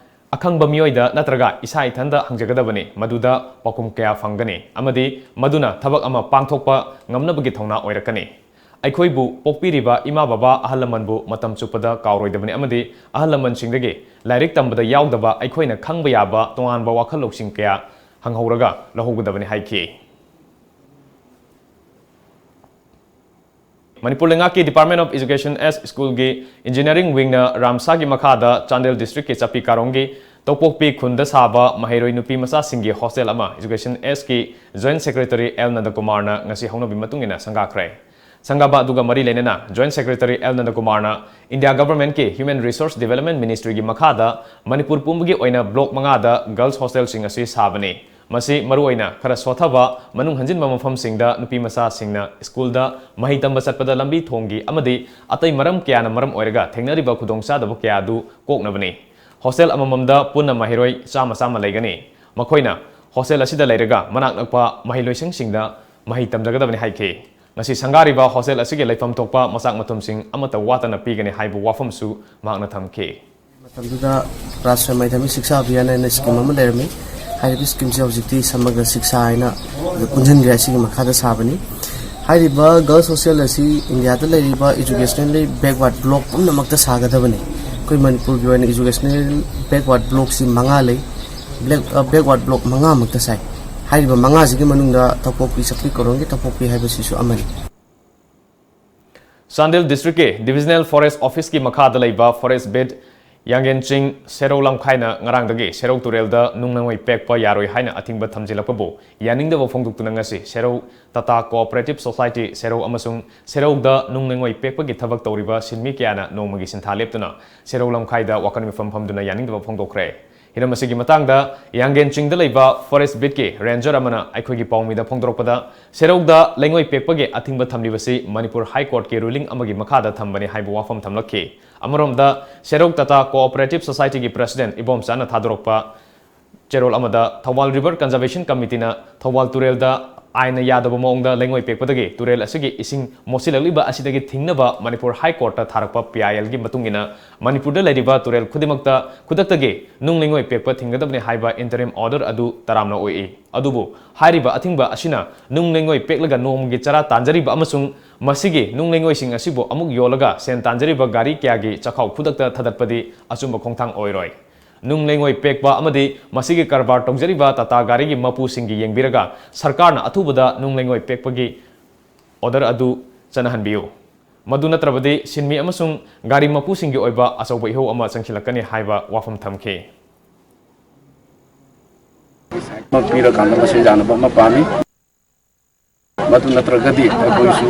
ꯑꯈꯪꯕ ꯃꯤꯑꯣꯏꯗ ꯅꯠꯇ꯭ꯔꯒ ꯏꯁꯥ ꯏꯊꯟꯗ ꯍꯪꯖꯒꯗꯕꯅꯤ, ꯃꯗꯨꯗ ꯄꯥꯎꯈꯨꯝ ꯀꯌꯥ ꯐꯪꯒꯅꯤ ꯑꯃꯗꯤ ꯃꯗꯨꯅ ꯊꯕꯛ ꯑꯃ ꯄꯥꯡꯊꯣꯛꯄ ꯉꯝꯅꯕꯒꯤ ꯊꯧꯅꯥ ꯑꯣꯏꯔꯛꯀꯅꯤ꯫ ꯑꯩꯈꯣꯏꯕꯨ ꯄꯣꯛꯄꯤꯔꯤꯕ ꯏꯃꯥ ꯕꯕꯥ, ꯑꯍꯜ ꯂꯃꯟꯕꯨ ꯃꯇꯝ ꯆꯨꯞꯄꯗ ꯀꯥꯎꯔꯣꯏꯗꯕꯅꯤ ꯑꯃꯗꯤ ꯑꯍꯜ ꯂꯃꯟꯁꯤꯡꯗꯒꯤ ꯂꯥꯏꯔꯤꯛ ꯇꯝꯕꯗ ꯌꯥꯎꯗꯕ ꯑꯩꯈꯣꯏꯅ ꯈꯪꯕ ꯌꯥꯕ ꯇꯣꯉꯥꯟꯕ ꯋꯥꯈꯜ ꯂꯧꯁꯤꯡ ꯀꯌꯥ ꯍꯪꯍꯧꯔꯒ ꯂꯧꯍꯧꯒꯗꯕꯅꯤ ꯍꯥꯏꯈꯤ꯫ ꯃꯅꯤꯄꯨꯔ ꯂꯩꯉꯥꯛꯀꯤ Department of Education S ꯁ꯭ꯀꯨꯜꯒꯤ Engineering Wingꯅ ꯔꯥꯝꯁꯥꯒꯤ ꯃꯈꯥꯗ ꯆꯥꯟꯗꯦꯜ districtꯀꯤ ꯆꯥꯄꯤ ꯀꯥꯔꯣꯡꯒꯤ ꯇꯧꯄꯣꯛꯄꯤ ꯈꯨꯟꯗ ꯁꯥꯕ ꯃꯍꯩꯔꯣꯏ ꯅꯨꯄꯤ ꯃꯆꯥꯁꯤꯡꯒꯤ hostel ꯑꯃ Education Sꯀꯤ Joint Secretary ꯑꯦꯜ ꯅꯟꯗꯀꯨꯃꯥꯔꯅ ꯉꯁꯤ ꯍꯧꯅꯕꯤ ꯃꯇꯨꯡ ꯏꯟꯅ ꯁꯪꯒꯥꯈ꯭ꯔꯦ꯫ ꯁꯪꯒꯥꯕ ꯑꯗꯨꯒ ꯃꯔꯤ ꯂꯩꯅꯅ Joint Secretary ꯑꯦꯜ ꯅꯟꯗꯀꯨꯃꯥꯔꯅ India Governmentꯀꯤ Human Resource Development Ministryꯒꯤ ꯃꯈꯥꯗ ꯃꯅꯤꯄꯨꯔ ꯄꯨꯝꯕꯒꯤ ꯑꯣꯏꯅ block ꯃꯉꯥꯗ girls hostelꯁꯤꯡ ꯑꯁꯤ ꯁꯥꯕꯅꯤ꯫ ꯃꯁꯤ ꯃꯔꯨꯑꯣꯏꯅ ꯈꯔ ꯁꯣꯠꯊꯕ, ꯃꯅꯨꯡ ꯍꯟꯖꯤꯟꯕ ꯃꯐꯝꯁꯤꯡꯗ ꯅꯨꯄꯤ ꯃꯆꯥꯁꯤꯡꯅ ꯁ꯭ꯀꯨꯜꯗ ꯃꯍꯩ ꯇꯝꯕ ꯆꯠꯄꯗ ꯂꯝꯕꯤ ꯊꯣꯡꯒꯤ ꯑꯃꯗꯤ ꯑꯇꯩ ꯃꯔꯝ ꯀꯌꯥꯅ ꯃꯔꯝ ꯑꯣꯏꯔꯒ ꯊꯦꯡꯅꯔꯤꯕ ꯈꯨꯗꯣꯡꯆꯥꯗꯕ ꯀꯌꯥ ꯑꯗꯨ ꯀꯣꯛꯅꯕꯅꯤ꯫ Hostel ꯑꯃꯃꯝꯗ ꯄꯨꯟꯅ ꯃꯍꯩꯔꯣꯏ ꯆꯥꯝꯃ ꯆꯥꯝꯃ ꯂꯩꯒꯅꯤ꯫ ꯃꯈꯣꯏꯅ hostel ꯑꯁꯤꯗ ꯂꯩꯔꯒ ꯃꯅꯥꯛ ꯅꯛꯄ ꯃꯍꯩꯂꯣꯏꯁꯪꯁꯤꯡꯗ ꯃꯍꯩ ꯇꯝꯖꯒꯗꯕꯅꯤ ꯍꯥꯏꯈꯤ꯫ ꯉꯁꯤ ꯁꯪꯒꯥꯔꯤꯕ hostel ꯑꯁꯤꯒꯤ ꯂꯩꯐꯝ ꯊꯣꯛꯄ ꯃꯆꯥꯛ ꯃꯊꯨꯝꯁꯤꯡ ꯑꯃꯠꯇ ꯋꯥꯠꯇꯅ ꯄꯤꯒꯅꯤ ꯍꯥꯏꯕ ꯋꯥꯐꯝꯁꯨ ꯃꯍꯥꯛꯅ ꯊꯝꯈꯤ꯫ ꯃꯇꯝꯗꯨꯗ ꯔꯥꯁꯇ꯭ꯔꯤꯌꯥ ꯃꯥꯙ꯭ꯌꯃꯤꯛ ꯁꯤꯛꯁꯥ ꯑꯚꯤꯌꯥꯟ ꯍꯥꯏꯅ scheme ꯑꯃ ꯂꯩꯔꯝꯃꯤ꯫ ꯍꯥꯏꯔꯤꯕ schemeꯁꯦ ꯍꯧꯖꯤꯛꯇꯤ ꯁꯃꯒ꯭ꯔ ꯁꯤꯛꯁꯥ ꯍꯥꯏꯅ ꯄꯨꯟꯁꯤꯟꯈ꯭ꯔꯦ, ꯑꯁꯤꯒꯤ ꯃꯈꯥꯗ ꯁꯥꯕꯅꯤ꯫ ꯍꯥꯏꯔꯤꯕ girls hostel ꯑꯁꯤ ꯏꯟꯗꯤꯌꯥꯗ ꯂꯩꯔꯤꯕ educationally backward block ꯄꯨꯝꯅꯃꯛꯇ ꯁꯥꯒꯗꯕꯅꯤ꯫ ꯑꯩꯈꯣꯏ ꯃꯅꯤꯄꯨꯔꯒꯤ ꯑꯣꯏꯅ ꯏꯖꯨꯀꯦꯁꯅꯦꯜ ꯕꯦꯛꯋꯥꯔꯗ ꯕ꯭ꯂꯣꯛꯁꯤ ꯃꯉꯥ ꯂꯩ꯫ ꯕ꯭ꯂꯦꯛ ꯕꯦꯛꯋꯥꯔꯗ ꯕ꯭ꯂꯣꯛ ꯃꯉꯥꯃꯛꯇ ꯁꯥꯏ꯫ ꯍꯥꯏꯔꯤꯕ ꯃꯉꯥꯁꯤꯒꯤ ꯃꯅꯨꯡꯗ ꯊꯧꯄꯣꯛꯄꯤ, ꯆꯥꯛꯄꯤ ꯀꯣꯔꯣꯟꯒꯤ ꯊꯧꯄꯣꯛꯄꯤ ꯍꯥꯏꯕꯁꯤꯁꯨ ꯑꯃꯅꯤ꯫ ꯆꯥꯟꯗꯦꯜ ꯗꯤꯁꯇ꯭ꯔꯤꯛꯀꯤ ꯗꯤꯕꯤꯖꯅꯦꯜ ꯐꯣꯔꯦꯁ ꯑꯣꯐꯤꯁꯀꯤ ꯃꯈꯥꯗ ꯂꯩꯕ ꯐꯣꯔꯦꯁ ꯕꯤꯠ ꯌꯥꯡꯒꯦꯟ ꯆꯤꯡ ꯁꯦꯔꯧ ꯂꯝꯈꯥꯏꯅ ꯉꯔꯥꯡꯗꯒꯤ ꯁꯦꯔꯧ ꯇꯨꯔꯦꯜꯗ ꯅꯨꯡ ꯂꯩꯉꯣꯏ ꯄꯦꯛꯄ ꯌꯥꯔꯣꯏ ꯍꯥꯏꯅ ꯑꯊꯤꯡꯕ ꯊꯝꯖꯤꯜꯂꯛꯄꯕꯨ ꯌꯥꯅꯤꯡꯗꯕ ꯐꯣꯡꯗꯣꯛꯇꯨꯅ ꯉꯁꯤ ꯁꯦꯔꯧ ꯇꯥꯇꯥ ꯀꯣꯑꯣꯄꯔꯦꯇꯤꯚ ꯁꯣꯁꯥꯏꯇꯤ ꯁꯦꯔꯧ ꯑꯃꯁꯨꯡ ꯁꯦꯔꯧꯗ ꯅꯨꯡ ꯂꯩꯉꯣꯏ ꯄꯦꯛꯄꯒꯤ ꯊꯕꯛ ꯇꯧꯔꯤꯕ ꯁꯤꯟꯃꯤ ꯀꯌꯥꯅ ꯅꯣꯡꯃꯒꯤ ꯁꯤꯟꯊꯥ ꯂꯦꯞꯇꯨꯅ ꯁꯦꯔꯧ ꯂꯝꯈꯥꯏꯗ ꯋꯥꯀꯠ ꯃꯤꯐꯝ ꯐꯝꯗꯨꯅ ꯌꯥꯅꯤꯡꯗꯕ ꯐꯣꯡꯗꯣꯛꯈ꯭ꯔꯦ꯫ ꯍꯤꯔꯝ ꯑꯁꯤꯒꯤ ꯃꯇꯥꯡꯗ ꯌꯥꯡꯒꯦꯟ ꯆꯤꯡꯗ ꯂꯩꯕ ꯐꯣꯔꯦꯁ ꯕꯤꯠꯀꯤ ꯔꯦꯟꯖꯔ ꯑꯃꯅ ꯑꯩꯈꯣꯏꯒꯤ ꯄꯥꯎꯃꯤꯗ ꯐꯣꯡꯗꯣꯔꯛꯄꯗ, ꯁꯦꯔꯧꯗ ꯂꯩꯉꯣꯏ ꯄꯦꯛꯄꯒꯤ ꯑꯊꯤꯡꯕ ꯊꯝꯂꯤꯕꯁꯤ ꯃꯅꯤꯄꯨꯔ ꯍꯥꯏ ꯀꯣꯔꯠꯀꯤ ꯔꯨꯂꯤꯡ ꯑꯃꯒꯤ ꯃꯈꯥꯗ ꯊꯝꯕꯅꯤ ꯍꯥꯏꯕ ꯋꯥꯐꯝ ꯊꯝꯂꯛꯈꯤ꯫ ꯑꯃꯔꯣꯝꯗ, ꯁꯦꯔꯧ ꯇꯥꯇꯥ ꯀꯣꯑꯣꯄꯔꯦꯇꯤꯚ ꯁꯣꯁꯥꯏꯇꯤꯒꯤ ꯄ꯭ꯔꯦꯁꯤꯗꯦꯟꯠ ꯏꯕꯣꯝꯆꯥꯅ ꯊꯥꯗꯣꯔꯛꯄ ꯆꯦꯔꯣꯜ ꯑꯃꯗ, ꯊꯧꯕꯥꯜ ꯔꯤꯚꯔ ꯀꯟꯖꯔꯕꯦꯁꯟ ꯀꯃꯤꯇꯤꯅ ꯊꯧꯕꯥꯜ ꯇꯨꯔꯦꯜꯗ ꯑꯥꯏꯟꯅ ꯌꯥꯗꯕ ꯃꯑꯣꯡꯗ ꯂꯩꯉꯣꯏ ꯄꯦꯛꯄꯗꯒꯤ ꯇꯨꯔꯦꯜ ꯑꯁꯤꯒꯤ ꯏꯁꯤꯡ ꯃꯣꯠꯁꯤꯜꯂꯛꯂꯤꯕ ꯑꯁꯤꯗꯒꯤ ꯊꯤꯡꯅꯕ ꯃꯅꯤꯄꯨꯔ ꯍꯥꯏ ꯀꯣꯔꯠꯇ ꯊꯥꯔꯛꯄ ꯄꯤ ꯑꯥꯏ ꯑꯦꯜꯒꯤ ꯃꯇꯨꯡ ꯏꯟꯅ, ꯃꯅꯤꯄꯨꯔꯗ ꯂꯩꯔꯤꯕ ꯇꯨꯔꯦꯜ ꯈꯨꯗꯤꯡꯃꯛꯇ ꯈꯨꯗꯛꯇꯒꯤ ꯅꯨꯡ ꯂꯩꯉꯣꯏ ꯄꯦꯛꯄ ꯊꯤꯡꯒꯗꯕꯅꯤ ꯍꯥꯏꯕ ꯏꯟꯇꯔꯤꯝ ꯑꯣꯔꯗꯔ ꯑꯗꯨ ꯇꯔꯥꯝꯅ ꯑꯣꯛꯏ꯫ ꯑꯗꯨꯕꯨ ꯍꯥꯏꯔꯤꯕ ꯑꯊꯤꯡꯕ ꯑꯁꯤꯅ ꯅꯨꯡ ꯂꯩꯉꯣꯏ ꯄꯦꯛꯂꯒ ꯅꯣꯡꯃꯒꯤ ꯆꯔꯥ ꯇꯥꯟꯖꯔꯤꯕ ꯑꯃꯁꯨꯡ ꯃꯁꯤꯒꯤ ꯅꯨꯡ ꯂꯩꯉꯣꯏꯁꯤꯡ ꯑꯁꯤꯕꯨ ꯑꯃꯨꯛ ꯌꯣꯜꯂꯒ ꯁꯦꯟ ꯇꯥꯟꯖꯔꯤꯕ ꯒꯥꯔꯤ ꯀꯌꯥꯒꯤ ꯆꯥꯛꯈꯥꯎ ꯈꯨꯗꯛꯇ ꯊꯥꯗꯠꯄꯗꯤ ꯑꯆꯨꯝꯕ ꯈꯣꯡꯊꯥꯡ ꯑꯣꯏꯔꯣꯏ꯫ ꯅꯨꯡ ꯂꯩꯉꯣꯏ ꯄꯦꯛꯄ ꯑꯃꯗꯤ ꯃꯁꯤꯒꯤ ꯀꯔꯕꯥꯔ ꯇꯧꯖꯔꯤꯕ ꯇꯥꯇꯥ ꯒꯥꯔꯤꯒꯤ ꯃꯄꯨꯁꯤꯡꯒꯤ ꯌꯦꯡꯕꯤꯔꯒ ꯁꯔꯀꯥꯔꯅ ꯑꯊꯨꯕꯗ ꯅꯨꯡ ꯂꯩꯉꯣꯏ ꯄꯦꯛꯄꯒꯤ ꯑꯣꯔꯗꯔ ꯑꯗꯨ ꯆꯠꯅꯍꯟꯕꯤꯌꯨ꯫ ꯃꯗꯨ ꯅꯠꯇ꯭ꯔꯕꯗꯤ ꯁꯤꯟꯃꯤ ꯑꯃꯁꯨꯡ ꯒꯥꯔꯤ ꯃꯄꯨꯁꯤꯡꯒꯤ ꯑꯣꯏꯕ ꯑꯆꯧꯕ ꯏꯍꯧ ꯑꯃ ꯆꯪꯁꯤꯜꯂꯛꯀꯅꯤ ꯍꯥꯏꯕ ꯋꯥꯐꯝ ꯊꯝꯈꯤ꯫ ꯑꯃ ꯄꯤꯔꯀꯥꯟꯗ ꯃꯁꯤ ꯌꯥꯅꯕ ꯑꯃ ꯄꯥꯝꯃꯤ꯫ ꯃꯗꯨ ꯅꯠꯇ꯭ꯔꯒꯗꯤ ꯑꯩꯈꯣꯏꯁꯨ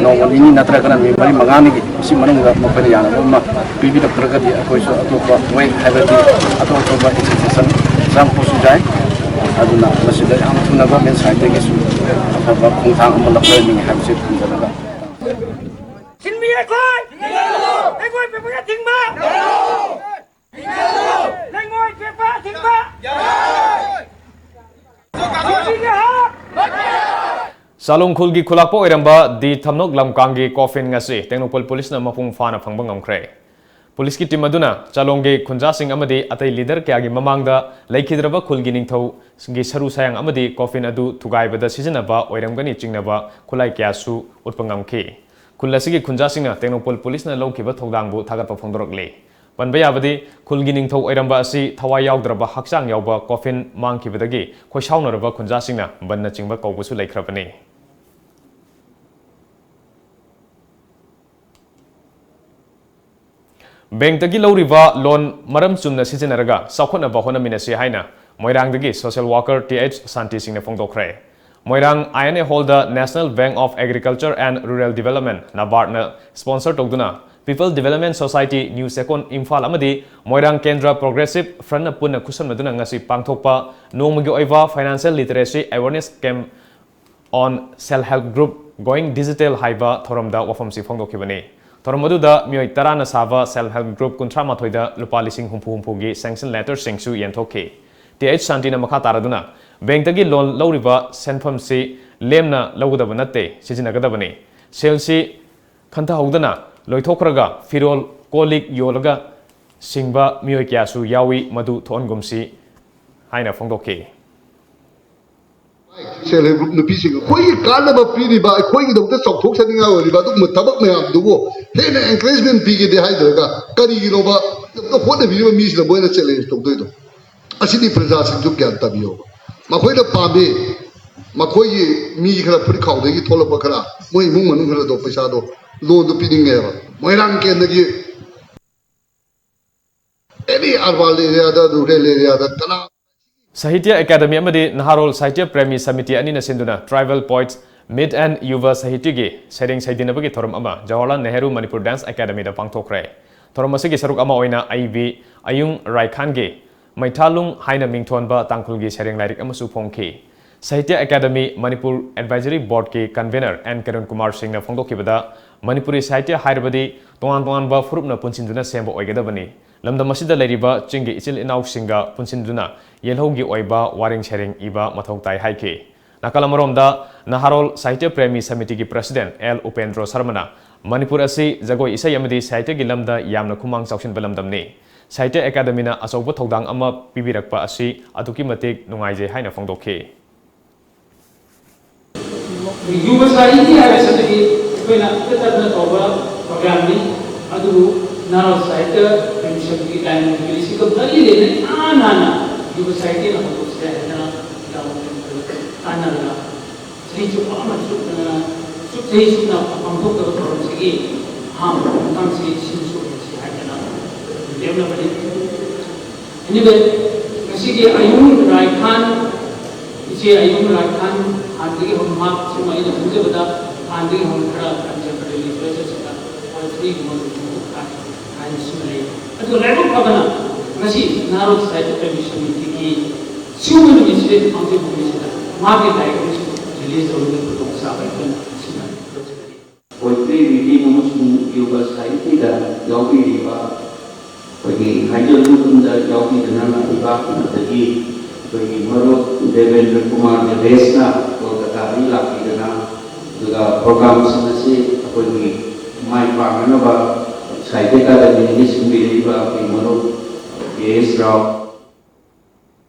ꯅꯣꯡꯃ ꯅꯤꯅꯤ ꯅꯠꯇ꯭ꯔꯒꯅ ꯅꯨꯃꯤꯠ ꯃꯔꯤ ꯃꯉꯥꯅꯤꯒꯤ ꯁꯤ ꯃꯅꯨꯡꯗ ꯃꯈꯣꯏꯅ ꯌꯥꯅꯕ ꯑꯃ ꯄꯤꯕꯤꯔꯛꯇ꯭ꯔꯒꯗꯤ ꯑꯩꯈꯣꯏꯁꯨ ꯑꯇꯣꯞꯄ ꯋꯦ ꯍꯥꯏꯕꯗꯤ ꯑꯇꯣꯞ ꯑꯇꯣꯞꯄ ꯏꯟꯁꯇꯤꯇ꯭ꯌꯨꯁꯟ ꯆꯪꯉꯛꯄꯁꯨ ꯌꯥꯏ꯫ ꯑꯗꯨꯅ ꯃꯁꯤꯗ ꯌꯥꯝ ꯊꯨꯅ ꯒꯚꯔꯟꯃꯦꯟ ꯁꯥꯏꯠꯇꯒꯤꯁꯨ ꯑꯐꯕ ꯈꯣꯡꯊꯥꯡ ꯑꯃ ꯂꯧꯈꯠꯍꯟꯅꯤꯡꯉꯤ ꯍꯥꯏꯕꯁꯤ ꯊꯝꯖꯔꯒ ꯁꯤꯟꯕꯤ ꯑꯩꯈꯣꯏ! ꯑꯩꯈꯣꯏ ꯄꯦꯄꯔ ꯑꯊꯤꯡꯕ! ꯂꯩꯉꯣꯏ ꯄꯦꯄꯔ ꯑꯊꯤꯡꯕ! ꯁꯤꯟꯕꯤꯒꯦ ꯍꯥꯏ! ꯆꯥꯂꯣꯡ ꯈꯨꯜꯒꯤ ꯈꯨꯂꯥꯛꯄ ꯑꯣꯏꯔꯝꯕ ꯗꯤ ꯊꯝꯅꯣꯛ ꯂꯝꯀꯥꯡꯒꯤ ꯀꯣꯐꯤꯟ ꯉꯁꯤ ꯇꯦꯡꯅꯧꯄꯜ ꯄꯨꯂꯤꯁꯅ ꯃꯄꯨꯡ ꯐꯥꯅ ꯐꯪꯕ ꯉꯝꯈ꯭ꯔꯦ꯫ ꯄꯨꯂꯤꯁꯀꯤ ꯇꯤꯝ ꯑꯗꯨꯅ ꯆꯥꯂꯣꯡꯒꯤ ꯈꯨꯟꯖꯥꯁꯤꯡ ꯑꯃꯗꯤ ꯑꯇꯩ ꯂꯤꯗꯔ ꯀꯌꯥꯒꯤ ꯃꯃꯥꯡꯗ ꯂꯩꯈꯤꯗ꯭ꯔꯕ ꯈꯨꯜꯒꯤ ꯅꯤꯡꯊꯧꯒꯤ ꯁꯔꯨ ꯁꯌꯥꯡ ꯑꯃꯗꯤ ꯀꯣꯐꯤꯟ ꯑꯗꯨ ꯊꯨꯒꯥꯏꯕꯗ ꯁꯤꯖꯤꯟꯅꯕ ꯑꯣꯏꯔꯝꯒꯅꯤ ꯆꯤꯡꯅꯕ ꯈꯨꯠꯂꯥꯏ ꯀꯌꯥꯁꯨ ꯎꯠꯄ ꯉꯝꯈꯤ꯫ ꯈꯨꯜ ꯑꯁꯤꯒꯤ ꯈꯨꯟꯖꯥꯁꯤꯡꯅ ꯇꯦꯡꯅꯧꯄꯜ ꯄꯨꯂꯤꯁꯅ ꯂꯧꯈꯤꯕ ꯊꯧꯗꯥꯡꯕꯨ ꯊꯥꯒꯠꯄ ꯐꯣꯡꯗꯣꯔꯛꯂꯤ꯫ ꯄꯟꯕ ꯌꯥꯕꯗꯤ, ꯈꯨꯜꯒꯤ ꯅꯤꯡꯊꯧ ꯑꯣꯏꯔꯝꯕ ꯑꯁꯤ ꯊꯋꯥꯏ ꯌꯥꯎꯗ꯭ꯔꯕ ꯍꯛꯆꯥꯡ ꯌꯥꯎꯕ ꯀꯣꯐꯤꯟ ꯃꯥꯡꯈꯤꯕꯗꯒꯤ ꯈꯣꯏꯁꯥꯎꯅꯔꯕ ꯈꯨꯟꯖꯥꯁꯤꯡꯅ ꯕꯟꯅꯆꯤꯡꯕ ꯀꯧꯕꯁꯨ ꯂꯩꯈ꯭ꯔꯕꯅꯤ꯫ ꯕꯦꯡꯛꯇꯒꯤ ꯂꯧꯔꯤꯕ ꯂꯣꯟ ꯃꯔꯝ ꯆꯨꯝꯅ ꯁꯤꯖꯤꯟꯅꯔꯒ ꯆꯥꯎꯈꯠꯅꯕ ꯍꯣꯠꯅꯃꯤꯟꯅꯁꯤ ꯍꯥꯏꯅ ꯃꯣꯏꯔꯥꯡꯗꯒꯤ social worker ꯇꯤ ꯑꯩꯆ ꯁꯥꯟꯇꯤ ꯁꯤꯡꯅ ꯐꯣꯡꯗꯣꯛꯈ꯭ꯔꯦ꯫ ꯃꯣꯏꯔꯥꯡ ꯑꯥꯏ ꯑꯦꯟ ꯑꯦ ꯍꯣꯜꯗ National Bank of Agriculture and Rural Development, ꯅꯕꯥꯔꯠꯅ sponsor ꯇꯧꯗꯨꯅ People Development Society, new Chekkon, Imphal ꯑꯃꯗꯤ ꯃꯣꯏꯔꯥꯡ ꯀꯦꯟꯗ꯭ꯔ Progressive Frontꯅ ꯄꯨꯟꯅ ꯈꯨꯠꯁꯝꯅꯗꯨꯅ ꯉꯁꯤ ꯄꯥꯡꯊꯣꯛꯄ ꯅꯣꯡꯃꯒꯤ ꯑꯣꯏꯕ Financial Literacy Awareness Camp on Self Help Group Going Digital ꯍꯥꯏꯕ ꯊꯧꯔꯝꯗ ꯋꯥꯐꯝꯁꯤ ꯐꯣꯡꯗꯣꯛꯈꯤꯕꯅꯤ꯫ ꯊꯧꯔꯝ ꯑꯗꯨꯗ ꯃꯤꯑꯣꯏ ꯇꯔꯥꯅ ꯁꯥꯕ Self Help Group ꯀꯨꯟꯊ꯭ꯔꯥ ꯃꯥꯊꯣꯏꯗ ꯂꯨꯄꯥ ꯂꯤꯁꯤꯡ ꯍꯨꯝꯐꯨ ꯍꯨꯝꯐꯨꯒꯤ sanction letterꯁꯤꯡꯁꯨ ꯌꯦꯟꯊꯣꯛꯈꯤ꯫ ꯇꯤ ꯑꯩꯆ ꯁꯥꯟꯇꯤꯅ ꯃꯈꯥ ꯇꯥꯔꯗꯨꯅ, ꯕꯦꯡꯛꯇꯒꯤ ꯂꯣꯟ ꯂꯧꯔꯤꯕ ꯁꯦꯟꯐꯝꯁꯤ ꯂꯦꯝꯅ ꯂꯧꯒꯗꯕ ꯅꯠꯇꯦ, ꯁꯤꯖꯤꯟꯅꯒꯗꯕꯅꯤ꯫ ꯁꯦꯜꯁꯤ ꯈꯟꯊꯍꯧꯗꯅ ꯂꯣꯏꯊꯣꯛꯈ꯭ꯔꯒ ꯐꯤꯔꯣꯜ ꯀꯣꯜ ꯂꯤꯛ ꯌꯣꯜꯂꯒ ꯁꯤꯡꯕ ꯃꯤꯑꯣꯏ ꯀꯌꯥꯁꯨ ꯌꯥꯎꯏ, ꯃꯗꯨ ꯊꯣꯛꯍꯟꯒꯨꯝꯁꯤ ꯍꯥꯏꯅ ꯐꯣꯡꯗꯣꯛꯈꯤ꯫ Self Help Group ꯅꯨꯄꯤꯁꯤꯡ ꯑꯩꯈꯣꯏꯒꯤ ꯀꯥꯟꯅꯕ ꯄꯤꯔꯤꯕ, ꯑꯩꯈꯣꯏꯒꯤꯗꯃꯛꯇ ꯆꯥꯎꯊꯣꯛꯆꯅꯤꯡꯉꯥꯏ ꯑꯣꯏꯔꯤꯕ ꯑꯗꯨꯒꯨꯝꯕ ꯊꯕꯛ ꯃꯌꯥꯝꯗꯨꯕꯨ ꯍꯦꯟꯅ encouragement ꯄꯤꯒꯦꯗꯤ ꯍꯥꯏꯗ꯭ꯔꯒ, ꯀꯔꯤꯒꯤꯅꯣꯕ ꯍꯣꯠꯅꯕꯤꯔꯤꯕ ꯃꯤꯁꯤꯅ ꯃꯣꯏꯅ challenge ꯇꯧꯗꯣꯏꯗꯣ? ꯑꯁꯤꯗꯤ ꯄ꯭ꯔꯖꯥꯁꯤꯡꯁꯨ ꯒ꯭ꯌꯥꯟ ꯇꯥꯕꯤꯌꯣꯕ꯫ ꯃꯈꯣꯏꯅ ꯄꯥꯝꯃꯤ, ꯃꯈꯣꯏꯒꯤ ꯃꯤ ꯈꯔ, ꯐꯨꯔꯤꯠ ꯈꯥꯎꯗꯒꯤ ꯊꯣꯛꯂꯛꯄ ꯈꯔ, ꯃꯣꯏ ꯏꯃꯨꯡ ꯃꯅꯨꯡ ꯈꯔꯗꯣ ꯄꯩꯁꯥꯗꯣ ꯂꯣꯟꯗꯣ ꯄꯤꯅꯤꯡꯉꯦꯕ꯫ ꯃꯣꯏꯔꯥꯡ ꯀꯦꯟꯗ꯭ꯔꯒꯤ any urban areaꯗ, rural areaꯗ ꯀꯅꯥ ꯁꯥꯍꯤꯇ꯭ꯌ ꯑꯦꯀꯥꯗꯃꯤ ꯑꯃꯗꯤ ꯅꯍꯥꯔꯣꯜ ꯁꯥꯍꯤꯇ꯭ꯌ ꯄ꯭ꯔꯦꯃꯤ ꯁꯃꯤꯇꯤ ꯑꯅꯤꯅ ꯁꯤꯟꯗꯨꯅ Tribal Poets Meet and Yuva Sahityꯒꯤ ꯁꯩꯔꯦꯡ ꯁꯩꯗꯤꯟꯅꯕꯒꯤ ꯊꯧꯔꯝ ꯑꯃ ꯖꯋꯥꯍꯔꯂꯥꯜ ꯅꯦꯍꯔꯨ ꯃꯅꯤꯄꯨꯔ Dance Academyꯗ ꯄꯥꯡꯊꯣꯛꯈ꯭ꯔꯦ꯫ ꯊꯧꯔꯝ ꯑꯁꯤꯒꯤ ꯁꯔꯨꯛ ꯑꯃ ꯑꯣꯏꯅ ꯑꯏꯕꯤ ꯑꯌꯨꯡ ꯔꯥꯏꯈꯥꯟꯒꯤ ꯃꯩꯊꯥꯂꯨꯡ ꯍꯥꯏꯅ ꯃꯤꯡꯊꯣꯟꯕ ꯇꯥꯡꯈꯨꯜꯒꯤ ꯁꯩꯔꯦꯡ ꯂꯥꯏꯔꯤꯛ ꯑꯃꯁꯨ ꯐꯣꯡꯈꯤ꯫ ꯁꯥꯍꯤꯇ꯭ꯌ ꯑꯦꯀꯥꯗꯃꯤ ꯃꯅꯤꯄꯨꯔ Advisory Boardꯀꯤ convener ꯑꯦꯟ ꯀꯔꯨꯟ ꯀꯨꯃꯥꯔ ꯁꯤꯡꯅ ꯐꯣꯡꯗꯣꯛꯈꯤꯕꯗ, ꯃꯅꯤꯄꯨꯔꯤ ꯁꯥꯍꯤꯇ꯭ꯌ ꯍꯥꯏꯔꯕꯗꯤ ꯇꯣꯉꯥꯟ ꯇꯣꯉꯥꯟꯕ ꯐꯨꯔꯨꯞꯅ ꯄꯨꯟꯁꯤꯟꯗꯨꯅ ꯁꯦꯝꯕ ꯑꯣꯏꯒꯗꯕꯅꯤ꯫ ꯂꯝꯗꯝ ꯑꯁꯤꯗ ꯂꯩꯔꯤꯕ ꯆꯤꯡꯒꯤ ꯏꯆꯤꯜ ꯏꯅꯥꯎꯁꯤꯡꯒ ꯄꯨꯟꯁꯤꯟꯗꯨꯅ ꯌꯦꯜꯍꯧꯒꯤ ꯑꯣꯏꯕ ꯋꯥꯔꯦꯡ ꯁꯩꯔꯦꯡ ꯏꯕ ꯃꯊꯧ ꯇꯥꯏ ꯍꯥꯏꯈꯤ꯫ ꯅꯥꯀꯜ ꯑꯃꯔꯣꯝꯗ, ꯅꯍꯥꯔꯣꯜ ꯁꯥꯍꯤꯇ꯭ꯌ ꯄ꯭ꯔꯦꯃꯤ ꯁꯃꯤꯇꯤꯒꯤ president ꯑꯦꯜ ꯎꯄꯦꯟꯗ꯭ꯔꯣ ꯁꯔꯃꯅ ꯃꯅꯤꯄꯨꯔ ꯑꯁꯤ ꯖꯒꯣꯏ ꯏꯁꯩ ꯑꯃꯗꯤ ꯁꯥꯍꯤꯇ꯭ꯌꯒꯤ ꯂꯝꯗ ꯌꯥꯝꯅ ꯈꯨꯃꯥꯡ ꯆꯥꯎꯁꯤꯟꯕ ꯂꯝꯗꯝꯅꯤ꯫ ꯁꯥꯍꯤꯇ꯭ꯌ ꯑꯦꯀꯥꯗꯃꯤꯅ ꯑꯆꯧꯕ ꯊꯧꯗꯥꯡ ꯑꯃ ꯄꯤꯕꯤꯔꯛꯄ ꯑꯁꯤ ꯑꯗꯨꯛꯀꯤ ꯃꯇꯤꯛ ꯅꯨꯡꯉꯥꯏꯖꯩ ꯍꯥꯏꯅ ꯐꯣꯡꯗꯣꯛꯈꯤ꯫ ꯌꯨꯕ ꯁꯥꯍꯤꯇꯤ ꯍꯥꯏꯕꯁꯤꯗꯤ ꯑꯩꯈꯣꯏꯅ ꯇꯠꯇꯅ ꯇꯧꯕ programꯅꯤ꯫ ꯑꯗꯨꯕꯨ ꯅꯍꯥꯔꯣꯜ ꯁꯥꯍꯤꯇ꯭ꯌ ꯑꯗꯨꯒꯤ ꯇꯥꯏꯝ ꯄꯤꯔꯤꯁꯤꯒ ꯃꯔꯤ ꯂꯩꯅꯅ ꯏꯍꯥꯟ ꯍꯥꯟꯅ ꯌꯨꯕ ꯁꯥꯍꯤꯇ꯭ꯌꯅ ꯍꯧꯗꯣꯛꯁꯤꯔꯦ ꯍꯥꯏꯗꯅ ꯏꯇꯥꯎ ꯇꯥꯟꯅꯔꯒ ꯆꯍꯤ ꯆꯨꯞꯄ ꯑꯃ ꯆꯨꯞꯅ ꯆꯨꯞ ꯆꯍꯤ ꯆꯨꯞꯅ ꯄꯥꯡꯊꯣꯛꯇꯕ ꯊꯧꯔꯝꯁꯤꯒꯤ ꯑꯍꯥꯟꯕ ꯈꯣꯡꯊꯥꯡꯁꯤ ꯁꯤꯟꯁꯨ ꯑꯣꯏꯍꯟꯁꯤ ꯍꯥꯏꯗꯅ ꯂꯦꯞꯅꯕꯅꯤ꯫ ꯑꯗꯨꯒ ꯉꯁꯤꯒꯤ ꯑꯌꯨꯝ ꯔꯥꯏꯈꯥꯟ, ꯏꯆꯦ ꯑꯌꯨꯝ ꯔꯥꯏꯈꯥꯟ, ꯍꯥꯟꯅꯗꯒꯤ ꯍꯧꯅ ꯃꯍꯥꯛ ꯁꯨꯝ ꯑꯩꯅ ꯈꯪꯖꯕꯗ ꯍꯥꯟꯅꯗꯒꯤ ꯍꯧꯅ ꯈꯔ ꯀꯟꯖꯕ ꯂꯤꯇꯔꯦꯆꯔꯁꯤꯗ ꯄꯣꯏꯇ꯭ꯔꯤꯒꯨꯝꯕ ꯍꯥꯏꯅ ꯁꯤꯃ ꯂꯩ꯫ ꯑꯗꯨꯒ ꯂꯥꯏꯕꯛ ꯐꯕꯅ ꯉꯁꯤ ꯅꯍꯥꯔꯣꯜ ꯁꯥꯍꯤꯇ꯭ꯌ ꯀꯃꯤꯁꯟꯒꯤ ꯁꯤꯒꯨꯝꯕ ꯅꯨꯃꯤꯠꯁꯤꯗ ꯄꯥꯡꯊꯣꯛꯄ ꯅꯨꯃꯤꯠꯁꯤꯗ ꯃꯥꯒꯤ ꯂꯥꯏꯔꯤꯛ ꯑꯃꯁꯨ ꯔꯤꯂꯤꯖ ꯇꯧꯕꯒꯤ ꯈꯨꯗꯣꯡꯆꯥꯕ ꯑꯩꯈꯣꯏꯅ ꯁꯤꯃ ꯂꯧꯖꯒꯅꯤ꯫ ꯄꯣꯏꯇ꯭ꯔꯤ ꯔꯤꯗꯤꯡ ꯑꯃꯁꯨꯡ ꯌꯣꯒ ꯁꯥꯍꯤꯇꯤꯗ ꯌꯥꯎꯕꯤꯔꯤꯕ ꯑꯩꯈꯣꯏꯒꯤ ꯍꯥꯏꯖꯕ ꯃꯇꯝꯗ ꯌꯥꯎꯕꯤꯗꯨꯅ ꯂꯥꯛꯂꯤꯕ ꯑꯗꯒꯤ ꯑꯩꯈꯣꯏꯒꯤ ꯃꯔꯨꯞ ꯗꯦꯕꯦꯟꯗ꯭ꯔ ꯀꯨꯃꯥꯔ ꯗꯦꯕꯦꯁꯅ ꯀꯣꯜꯀꯇꯥꯗꯒꯤ ꯂꯥꯛꯄꯤꯗꯅ ꯑꯗꯨꯒ ꯄ꯭ꯔꯣꯒ꯭ꯔꯥꯝꯁꯤꯡ ꯑꯁꯤ ꯑꯩꯈꯣꯏꯒꯤ ꯃꯥꯏ ꯄꯥꯛꯅꯅꯕ ꯁꯥꯍꯤꯇ꯭ꯌ ꯑꯦꯀꯥꯗꯃꯤꯗꯒꯤ ꯁꯤꯟꯕꯤꯔꯛꯏꯕ ꯑꯩꯈꯣꯏ ꯃꯔꯨꯞ ꯀꯦ ꯑꯦꯁ Rao.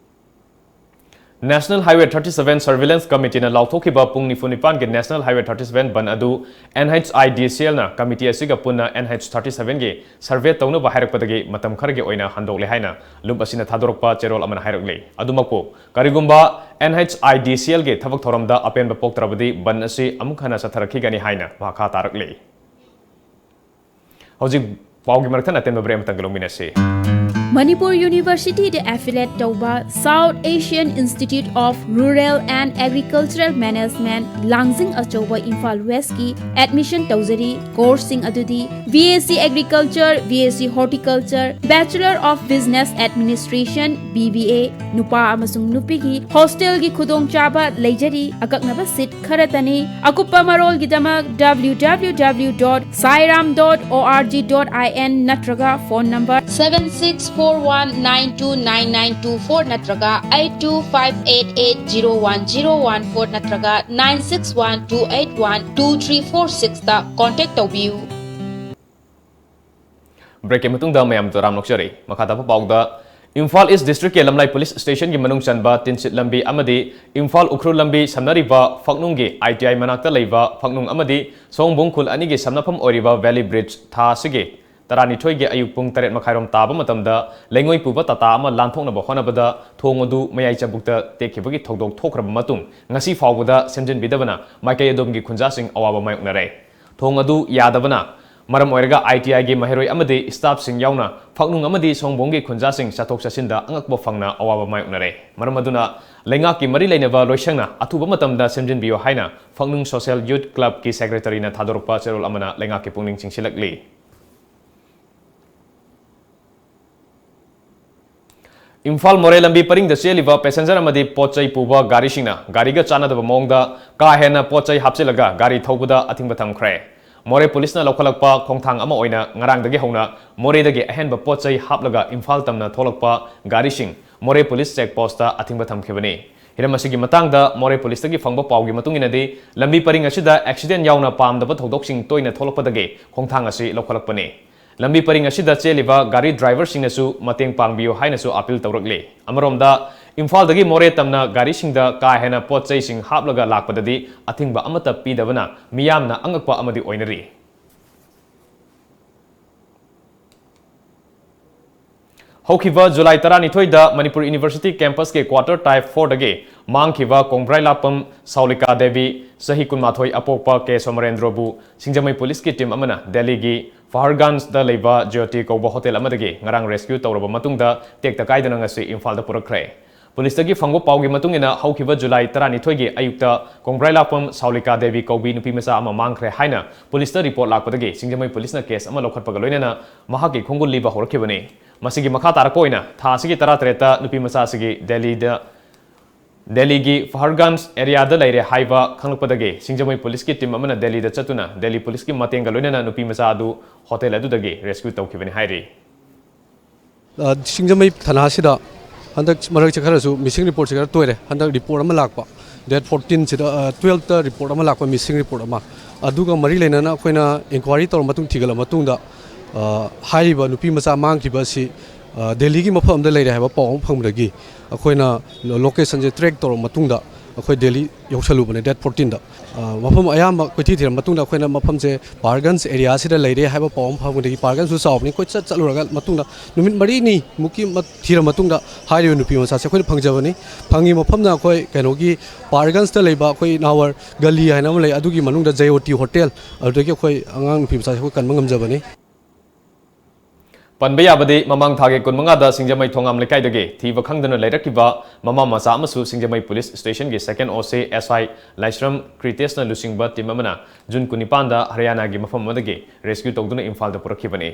National Highway thirty seven Surveillance Committeeꯅ ꯂꯥꯎꯊꯣꯛꯈꯤꯕ ꯄꯨꯡ ꯅꯤꯐꯨ ꯅꯤꯄꯥꯟꯒꯤ National Highway thirty seven ꯕꯟ ꯑꯗꯨ NHIDCLꯅ committee ꯑꯁꯤꯒ ꯄꯨꯟꯅ NH thirty sevenꯒꯤ survey ꯇꯧꯅꯕ ꯍꯥꯏꯔꯛꯄꯗꯒꯤ ꯃꯇꯝ ꯈꯔꯒꯤ ꯑꯣꯏꯅ ꯍꯟꯗꯣꯛꯂꯦ ꯍꯥꯏꯅ ꯂꯨꯞ ꯑꯁꯤꯅ ꯊꯥꯗꯣꯔꯛꯄ ꯆꯦꯔꯣꯜ ꯑꯃꯅ ꯍꯥꯏꯔꯛꯂꯤ꯫ ꯑꯗꯨꯃꯛꯄꯨ, ꯀꯔꯤꯒꯨꯝꯕ NHIDCLꯒꯤ ꯊꯕꯛ ꯊꯧꯔꯝꯗ ꯑꯄꯦꯟꯕ ꯄꯣꯛꯇ꯭ꯔꯕꯗꯤ ꯕꯟ ꯑꯁꯤ ꯑꯃꯨꯛ ꯍꯟꯅ ꯆꯠꯊꯔꯛꯈꯤꯒꯅꯤ ꯍꯥꯏꯅ ꯃꯈꯥ ꯇꯥꯔꯛꯂꯤ꯫ ꯍꯧꯖꯤꯛ ꯄꯥꯎꯒꯤ ꯃꯔꯛꯇ ꯑꯇꯦꯟꯕ break ꯑꯃꯇꯪꯒ ꯂꯧꯃꯤꯟꯅꯁꯤ꯫ ꯃꯅꯤꯄꯨꯔ ꯌꯨꯅꯤꯚꯔꯁꯤꯇꯤꯗ affiliate ꯇꯧꯕ South Asian Institute of Rural and Agricultural Management, ꯂꯥꯡꯖꯤꯡ ꯑꯆꯧꯕ, ꯏꯝꯐꯥꯜ ꯋꯦꯁꯀꯤ admission ꯇꯧꯖꯔꯤ꯫ Courseꯁꯤꯡ ꯑꯗꯨꯗꯤ BSc Agriculture, BSc Horticulture, Bachelor of Business Administration, BBA, ꯅꯨꯄꯥ ꯑꯃꯁꯨꯡ ꯅꯨꯄꯤꯒꯤ hostelꯒꯤ ꯈꯨꯗꯣꯡꯆꯥꯕ ꯂꯩꯖꯔꯤ꯫ ꯑꯀꯛꯅꯕ seat ꯈꯔꯇꯅꯤ꯫ ꯑꯀꯨꯞꯄ ꯃꯔꯣꯜꯒꯤꯗꯃꯛ W W W dot sairam dot O R G dot I N ꯅꯠꯇ꯭ꯔꯒ phone number seven six four one nine two nine nine two four ꯅꯠꯇ꯭ꯔꯒ eight two five eight eight zero one zero one four ꯅꯠꯇ꯭ꯔꯒ nine six one two eight one two three four sixꯇ contact ꯇꯧꯕꯤꯌꯨ꯫ Breakꯀꯤ ꯃꯇꯨꯡꯗ ꯃꯌꯥꯝ ꯇꯔꯥꯝ ꯅꯣꯛꯆꯔꯤ꯫ ꯃꯈꯥ ꯇꯥꯕ ꯄꯥꯎꯗ, Imphal East Districtꯀꯤ ꯂꯝꯂꯥꯏ Police Stationꯒꯤ ꯃꯅꯨꯡ ꯆꯟꯕ ꯇꯤꯟꯁꯤꯠ ꯂꯝꯕꯤ ꯑꯃꯗꯤ ꯏꯝꯐꯥꯜ ꯎꯈ꯭ꯔꯨꯜ ꯂꯝꯕꯤ ꯁꯝꯅꯔꯤꯕ ꯐꯛꯅꯨꯡꯒꯤ ITI ꯃꯅꯥꯛꯇ ꯂꯩꯕ ꯐꯛꯅꯨꯡ ꯑꯃꯗꯤ ꯁꯣꯝꯕꯨꯡ ꯈꯨꯜ ꯑꯅꯤꯒꯤ ꯁꯝꯅꯐꯝ ꯑꯣꯏꯔꯤꯕ Valley Bridge ꯊꯥ ꯑꯁꯤꯒꯤ ꯇꯔꯥꯅꯤꯊꯣꯏꯒꯤ ꯑꯌꯨꯛ ꯄꯨꯡ ꯇꯔꯦꯠ ꯃꯈꯥꯏꯔꯣꯝ ꯇꯥꯕ ꯃꯇꯝꯗ ꯂꯩꯉꯣꯏ ꯄꯨꯕ ꯇꯥꯇꯥ ꯑꯃ ꯂꯥꯟꯊꯣꯛꯅꯕ ꯍꯣꯠꯅꯕꯗ ꯊꯣꯡ ꯑꯗꯨ ꯃꯌꯥꯏ ꯆꯕꯨꯛꯇ ꯇꯦꯛꯈꯤꯕꯒꯤ ꯊꯧꯗꯣꯛ ꯊꯣꯛꯈ꯭ꯔꯕ ꯃꯇꯨꯡ, ꯉꯁꯤ ꯐꯥꯎꯕꯗ ꯁꯦꯝꯖꯤꯟꯕꯤꯗꯕꯅ ꯃꯥꯏꯀꯩ ꯑꯗꯣꯝꯒꯤ ꯈꯨꯟꯖꯥꯁꯤꯡ ꯑꯋꯥꯕ ꯃꯥꯌꯣꯛꯅꯔꯦ꯫ ꯊꯣꯡ ꯑꯗꯨ ꯌꯥꯗꯕꯅ ꯃꯔꯝ ꯑꯣꯏꯔꯒ ꯑꯥꯏ ꯇꯤ ꯑꯥꯏꯒꯤ ꯃꯍꯩꯔꯣꯏ ꯑꯃꯗꯤ staffꯁꯤꯡ ꯌꯥꯎꯅ ꯐꯛꯅꯨꯡ ꯑꯃꯗꯤ ꯁꯣꯝꯕꯣꯡꯒꯤ ꯈꯨꯟꯖꯥꯁꯤꯡ ꯆꯠꯊꯣꯛ ꯆꯠꯁꯤꯟꯗ ꯑꯉꯛꯄ ꯐꯪꯅ ꯑꯋꯥꯕ ꯃꯥꯌꯣꯛꯅꯔꯦ꯫ ꯃꯔꯝ ꯑꯗꯨꯅ ꯂꯩꯉꯥꯛꯀꯤ ꯃꯔꯤ ꯂꯩꯅꯕ ꯂꯣꯏꯁꯪꯅ ꯑꯊꯨꯕ ꯃꯇꯝꯗ ꯁꯦꯝꯖꯤꯟꯕꯤꯌꯨ ꯍꯥꯏꯅ ꯐꯛꯅꯨꯡ Social Youth Clubꯀꯤ secretaryꯅ ꯊꯥꯗꯣꯔꯛꯄ ꯆꯦꯔꯣꯜ ꯑꯃꯅ ꯂꯩꯉꯥꯛꯀꯤ ꯄꯨꯛꯅꯤꯡ ꯆꯤꯡꯁꯤꯜꯂꯛꯂꯤ꯫ ꯏꯝꯐꯥꯜ ꯃꯣꯔꯦ ꯂꯝꯕꯤ ꯄꯔꯤꯡꯗ ꯆꯦꯜꯂꯤꯕ passenger ꯑꯃꯗꯤ ꯄꯣꯠ ꯆꯩ ꯄꯨꯕ ꯒꯥꯔꯤꯁꯤꯡꯅ ꯒꯥꯔꯤꯒ ꯆꯥꯟꯅꯗꯕ ꯃꯑꯣꯡꯗ ꯀꯥ ꯍꯦꯟꯅ ꯄꯣꯠ ꯆꯩ ꯍꯥꯞꯆꯤꯜꯂꯒ ꯒꯥꯔꯤ ꯊꯧꯕꯗ ꯑꯊꯤꯡꯕ ꯊꯝꯈ꯭ꯔꯦ꯫ ꯃꯣꯔꯦ ꯄꯨꯂꯤꯁꯅ ꯂꯧꯈꯠꯂꯛꯄ ꯈꯣꯡꯊꯥꯡ ꯑꯃ ꯑꯣꯏꯅ ꯉꯔꯥꯡꯗꯒꯤ ꯍꯧꯅ ꯃꯣꯔꯦꯗꯒꯤ ꯑꯍꯦꯟꯕ ꯄꯣꯠ ꯆꯩ ꯍꯥꯞꯂꯒ ꯏꯝꯐꯥꯜ ꯇꯝꯅ ꯊꯣꯛꯂꯛꯄ ꯒꯥꯔꯤꯁꯤꯡ ꯃꯣꯔꯦ ꯄꯨꯂꯤꯁ check postꯇ ꯑꯊꯤꯡꯕ ꯊꯝꯈꯤꯕꯅꯤ꯫ ꯍꯤꯔꯝ ꯑꯁꯤꯒꯤ ꯃꯇꯥꯡꯗ ꯃꯣꯔꯦ ꯄꯨꯂꯤꯁꯇꯒꯤ ꯐꯪꯕ ꯄꯥꯎꯒꯤ ꯃꯇꯨꯡ ꯏꯟꯅꯗꯤ, ꯂꯝꯕꯤ ꯄꯔꯤꯡ ꯑꯁꯤꯗ accident ꯌꯥꯎꯅ ꯄꯥꯝꯗꯕ ꯊꯧꯗꯣꯛꯁꯤꯡ ꯇꯣꯏꯅ ꯊꯣꯛꯂꯛꯄꯗꯒꯤ ꯈꯣꯡꯊꯥꯡ ꯑꯁꯤ ꯂꯧꯈꯠꯂꯛꯄꯅꯤ꯫ ꯂꯝꯕꯤ ꯄꯔꯤꯡ ꯑꯁꯤꯗ ꯆꯦꯜꯂꯤꯕ ꯒꯥꯔꯤ driverꯁꯤꯡꯅꯁꯨ ꯃꯇꯦꯡ ꯄꯥꯡꯕꯤꯌꯨ ꯍꯥꯏꯅꯁꯨ appeal ꯇꯧꯔꯛꯂꯤ꯫ ꯑꯃꯔꯣꯝꯗ, ꯏꯝꯐꯥꯜꯗꯒꯤ ꯃꯣꯔꯦ ꯇꯝꯅ ꯒꯥꯔꯤꯁꯤꯡꯗ ꯀꯥ ꯍꯦꯟꯅ ꯄꯣꯠ ꯆꯩꯁꯤꯡ ꯍꯥꯞꯂꯒ ꯂꯥꯛꯄꯗꯗꯤ ꯑꯊꯤꯡꯕ ꯑꯃꯠꯇ ꯄꯤꯗꯕꯅ ꯃꯤꯌꯥꯝꯅ ꯑꯉꯛꯄ ꯑꯃꯗꯤ ꯑꯣꯏꯅꯔꯤ꯫ ꯍꯧꯈꯤꯕ ꯖꯨꯂꯥꯏ ꯇꯔꯥꯅꯤꯊꯣꯏꯗ ꯃꯅꯤꯄꯨꯔ University campusꯀꯤ quarter type fourꯗꯒꯤ ꯃꯥꯡꯈꯤꯕ ꯀꯣꯡꯕ꯭ꯔꯥꯏꯂꯥꯛꯄꯝ ꯁꯥꯎꯂꯤꯀꯥ ꯗꯦꯕꯤ, ꯆꯍꯤ ꯀꯨꯟꯃꯥꯊꯣꯏ, ꯑꯄꯣꯛꯄ ꯀꯦ ꯁꯣꯃꯔꯦꯟꯗ꯭ꯔꯣꯕꯨ ꯁꯤꯡꯖꯃꯩ ꯄꯨꯂꯤꯁꯀꯤ team ꯑꯃꯅ ꯗꯦꯜꯂꯤꯒꯤ ꯐꯍꯔꯒꯥꯟꯖꯗ ꯂꯩꯕ ꯖ꯭ꯌꯣꯇꯤ ꯀꯧꯕ hotel ꯑꯃꯗꯒꯤ ꯉꯔꯥꯡ rescue ꯇꯧꯔꯕ ꯃꯇꯨꯡꯗ ꯇꯦꯛꯇ ꯀꯥꯏꯗꯅ ꯉꯁꯤ ꯏꯝꯐꯥꯜꯗ ꯄꯨꯔꯛꯈ꯭ꯔꯦ꯫ ꯄꯨꯂꯤꯁꯇꯒꯤ ꯐꯪꯕ ꯄꯥꯎꯒꯤ ꯃꯇꯨꯡ ꯏꯟꯅ, ꯍꯧꯈꯤꯕ ꯖꯨꯂꯥꯏ ꯇꯔꯥꯅꯤꯊꯣꯏꯒꯤ ꯑꯌꯨꯛꯇ ꯀꯣꯡꯕ꯭ꯔꯥꯏꯂꯥꯛꯄꯝ ꯁꯥꯎꯂꯤꯀꯥ ꯗꯦꯕꯤ ꯀꯧꯕꯤ ꯅꯨꯄꯤ ꯃꯆꯥ ꯑꯃ ꯃꯥꯡꯈ꯭ꯔꯦ ꯍꯥꯏꯅ ꯄꯨꯂꯤꯁꯇ report ꯂꯥꯛꯄꯗꯒꯤ ꯁꯤꯡꯖꯃꯩ ꯄꯨꯂꯤꯁꯅ case ꯑꯃ ꯂꯧꯈꯠꯄꯒ ꯂꯣꯏꯅꯅ ꯃꯍꯥꯛꯀꯤ ꯈꯣꯡꯒꯨꯜ ꯂꯤꯕ ꯍꯧꯔꯛꯈꯤꯕꯅꯤ꯫ ꯃꯁꯤꯒꯤ ꯃꯈꯥ ꯇꯥꯔꯛꯄ ꯑꯣꯏꯅ ꯊꯥ ꯑꯁꯤꯒꯤ ꯇꯔꯥꯇꯔꯦꯠꯇ ꯅꯨꯄꯤ ꯃꯆꯥ ꯑꯁꯤꯒꯤ ꯗꯦꯜꯂꯤꯗ, ꯗꯦꯜꯂꯤꯒꯤ ꯐꯍꯔꯒꯥꯟꯖ areaꯗ ꯂꯩꯔꯦ ꯍꯥꯏꯕ ꯈꯪꯂꯛꯄꯗꯒꯤ ꯁꯤꯡꯖꯃꯩ ꯄꯨꯂꯤꯁꯀꯤ team ꯑꯃꯅ ꯗꯦꯜꯂꯤꯗ ꯆꯠꯇꯨꯅ ꯗꯦꯜꯂꯤ ꯄꯨꯂꯤꯁꯀꯤ ꯃꯇꯦꯡꯒ ꯂꯣꯏꯅꯅ ꯅꯨꯄꯤ ꯃꯆꯥ ꯑꯗꯨ hotel ꯑꯗꯨꯗꯒꯤ rescue ꯇꯧꯈꯤꯕꯅꯤ ꯍꯥꯏꯔꯤ꯫ ꯑ, ꯁꯤꯡꯖꯃꯩ ꯊꯥꯅꯥꯁꯤꯗ ꯍꯟꯗꯛ ꯃꯔꯛꯁꯦ ꯈꯔꯁꯨ missing reportꯁꯦ ꯈꯔ ꯇꯣꯏꯔꯦ꯫ ꯍꯟꯗꯛ report ꯑꯃ ꯂꯥꯛꯄ, date fourteenꯁꯤꯗ, ꯑ, twelveꯇ report ꯑꯃ ꯂꯥꯛꯄ, missing report ꯑꯃ꯫ ꯑꯗꯨꯒ ꯃꯔꯤ ꯂꯩꯅꯅ ꯑꯩꯈꯣꯏꯅ inquiry ꯇꯧꯔ ꯃꯇꯨꯡ, ꯊꯤꯒꯠꯂ ꯃꯇꯨꯡꯗ, ꯑ, ꯍꯥꯏꯔꯤꯕ ꯅꯨꯄꯤ ꯃꯆꯥ ꯃꯥꯡꯈꯤꯕ ꯑꯁꯤ, ꯑ, ꯗꯦꯜꯂꯤꯒꯤ ꯃꯐꯝ ꯑꯃꯗ ꯂꯩꯔꯦ ꯍꯥꯏꯕ ꯄꯥꯎ ꯑꯃ ꯐꯪꯕꯗꯒꯤ ꯑꯩꯈꯣꯏꯅ lo-, locationꯁꯦ track ꯇꯧꯔ ꯃꯇꯨꯡꯗ, ꯑꯩꯈꯣꯏ ꯗꯦꯜꯂꯤ ꯌꯧꯁꯜꯂꯨꯕꯅꯦ ꯗꯦꯠ ꯐꯣꯔꯇꯤꯟꯗ꯫ ꯃꯐꯝ ꯑꯌꯥꯝꯕ ꯀꯣꯏꯊꯤ ꯊꯤꯔ ꯃꯇꯨꯡꯗ ꯑꯩꯈꯣꯏꯅ ꯃꯐꯝꯁꯦ ꯄꯍꯔꯒꯟꯖ ꯑꯦꯔꯤꯌꯥꯁꯤꯗ ꯂꯩꯔꯦ ꯍꯥꯏꯕ ꯄꯥꯎ ꯑꯃ ꯐꯪꯕꯗꯒꯤ ꯄꯍꯔꯒꯟꯖꯁꯨ ꯆꯥꯎꯕꯅꯤ, ꯑꯩꯈꯣꯏ ꯆꯠ ꯆꯠꯂꯨꯔꯒ ꯃꯇꯨꯡꯗ ꯅꯨꯃꯤꯠ ꯃꯔꯤꯅꯤ ꯃꯨꯛꯀꯤ ꯃ-, ꯊꯤꯔ ꯃꯇꯨꯡꯗ ꯍꯥꯏꯔꯤꯕ ꯅꯨꯄꯤ ꯃꯆꯥꯁꯦ ꯑꯩꯈꯣꯏꯅ ꯐꯪꯖꯕꯅꯤ꯫ ꯐꯪꯉꯤ ꯃꯐꯝꯅ ꯑꯩꯈꯣꯏ ꯀꯩꯅꯣꯒꯤ ꯄꯍꯔꯒꯟꯖꯇ ꯂꯩꯕ ꯑꯩꯈꯣꯏ ꯅꯥꯋꯔ ꯒꯂꯤ ꯍꯥꯏꯅ ꯑꯃ ꯂꯩ, ꯑꯗꯨꯒꯤ ꯃꯅꯨꯡꯗ ꯖꯦ ꯑꯣ ꯇꯤ ꯍꯣꯇꯦꯜ, ꯑꯗꯨꯗꯒꯤ ꯑꯩꯈꯣꯏ ꯑꯉꯥꯡ ꯅꯨꯄꯤ ꯃꯆꯥꯁꯦ ꯑꯩꯈꯣꯏ ꯀꯟꯕ ꯉꯝꯖꯕꯅꯤ꯫ ꯄꯟꯕ ꯌꯥꯕꯗꯤ, ꯃꯃꯥꯡ ꯊꯥꯒꯤ ꯀꯨꯟꯃꯉꯥꯗ ꯁꯤꯡꯖꯃꯩ ꯊꯣꯉꯥꯝ ꯂꯩꯀꯥꯏꯗꯒꯤ ꯊꯤꯕ ꯈꯪꯗꯅ ꯂꯩꯔꯛꯈꯤꯕ ꯃꯃꯥ ꯃꯆꯥ ꯑꯃꯁꯨ ꯁꯤꯡꯖꯃꯩ ꯄꯨꯂꯤꯁ ꯁ꯭ꯇꯦꯁꯟꯒꯤ ꯁꯦꯀꯦꯟ ꯑꯣ ꯁꯤ ꯑꯦꯁ ꯑꯥꯏ ꯂꯥꯏꯁ꯭ꯔꯝ ꯀ꯭ꯔꯤꯇꯦꯁꯅ ꯂꯨꯆꯤꯡꯕ ꯇꯤꯝ ꯑꯃꯅ ꯖꯨꯟ ꯀꯨꯟꯅꯤꯄꯥꯟꯗ ꯍꯔꯤꯌꯥꯅꯥꯒꯤ ꯃꯐꯝ ꯑꯃꯗꯒꯤ ꯔꯦꯁꯀ꯭ꯌꯨ ꯇꯧꯗꯨꯅ ꯏꯝꯐꯥꯜꯗ ꯄꯨꯔꯛꯈꯤꯕꯅꯤ꯫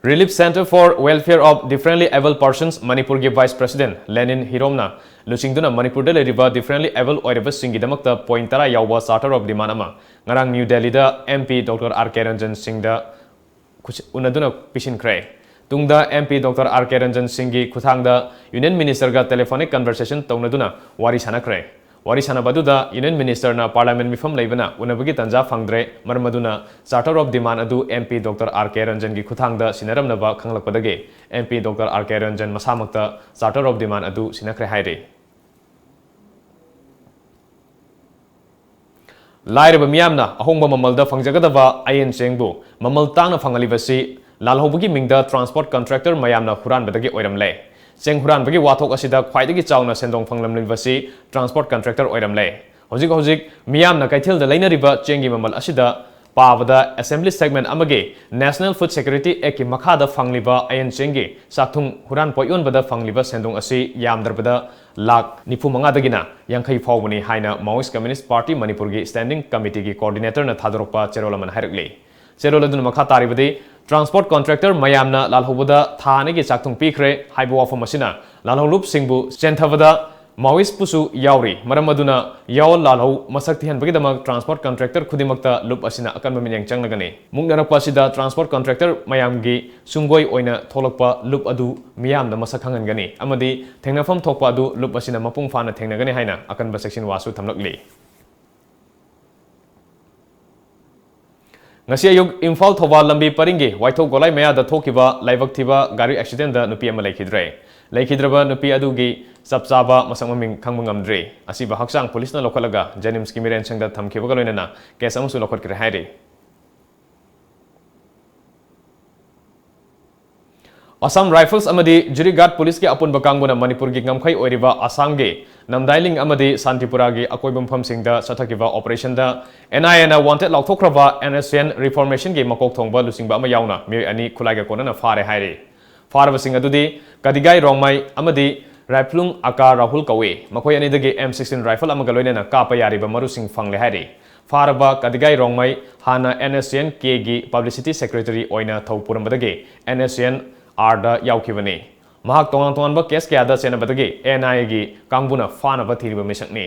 Relief Centre for Welfare of Differently Abled Persons ꯃꯅꯤꯄꯨꯔꯒꯤ ꯚꯥꯏꯁ ꯄ꯭ꯔꯦꯁꯤꯗꯦꯟꯠ ꯂꯦꯅꯤꯟ ꯍꯤꯔꯣꯝꯅ ꯂꯨꯆꯤꯡꯗꯨꯅ ꯃꯅꯤꯄꯨꯔꯗ ꯂꯩꯔꯤꯕ ꯗꯤꯐꯔꯦꯟꯠꯂꯤ ꯑꯦꯕꯜ ꯑꯣꯏꯔꯕꯁꯤꯡꯒꯤꯗꯃꯛꯇ ꯄꯣꯏꯟꯠ ꯇꯔꯥ ꯌꯥꯎꯕ ꯆꯥꯔꯇꯔ ꯑꯣꯐ ꯗꯤꯃꯥꯟ ꯑꯃ ꯉꯔꯥꯡ ꯅ꯭ꯌꯨ ꯗꯦꯜꯂꯤꯗ M P doctor R K Ranjan ꯁꯤꯡꯗ ꯈꯨꯠꯁ-, ꯎꯅꯗꯨꯅ ꯄꯤꯁꯤꯟꯈ꯭ꯔꯦ꯫ ꯇꯨꯡꯗ M P doctor R K Ranjan ꯁꯤꯡꯒꯤ ꯈꯨꯠꯊꯥꯡꯗ ꯌꯨꯅꯤꯌꯟ ꯃꯤꯅꯤꯁꯇꯔꯒ ꯇꯦꯂꯤꯐꯣꯅꯤꯛ ꯀꯟꯚꯔꯁꯦꯁꯟ ꯇꯧꯅꯗꯨꯅ ꯋꯥꯔꯤ ꯁꯥꯟꯅꯈ꯭ꯔꯦ꯫ ꯋꯥꯔꯤ ꯁꯥꯟꯅꯕ ꯑꯗꯨꯗ ꯌꯨꯅꯤꯌꯟ ꯃꯤꯅꯤꯁꯇꯔꯅ ꯄꯥꯔꯂꯤꯌꯥꯃꯦꯟꯠ ꯃꯤꯐꯝ ꯂꯩꯕꯅ ꯎꯅꯕꯒꯤ ꯇꯥꯟꯖꯥ ꯐꯪꯗ꯭ꯔꯦ, ꯃꯔꯝ ꯑꯗꯨꯅ ꯆꯥꯔꯇꯔ ꯑꯣꯐ ꯗꯤꯃꯥꯟ ꯑꯗꯨ M P doctor R K ꯔꯟꯖꯟꯒꯤ ꯈꯨꯠꯊꯥꯡꯗ ꯁꯤꯟꯅꯔꯝꯅꯕ ꯈꯪꯂꯛꯄꯗꯒꯤ M P doctor R K Ranjan ꯃꯁꯥꯃꯛꯇ ꯆꯥꯔꯇꯔ ꯑꯣꯐ ꯗꯤꯃꯥꯟ ꯑꯗꯨ ꯁꯤꯟꯅꯈ꯭ꯔꯦ ꯍꯥꯏꯔꯤ꯫ ꯂꯥꯏꯔꯕ ꯃꯤꯌꯥꯝꯅ ꯑꯍꯣꯡꯕ ꯃꯃꯜꯗ ꯐꯪꯖꯒꯗꯕ ꯑꯌꯦꯟ ꯆꯦꯡꯕꯨ ꯃꯃꯜ ꯇꯥꯡꯅ ꯐꯪꯍꯜꯂꯤꯕꯁꯤ ꯂꯥꯜꯍꯧꯕꯒꯤ ꯃꯤꯡꯗ ꯇ꯭ꯔꯥꯟꯁꯄꯣꯔꯠ ꯀꯟꯇ꯭ꯔꯦꯛꯇꯔ ꯃꯌꯥꯝꯅ ꯍꯨꯔꯥꯟꯕꯗꯒꯤ ꯑꯣꯏꯔꯝꯂꯦ꯫ ꯆꯦꯡ ꯍꯨꯔꯥꯟꯕꯒꯤ ꯋꯥꯊꯣꯛ ꯑꯁꯤꯗ ꯈ꯭ꯋꯥꯏꯗꯒꯤ ꯆꯥꯎꯅ ꯁꯦꯟꯗꯣꯡ ꯐꯪꯂꯝꯂꯤꯕꯁꯤ ꯇ꯭ꯔꯥꯟꯁꯄꯣꯔꯠ ꯀꯟꯇ꯭ꯔꯦꯛꯇꯔ ꯑꯣꯏꯔꯝꯂꯦ꯫ ꯍꯧꯖꯤꯛ ꯍꯧꯖꯤꯛ ꯃꯤꯌꯥꯝꯅ ꯀꯩꯊꯦꯜꯗ ꯂꯩꯅꯔꯤꯕ ꯆꯦꯡꯒꯤ ꯃꯃꯜ ꯑꯁꯤꯗ ꯄꯥꯕꯗ ꯑꯦꯁꯦꯝꯕ꯭ꯂꯤ ꯁꯦꯒꯃꯦꯟꯠ ꯑꯃꯒꯤ ꯅꯦꯁꯅꯦꯜ ꯐꯨꯗ ꯁꯦꯀ꯭ꯌꯨꯔꯤꯇꯤ ꯑꯦꯛꯀꯤ ꯃꯈꯥꯗ ꯐꯪꯂꯤꯕ ꯑꯌꯦꯟ ꯆꯦꯡꯒꯤ ꯆꯥꯛꯊꯨꯡ ꯍꯨꯔꯥꯟ ꯄꯣꯠ ꯌꯣꯟꯕꯗ ꯐꯪꯂꯤꯕ ꯁꯦꯟꯗꯣꯡ ꯑꯁꯤ ꯌꯥꯝꯗ꯭ꯔꯕꯗ ꯂꯥꯈ ꯅꯤꯐꯨ ꯃꯉꯥꯗꯒꯤꯅ ꯌꯥꯡꯈꯩ ꯐꯥꯎꯕꯅꯤ ꯍꯥꯏꯅ ꯃꯥꯋꯣꯏꯁ꯭ꯠ ꯀꯝꯃ꯭ꯌꯨꯅꯤꯁ꯭ꯠ ꯄꯥꯔꯇꯤ ꯃꯅꯤꯄꯨꯔꯒꯤ ꯁ꯭ꯇꯦꯟꯗꯤꯡ ꯀꯃꯤꯇꯤꯒꯤ ꯀꯣꯑꯣꯔꯗꯤꯅꯦꯇꯔꯅ ꯊꯥꯗꯣꯔꯛꯄ ꯆꯦꯔꯣꯜ ꯑꯃꯅ ꯍꯥꯏꯔꯛꯂꯤ꯫ ꯆꯦꯔꯣꯜ ꯑꯗꯨꯅ ꯃꯈꯥ ꯇꯥꯔꯤꯕꯗꯤ, ꯇ꯭ꯔꯥꯟꯁꯄꯣꯔꯠ ꯀꯟꯇ꯭ꯔꯦꯛꯇꯔ ꯃꯌꯥꯝꯅ ꯂꯥꯜꯍꯧꯕꯗ ꯊꯥ ꯑꯅꯤꯒꯤ ꯆꯥꯛꯊꯨꯡ ꯄꯤꯈ꯭ꯔꯦ ꯍꯥꯏꯕ ꯋꯥꯐꯝ ꯑꯁꯤꯅ ꯂꯥꯜꯍꯧꯂꯨꯞꯁꯤꯡꯕꯨ ꯆꯦꯟꯊꯕꯗ ꯃꯥꯋꯣꯏꯁ꯭ꯠꯄꯨꯁꯨ ꯌꯥꯎꯔꯤ꯫ ꯃꯔꯝ ꯑꯗꯨꯅ ꯌꯥꯑꯣꯜ ꯂꯥꯜꯍꯧ ꯃꯁꯛ ꯊꯤꯍꯟꯕꯒꯤꯗꯃꯛ ꯇ꯭ꯔꯥꯟꯁꯄꯣꯔꯠ ꯀꯟꯇ꯭ꯔꯦꯛꯇꯔ ꯈꯨꯗꯤꯡꯃꯛꯇ ꯂꯨꯞ ꯑꯁꯤꯅ ꯑꯀꯟꯕ ꯃꯤꯠꯌꯦꯡ ꯆꯪꯂꯒꯅꯤ꯫ ꯃꯨꯛꯅꯔꯛꯄ ꯑꯁꯤꯗ ꯇ꯭ꯔꯥꯟꯁꯄꯣꯔꯠ ꯀꯟꯇ꯭ꯔꯦꯛꯇꯔ ꯃꯌꯥꯝꯒꯤ ꯁꯨꯡꯒꯣꯏ ꯑꯣꯏꯅ ꯊꯣꯛꯂꯛꯄ ꯂꯨꯞ ꯑꯗꯨ ꯃꯤꯌꯥꯝꯗ ꯃꯁꯛ ꯈꯪꯍꯟꯒꯅꯤ ꯑꯃꯗꯤ ꯊꯦꯡꯅꯐꯝ ꯊꯣꯛꯄ ꯑꯗꯨ ꯂꯨꯞ ꯑꯁꯤꯅ ꯃꯄꯨꯡ ꯐꯥꯅ ꯊꯦꯡꯅꯒꯅꯤ ꯍꯥꯏꯅ ꯑꯀꯟꯕ ꯆꯦꯛꯁꯤꯟ ꯋꯥꯁꯨ ꯊꯝꯂꯛꯂꯤ꯫ ꯉꯁꯤ ꯑꯌꯨꯛ ꯏꯝꯐꯥꯜ ꯊꯧꯕꯥꯜ ꯂꯝꯕꯤ ꯄꯔꯤꯡꯒꯤ ꯋꯥꯏꯊꯧ ꯒꯣꯂꯥꯏ ꯃꯌꯥꯗ ꯊꯣꯛꯈꯤꯕ ꯂꯥꯏꯕꯛ ꯊꯤꯕ ꯒꯥꯔꯤ ꯑꯦꯛꯁꯤꯗꯦꯟꯗ ꯅꯨꯄꯤ ꯑꯃ ꯂꯩꯈꯤꯗ꯭ꯔꯦ꯫ ꯂꯩꯈꯤꯗ꯭ꯔꯕ ꯅꯨꯄꯤ ꯑꯗꯨꯒꯤ ꯆꯞ ꯆꯥꯕ ꯃꯁꯛ ꯃꯃꯤꯡ ꯈꯪꯕ ꯉꯝꯗ꯭ꯔꯤ꯫ ꯑꯁꯤꯕ ꯍꯛꯆꯥꯡ ꯄꯨꯂꯤꯁꯅ ꯂꯧꯈꯠꯂꯒ ꯖꯦꯅꯤꯝꯁꯀꯤ ꯃꯤꯔꯦꯟꯁꯪꯗ ꯊꯝꯈꯤꯕꯒ ꯂꯣꯏꯅꯅ ꯀꯦꯁ ꯑꯃꯁꯨ ꯂꯧꯈꯠꯈ꯭ꯔꯦ ꯍꯥꯏꯔꯤ꯫ ꯑꯁꯥꯝ ꯔꯥꯏꯐꯜꯁ ꯑꯃꯗꯤ ꯖꯨꯔꯤꯒꯥꯠ ꯄꯨꯂꯤꯁꯀꯤ ꯑꯄꯨꯟꯕ ꯀꯥꯡꯕꯨꯅ ꯃꯅꯤꯄꯨꯔꯒꯤ ꯉꯝꯈꯩ ꯑꯣꯏꯔꯤꯕ ꯑꯁꯥꯝꯒꯤ ꯅꯝꯗꯥꯏꯂꯤꯡ ꯑꯃꯗꯤ ꯁꯥꯟꯇꯤꯄꯨꯔꯥꯒꯤ ꯑꯀꯣꯏꯕ ꯃꯐꯝꯁꯤꯡꯗ ꯆꯠꯊꯈꯤꯕ ꯑꯣꯄꯔꯦꯁꯟꯗ ꯑꯦꯟ ꯑꯥꯏ ꯑꯦꯅ ꯋꯥꯟꯇꯦꯗ ꯂꯥꯎꯊꯣꯛꯈ꯭ꯔꯕ ꯑꯦꯟ ꯑꯦꯁ ꯑꯦꯟ ꯔꯤꯐꯣꯔꯃꯦꯁꯟꯒꯤ ꯃꯀꯣꯛ ꯊꯣꯡꯕ ꯂꯨꯆꯤꯡꯕ ꯑꯃ ꯌꯥꯎꯅ ꯃꯤꯑꯣꯏ ꯑꯅꯤ ꯈꯨꯠꯂꯥꯏꯒ ꯀꯣꯟꯅꯅ ꯐꯥꯔꯦ ꯍꯥꯏꯔꯤ꯫ ꯐꯥꯔꯕꯁꯤꯡ ꯑꯗꯨꯗꯤ ꯀꯗꯤꯒꯥꯏ ꯔꯣꯡꯃꯩ ꯑꯃꯗꯤ ꯔꯥꯏꯐ꯭ꯂꯨꯡ ꯑꯀꯥ ꯔꯥꯍꯨꯜ ꯀꯧꯏ꯫ ꯃꯈꯣꯏ ꯑꯅꯤꯗꯒꯤ ꯑꯦꯝ ꯁꯤꯛꯁꯇꯤꯟ ꯔꯥꯏꯐꯜ ꯑꯃꯒ ꯂꯣꯏꯅꯅ ꯀꯥꯞꯄ ꯌꯥꯔꯤꯕ ꯃꯔꯨꯁꯤꯡ ꯐꯪꯂꯦ ꯍꯥꯏꯔꯤ꯫ ꯐꯥꯔꯕ ꯀꯗꯤꯒꯥꯏ ꯔꯣꯡꯃꯩ ꯍꯥꯟꯅ ꯑꯦꯟ ꯑꯦꯁ ꯑꯦꯟ ꯀꯦꯒꯤ ꯄꯕ꯭ꯂꯤꯁꯤꯇꯤ ꯁꯦꯀ꯭ꯔꯦꯇꯔꯤ ꯑꯣꯏꯅ ꯊꯧ ꯄꯨꯔꯝꯕꯗꯒꯤ ꯑꯦꯟ ꯑꯦꯁ ꯑꯦꯟ ꯑꯥꯔꯗ ꯌꯥꯎꯈꯤꯕꯅꯤ꯫ ꯃꯍꯥꯛ ꯇꯣꯉꯥꯟ ꯇꯣꯉꯥꯟꯕ ꯀꯦꯁ ꯀꯌꯥꯗ ꯆꯦꯟꯅꯕꯗꯒꯤ ꯑꯦꯟ ꯑꯥꯏ ꯑꯦꯒꯤ ꯀꯥꯡꯕꯨꯅ ꯐꯥꯅꯕ ꯊꯤꯔꯤꯕ ꯃꯤꯁꯛꯅꯤ꯫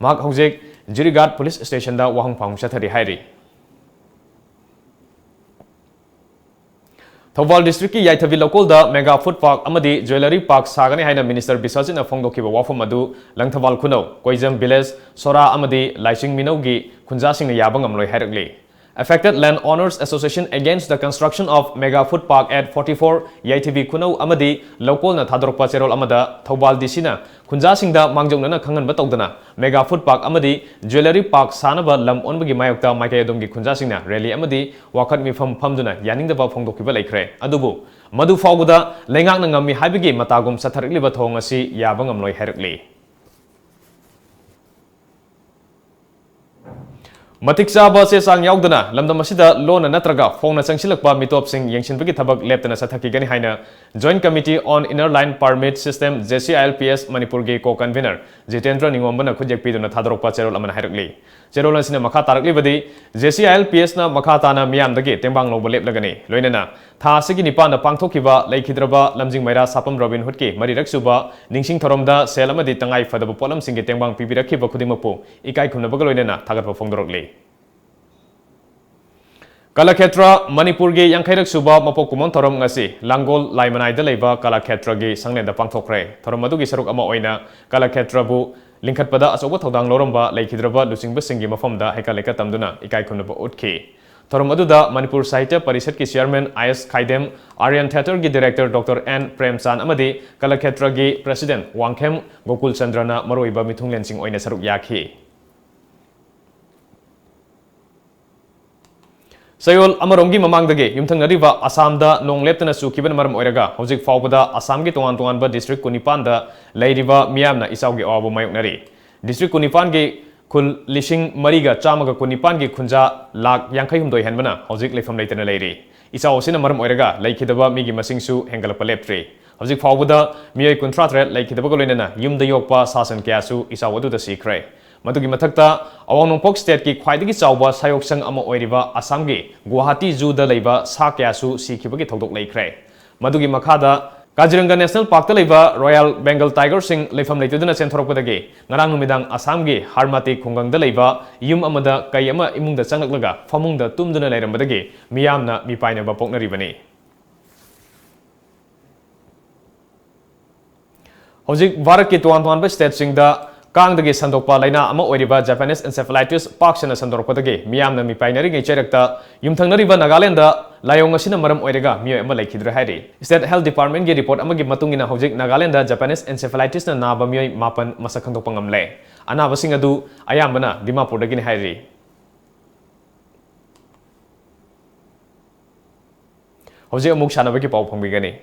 ꯃꯍꯥꯛ ꯍꯧꯖꯤꯛ ꯖꯤꯔꯤꯒꯥꯠ ꯄꯨꯂꯤꯁ ꯁ꯭ꯇꯦꯁꯟꯗ ꯋꯥꯍꯪ ꯐꯥꯎ ꯆꯠꯊꯔꯤ ꯍꯥꯏꯔꯤ꯫ ꯊꯧꯕꯥꯜ ꯗꯤꯁꯇ꯭ꯔꯤꯛꯀꯤ ꯌꯥꯏꯊꯕꯤ ꯂꯧꯀꯣꯜꯗ ꯃꯦꯒꯥ ꯐꯨꯗ ꯄꯥꯔꯛ ꯑꯃꯗꯤ ꯖ꯭ꯋꯦꯂꯔꯤ ꯄꯥꯔꯛ ꯁꯥꯒꯅꯤ ꯍꯥꯏꯅ ꯃꯤꯅꯤꯁꯇꯔ ꯕꯤꯁ꯭ꯋꯖꯤꯠꯅ ꯐꯣꯡꯗꯣꯛꯈꯤꯕ ꯋꯥꯐꯝ ꯑꯗꯨ ꯂꯪꯊꯕꯥꯜ ꯈꯨꯅꯧ, ꯀꯣꯏꯖꯝ ꯚꯤꯂꯦꯖ, ꯁꯣꯔꯥ ꯑꯃꯗꯤ ꯂꯥꯏꯆꯤꯡ ꯃꯤꯅꯧꯒꯤ ꯈꯨꯟꯖꯥꯁꯤꯡꯅ ꯌꯥꯕ ꯉꯝꯂꯣꯏ ꯍꯥꯏꯔꯛꯂꯤ꯫ Affected Land Owners Association Against the Construction of Mega Food Park at forty-four ꯌꯥꯏꯊꯕꯤ ꯈꯨꯅꯧ ꯑꯃꯗꯤ ꯂꯧꯀꯣꯜꯅ ꯊꯥꯗꯣꯔꯛꯄ ꯆꯦꯔꯣꯜ ꯑꯃꯗ ꯊꯧꯕꯥꯜ ꯗꯤ ꯁꯤꯅ ꯈꯨꯟꯖꯥꯁꯤꯡꯗ ꯃꯥꯡꯖꯧꯅꯅ ꯈꯪꯍꯟꯕ ꯇꯧꯗꯅ ꯃꯦꯒꯥ ꯐꯨꯗ ꯄꯥꯔꯛ ꯑꯃꯗꯤ ꯖ꯭ꯋꯦꯂꯔꯤ ꯄꯥꯔꯛ ꯁꯥꯅꯕ ꯂꯝ ꯑꯣꯟꯕꯒꯤ ꯃꯥꯌꯣꯛꯇ ꯃꯥꯏꯀꯩ ꯑꯗꯣꯝꯒꯤ ꯈꯨꯟꯖꯥꯁꯤꯡꯅ ꯔꯦꯂꯤ ꯑꯃꯗꯤ ꯋꯥꯀꯠ ꯃꯤꯐꯝ ꯐꯝꯗꯨꯅ ꯌꯥꯅꯤꯡꯗꯕ ꯐꯣꯡꯗꯣꯛꯈꯤꯕ ꯂꯩꯈ꯭ꯔꯦ꯫ ꯑꯗꯨꯕꯨ ꯃꯗꯨ ꯐꯥꯎꯕꯗ ꯂꯩꯉꯥꯛꯅ ꯉꯝꯃꯤ ꯍꯥꯏꯕꯒꯤ ꯃꯇꯥꯒꯨꯝ ꯆꯠꯊꯔꯛꯂꯤꯕ ꯊꯧꯑꯣꯡ ꯑꯁꯤ ꯌꯥꯕ ꯉꯝꯂꯣꯏ ꯍꯥꯏꯔꯛꯂꯤ꯫ ꯃꯇꯤꯛ ꯆꯥꯕ ꯆꯦ ꯆꯥꯡ ꯌꯥꯎꯗꯅ ꯂꯝꯗꯝ ꯑꯁꯤꯗ ꯂꯣꯟꯅ ꯅꯠꯇ꯭ꯔꯒ ꯐꯣꯡꯅ ꯆꯪꯁꯤꯜꯂꯛꯄ ꯃꯤꯇꯣꯞꯁꯤꯡ ꯌꯦꯡꯁꯤꯟꯕꯒꯤ ꯊꯕꯛ ꯂꯦꯞꯇꯅ ꯆꯠꯊꯈꯤꯒꯅꯤ ꯍꯥꯏꯅ Joint Committee on Inner Line Permit System, J C I L P S, ꯃꯅꯤꯄꯨꯔꯒꯤ ꯀꯣ ꯀꯟꯚꯤꯅꯔ ꯖꯤꯇꯦꯟꯗ꯭ꯔ ꯅꯤꯉꯣꯝꯕꯅ ꯈꯨꯠꯌꯦꯛ ꯄꯤꯗꯨꯅ ꯊꯥꯗꯣꯔꯛꯄ ꯆꯦꯔꯣꯜ ꯑꯃꯅ ꯍꯥꯏꯔꯛꯂꯤ꯫ ꯆꯦꯔꯣꯜ ꯑꯁꯤꯅ ꯃꯈꯥ ꯇꯥꯔꯛꯂꯤꯕꯗꯤ, J C I L P S ꯅ ꯃꯈꯥ ꯇꯥꯅ ꯃꯤꯌꯥꯝꯗꯒꯤ ꯇꯦꯡꯕꯥꯡ ꯂꯧꯕ ꯂꯦꯞꯂꯒꯅꯤ, ꯂꯣꯏꯅꯅ ꯊꯥ ꯑꯁꯤꯒꯤ ꯅꯤꯄꯥꯟꯗ ꯄꯥꯡꯊꯣꯛꯈꯤꯕ ꯂꯩꯈꯤꯗ꯭ꯔꯕ ꯂꯝꯖꯤꯡ ꯃꯩꯔꯥ ꯁꯥꯄꯝ ꯔꯣꯕꯤꯟ ꯍꯨꯗꯀꯤ ꯃꯔꯤꯔꯛ ꯁꯨꯕ ꯅꯤꯡꯁꯤꯡ ꯊꯧꯔꯝꯗ ꯁꯦꯜ ꯑꯃꯗꯤ ꯇꯉꯥꯏ ꯐꯗꯕ ꯄꯣꯠꯂꯝꯁꯤꯡꯒꯤ ꯇꯦꯡꯕꯥꯡ ꯄꯤꯕꯤꯔꯛꯈꯤꯕ ꯈꯨꯗꯤꯡꯃꯛꯄꯨ ꯏꯀꯥꯏ ꯈꯨꯝꯅꯕꯒ ꯂꯣꯏꯅꯅ ꯊꯥꯒꯠꯄ ꯐꯣꯡꯗꯣꯔꯛꯂꯤ꯫ ꯀꯂꯥꯈꯦꯇ꯭ꯔ ꯃꯅꯤꯄꯨꯔꯒꯤ ꯌꯥꯡꯈꯩꯔꯛ ꯁꯨꯕ ꯃꯄꯣꯛ ꯀꯨꯝꯑꯣꯟ ꯊꯧꯔꯝ ꯉꯁꯤ ꯂꯥꯡꯒꯣꯜ ꯂꯥꯏꯃꯅꯥꯏꯗ ꯂꯩꯕ ꯀꯂꯥꯈꯦꯇ꯭ꯔꯒꯤ ꯁꯪꯂꯦꯟꯗ ꯄꯥꯡꯊꯣꯛꯈ꯭ꯔꯦ꯫ ꯊꯧꯔꯝ ꯑꯗꯨꯒꯤ ꯁꯔꯨꯛ ꯑꯃ ꯑꯣꯏꯅ ꯀꯂꯥꯈꯦꯇ꯭ꯔꯕꯨ ꯂꯤꯡꯈꯠꯄꯗ ꯑꯆꯧꯕ ꯊꯧꯗꯥꯡ ꯂꯧꯔꯝꯕ ꯂꯩꯈꯤꯗ꯭ꯔꯕ ꯂꯨꯆꯤꯡꯕꯁꯤꯡꯒꯤ ꯃꯐꯝꯗ ꯍꯩꯀꯠ ꯂꯩꯀꯠ ꯇꯝꯗꯨꯅ ꯏꯀꯥꯏ ꯈꯨꯝꯅꯕ ꯎꯠꯈꯤ꯫ ꯊꯧꯔꯝ ꯑꯗꯨꯗ ꯃꯅꯤꯄꯨꯔ ꯁꯥꯍꯤꯇ꯭ꯌ ꯄꯔꯤꯁꯠꯀꯤ chairman I S Khaidem, Aryan ꯊꯤꯌꯦꯇꯔꯒꯤ ꯗꯤꯔꯦꯛꯇꯔ ꯗꯣꯛꯇꯔ ꯑꯦꯟ ꯄ꯭ꯔꯦꯝꯆꯥꯟ ꯑꯃꯗꯤ ꯀꯂꯥꯈꯦꯇ꯭ꯔꯒꯤ ꯄ꯭ꯔꯦꯁꯤꯗꯦꯟꯠ ꯋꯥꯡꯈꯦꯝ ꯒꯣꯀꯨꯜ ꯆꯟꯗ꯭ꯔꯅ ꯃꯔꯨꯑꯣꯏꯕ ꯃꯤꯊꯨꯡꯂꯦꯟꯁꯤꯡ ꯑꯣꯏꯅ ꯁꯔꯨꯛ ꯌꯥꯈꯤ꯫ ꯆꯌꯣꯜ ꯑꯃꯔꯣꯝꯒꯤ ꯃꯃꯥꯡꯗꯒꯤ ꯌꯨꯝꯊꯪꯅꯔꯤꯕ ꯑꯁꯥꯝꯗ ꯅꯣꯡ ꯂꯦꯞꯇꯅ ꯆꯨꯈꯤꯕꯅ ꯃꯔꯝ ꯑꯣꯏꯔꯒ ꯍꯧꯖꯤꯛ ꯐꯥꯎꯕꯗ ꯑꯁꯥꯝꯒꯤ ꯇꯣꯉꯥꯟ ꯇꯣꯉꯥꯟꯕ ꯗꯤꯁꯇ꯭ꯔꯤꯛ ꯀꯨꯟꯅꯤꯄꯥꯟꯗ ꯂꯩꯔꯤꯕ ꯃꯤꯌꯥꯝꯅ ꯏꯆꯥꯎꯒꯤ ꯑꯋꯥꯕ ꯃꯥꯌꯣꯛꯅꯔꯤ꯫ ꯗꯤꯁꯇ꯭ꯔꯤꯛ ꯀꯨꯟꯅꯤꯄꯥꯟꯒꯤ ꯈꯨꯜ ꯂꯤꯁꯤꯡ ꯃꯔꯤꯒ ꯆꯥꯝꯃꯒ ꯀꯨꯟꯅꯤꯄꯥꯟꯒꯤ ꯈꯨꯟꯖꯥ ꯂꯥꯈ ꯌꯥꯡꯈꯩ ꯍꯨꯝꯗꯣꯏ ꯍꯦꯟꯕꯅ ꯍꯧꯖꯤꯛ ꯂꯩꯐꯝ ꯂꯩꯇꯅ ꯂꯩꯔꯤ꯫ ꯏꯆꯥꯎ ꯑꯁꯤꯅ ꯃꯔꯝ ꯑꯣꯏꯔꯒ ꯂꯩꯈꯤꯗꯕ ꯃꯤꯒꯤ ꯃꯁꯤꯡꯁꯨ ꯍꯦꯟꯒꯠꯂꯛꯄ ꯂꯦꯞꯇ꯭ꯔꯤ꯫ ꯍꯧꯖꯤꯛ ꯐꯥꯎꯕꯗ ꯃꯤꯑꯣꯏ ꯀꯨꯟꯊ꯭ꯔꯥ ꯇꯔꯦꯠ ꯂꯩꯈꯤꯗꯕꯒ ꯂꯣꯏꯅꯅ ꯌꯨꯝꯗ ꯌꯣꯛꯄ ꯁꯥ ꯁꯟ ꯀꯌꯥꯁꯨ ꯏꯆꯥꯎ ꯑꯗꯨꯗ ꯁꯤꯈ꯭ꯔꯦ꯫ ꯃꯗꯨꯒꯤ ꯃꯊꯛꯇ, ꯑꯋꯥꯡ ꯅꯣꯡꯄꯣꯛ ꯁ꯭ꯇꯦꯠꯀꯤ ꯈ꯭ꯋꯥꯏꯗꯒꯤ ꯆꯥꯎꯕ ꯁꯥꯌꯣꯛꯁꯪ ꯑꯃ ꯑꯣꯏꯔꯤꯕ ꯑꯁꯥꯝꯒꯤ ꯒꯨꯋꯥꯍꯥꯇꯤ ꯖꯨꯗ ꯂꯩꯕ ꯁꯥ ꯀꯌꯥꯁꯨ ꯁꯤꯈꯤꯕꯒꯤ ꯊꯧꯗꯣꯛ ꯂꯩꯈ꯭ꯔꯦ꯫ ꯃꯗꯨꯒꯤ ꯃꯈꯥꯗ, ꯀꯥꯖꯤꯔꯪꯒ ꯅꯦꯁꯅꯦꯜ ꯄꯥꯔꯛꯇ ꯂꯩꯕ ꯔꯣꯌꯥꯜ ꯕꯦꯡꯒꯜ ꯇꯥꯏꯒꯔꯁꯤꯡ ꯂꯩꯐꯝ ꯂꯩꯇꯗꯨꯅ ꯆꯦꯟꯊꯣꯔꯛꯄꯗꯒꯤ ꯉꯔꯥꯡ ꯅꯨꯃꯤꯗꯥꯡ ꯑꯁꯥꯝꯒꯤ ꯍꯥꯔꯃꯥꯇꯤ ꯈꯨꯡꯒꯪꯗ ꯂꯩꯕ ꯌꯨꯝ ꯑꯃꯗ ꯀꯩ ꯑꯃ ꯏꯃꯨꯡꯗ ꯆꯪꯂꯛꯂꯒ ꯐꯃꯨꯡꯗ ꯇꯨꯝꯗꯨꯅ ꯂꯩꯔꯝꯕꯗꯒꯤ ꯃꯤꯌꯥꯝꯅ ꯃꯤꯄꯥꯏꯅꯕ ꯄꯣꯛꯅꯔꯤꯕꯅꯤ꯫ ꯍꯧꯖꯤꯛ ꯚꯥꯔꯠꯀꯤ ꯇꯣꯉꯥꯟ ꯇꯣꯉꯥꯟꯕ ꯁ꯭ꯇꯦꯠꯁꯤꯡꯗ ꯀꯥꯡꯗꯒꯤ ꯁꯟꯗꯣꯛꯄ ꯂꯥꯏꯅꯥ ꯑꯃ ꯑꯣꯏꯔꯤꯕ ꯖꯄꯥꯅꯤꯁ ꯑꯦꯟꯁꯦꯐꯦꯂꯥꯏꯇꯤꯁ ꯄꯥꯛ ꯁꯟꯅ ꯁꯟꯗꯣꯔꯛꯄꯗꯒꯤ ꯃꯤꯌꯥꯝꯅ ꯃꯤꯄꯥꯏꯅꯔꯤꯉꯩ ꯆꯩꯔꯛꯇ ꯌꯨꯝꯊꯪꯅꯔꯤꯕ ꯅꯥꯒꯥꯂꯦꯟꯗ ꯂꯥꯏꯑꯣꯡ ꯑꯁꯤꯅ ꯃꯔꯝ ꯑꯣꯏꯔꯒ ꯃꯤꯑꯣꯏ ꯑꯃ ꯂꯩꯈꯤꯗ꯭ꯔꯦ ꯍꯥꯏꯔꯤ꯫ ꯁ꯭ꯇꯦꯠ ꯍꯦꯜꯊ ꯗꯤꯄꯥꯔꯠꯃꯦꯟꯠꯀꯤ ꯔꯤꯄꯣꯔꯠ ꯑꯃꯒꯤ ꯃꯇꯨꯡ ꯏꯟꯅ ꯍꯧꯖꯤꯛ ꯅꯥꯒꯥꯂꯦꯟꯗ ꯖꯄꯥꯅꯤꯁ ꯑꯦꯟꯁꯦꯐꯦꯂꯥꯏꯇꯤꯁꯅ ꯅꯥꯕ ꯃꯤꯑꯣꯏ ꯃꯥꯄꯟ ꯃꯁꯛ ꯈꯪꯗꯣꯛꯄ ꯉꯝꯂꯦ꯫ ꯑꯅꯥꯕꯁꯤꯡ ꯑꯗꯨ ꯑꯌꯥꯝꯕꯅ ꯗꯤꯃꯥꯄꯨꯔꯗꯒꯤꯅꯤ ꯍꯥꯏꯔꯤ꯫ ꯍꯧꯖꯤꯛ ꯑꯃꯨꯛ ꯁꯥꯟꯅꯕꯒꯤ ꯄꯥꯎ ꯐꯪꯕꯤꯒꯅꯤ꯫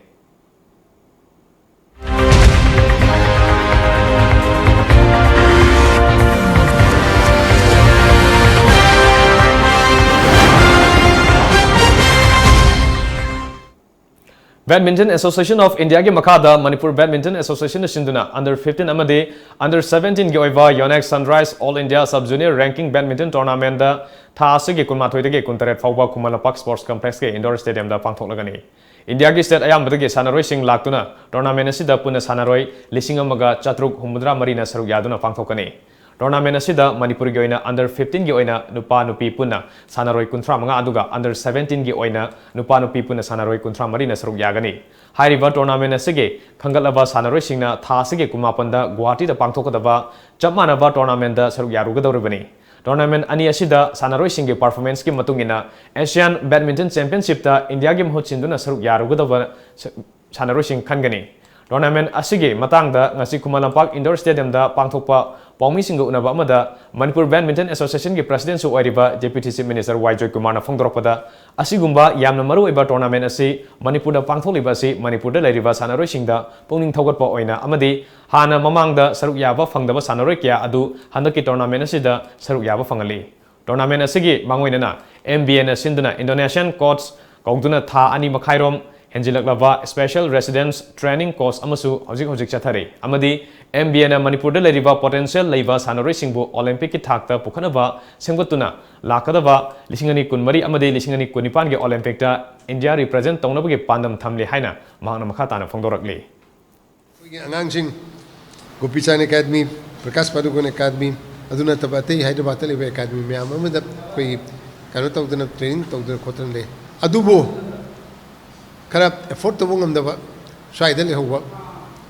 Badminton Association of Indiaꯒꯤ ꯃꯈꯥꯗ ꯃꯅꯤꯄꯨꯔ Badminton Associationꯅ ꯁꯤꯟꯗꯨꯅ under fifteen ꯑꯃꯗꯤ under seventeenꯒꯤ ꯑꯣꯏꯕ Yonex Sunrise All India Sub Junior Ranking Badminton Tournamentꯗ ꯊꯥ ꯑꯁꯤꯒꯤ ꯀꯨꯟꯃꯥꯊꯣꯏꯗꯒꯤ ꯀꯨꯟꯇꯔꯦꯠ ꯐꯥꯎꯕ ꯈꯨꯃꯟ ꯂꯝꯄꯥꯛ Sports Complexꯀꯤ indoor stadiumꯗ ꯄꯥꯡꯊꯣꯛꯂꯒꯅꯤ꯫ ꯏꯟꯗꯤꯌꯥꯒꯤ state ꯑꯌꯥꯝꯕꯗꯒꯤ ꯁꯥꯟꯅꯔꯣꯏꯁꯤꯡ ꯂꯥꯛꯇꯨꯅ tournament ꯑꯁꯤꯗ ꯄꯨꯟꯅ ꯁꯥꯟꯅꯔꯣꯏ ꯂꯤꯁꯤꯡ ꯑꯃꯒ ꯆꯥꯇ꯭ꯔꯨꯛ ꯍꯨꯝꯐꯨꯇꯔꯥ ꯃꯔꯤꯅ ꯁꯔꯨꯛ ꯌꯥꯗꯨꯅ ꯄꯥꯡꯊꯣꯛꯀꯅꯤ꯫ Tournament ꯑꯁꯤꯗ ꯃꯅꯤꯄꯨꯔꯒꯤ ꯑꯣꯏꯅ under fifteenꯒꯤ ꯑꯣꯏꯅ ꯅꯨꯄꯥ ꯅꯨꯄꯤ ꯄꯨꯟꯅ ꯁꯥꯟꯅꯔꯣꯏ ꯀꯨꯟꯊ꯭ꯔꯥ ꯃꯉꯥ, ꯑꯗꯨꯒ under seventeenꯒꯤ ꯑꯣꯏꯅ ꯅꯨꯄꯥ ꯅꯨꯄꯤ ꯄꯨꯟꯅ ꯁꯥꯟꯅꯔꯣꯏ ꯀꯨꯟꯊ꯭ꯔꯥ ꯃꯔꯤꯅ ꯁꯔꯨꯛ ꯌꯥꯒꯅꯤ꯫ ꯍꯥꯏꯔꯤꯕ tournament ꯑꯁꯤꯒꯤ ꯈꯟꯒꯠꯂꯕ ꯁꯥꯟꯅꯔꯣꯏꯁꯤꯡꯅ ꯊꯥ ꯑꯁꯤꯒꯤ ꯀꯨꯟꯃꯥꯄꯟꯗ ꯒꯨꯋꯥꯍꯥꯇꯤꯗ ꯄꯥꯡꯊꯣꯛꯀꯗꯕ ꯆꯞ ꯃꯥꯟꯅꯕ tournamentꯗ ꯁꯔꯨꯛ ꯌꯥꯔꯨꯒꯗꯧꯔꯤꯕꯅꯤ꯫ Tournament ꯑꯅꯤ ꯑꯁꯤꯗ ꯁꯥꯟꯅꯔꯣꯏꯁꯤꯡꯒꯤ performanceꯀꯤ ꯃꯇꯨꯡ ꯏꯟꯅ Asian Badminton Championshipꯇ ꯏꯟꯗꯤꯌꯥꯒꯤ ꯃꯍꯨꯠ ꯁꯤꯟꯗꯨꯅ ꯁꯔꯨꯛ ꯌꯥꯔꯨꯒꯗꯕ ꯁ-, ꯁꯥꯟꯅꯔꯣꯏꯁꯤꯡ ꯈꯟꯒꯅꯤ꯫ Tournament ꯑꯁꯤꯒꯤ ꯃꯇꯥꯡꯗ ꯉꯁꯤ ꯈꯨꯃꯟ ꯂꯝꯄꯥꯛ Indoor Stadiumꯗ ꯄꯥꯡꯊꯣꯛꯄ ꯄꯥꯎꯃꯤꯁꯤꯡꯒ ꯎꯅꯕ ꯑꯃꯗ ꯃꯅꯤꯄꯨꯔ Badminton Associationꯒꯤ Presidentꯁꯨ ꯑꯣꯏꯔꯤꯕ Deputy Chief Minister ꯋꯥꯏ ꯖꯣꯏꯀꯨꯃꯥꯔꯅ ꯐꯣꯡꯗꯣꯔꯛꯄꯗ, ꯑꯁꯤꯒꯨꯝꯕ ꯌꯥꯝꯅ ꯃꯔꯨꯑꯣꯏꯕ tournament ꯑꯁꯤ ꯃꯅꯤꯄꯨꯔꯗ ꯄꯥꯡꯊꯣꯛꯂꯤꯕ ꯑꯁꯤ ꯃꯅꯤꯄꯨꯔꯗ ꯂꯩꯔꯤꯕ ꯁꯥꯟꯅꯔꯣꯏꯁꯤꯡꯗ ꯄꯨꯛꯅꯤꯡ ꯊꯧꯒꯠꯄ ꯑꯣꯏꯅ ꯑꯃꯗꯤ ꯍꯥꯟꯅ ꯃꯃꯥꯡꯗ ꯁꯔꯨꯛ ꯌꯥꯕ ꯐꯪꯗꯕ ꯁꯥꯟꯅꯔꯣꯏ ꯀꯌꯥ ꯑꯗꯨ ꯍꯟꯗꯛꯀꯤ tournament ꯑꯁꯤꯗ ꯁꯔꯨꯛ ꯌꯥꯕ ꯐꯪꯍꯜꯂꯤ꯫ Tournament ꯑꯁꯤꯒꯤ ꯃꯥꯡꯑꯣꯏꯅꯅ M B Aꯅ ꯁꯤꯟꯗꯨꯅ Indonesian coach ꯀꯧꯗꯨꯅ ꯊꯥ ꯑꯅꯤ ꯃꯈꯥꯏꯔꯣꯝ ꯍꯦꯟꯖꯤꯜꯂꯛꯂꯕ special residence training course ꯑꯃꯁꯨ ꯍꯧꯖꯤꯛ ꯍꯧꯖꯤꯛ ꯆꯠꯊꯔꯤ ꯑꯃꯗꯤ M B Aꯅ ꯃꯅꯤꯄꯨꯔꯗ ꯂꯩꯔꯤꯕ potential ꯂꯩꯕ ꯁꯥꯟꯅꯔꯣꯏꯁꯤꯡꯕꯨ Olympicꯀꯤ ꯊꯥꯛꯇ ꯄꯨꯈꯠꯅꯕ ꯁꯦꯝꯒꯠꯇꯨꯅ ꯂꯥꯛꯀꯗꯕ ꯂꯤꯁꯤꯡ ꯑꯅꯤ ꯀꯨꯟꯃꯔꯤ ꯑꯃꯗꯤ ꯂꯤꯁꯤꯡ ꯑꯅꯤ ꯀꯨꯟꯅꯤꯄꯥꯟꯒꯤ Olympicꯇ ꯏꯟꯗꯤꯌꯥ represent ꯇꯧꯅꯕꯒꯤ ꯄꯥꯟꯗꯝ ꯊꯝꯂꯤ ꯍꯥꯏꯅ ꯃꯍꯥꯛꯅ ꯃꯈꯥ ꯇꯥꯅ ꯐꯣꯡꯗꯣꯔꯛꯂꯤ꯫ ꯑꯩꯈꯣꯏꯒꯤ ꯑꯉꯥꯡꯁꯤꯡ ꯒꯣꯄꯤꯆꯥꯟ ꯑꯦꯀꯥꯗꯃꯤ, ꯄ꯭ꯔꯀꯥꯁ ꯄꯥꯗꯨꯀꯣꯟ ꯑꯦꯀꯥꯗꯃꯤ, ꯑꯗꯨ ꯅꯠꯇꯕ ꯑꯇꯩ ꯍꯥꯏꯗ꯭ꯔꯕꯥꯗꯇ ꯂꯩꯕ ꯑꯦꯀꯥꯗꯃꯤ ꯃꯌꯥꯝ ꯑꯃꯗ ꯑꯩꯈꯣꯏꯒꯤ ꯀꯩꯅꯣ ꯇꯧꯗꯅ, training ꯇꯧꯗꯅ ꯈꯣꯠꯇꯅ ꯂꯩ꯫ ꯑꯗꯨꯕꯨ ꯈꯔ afford ꯇꯧꯕ ꯉꯝꯗꯕ, ꯁ꯭ꯋꯥꯏꯗ ꯂꯩꯍꯧꯕ,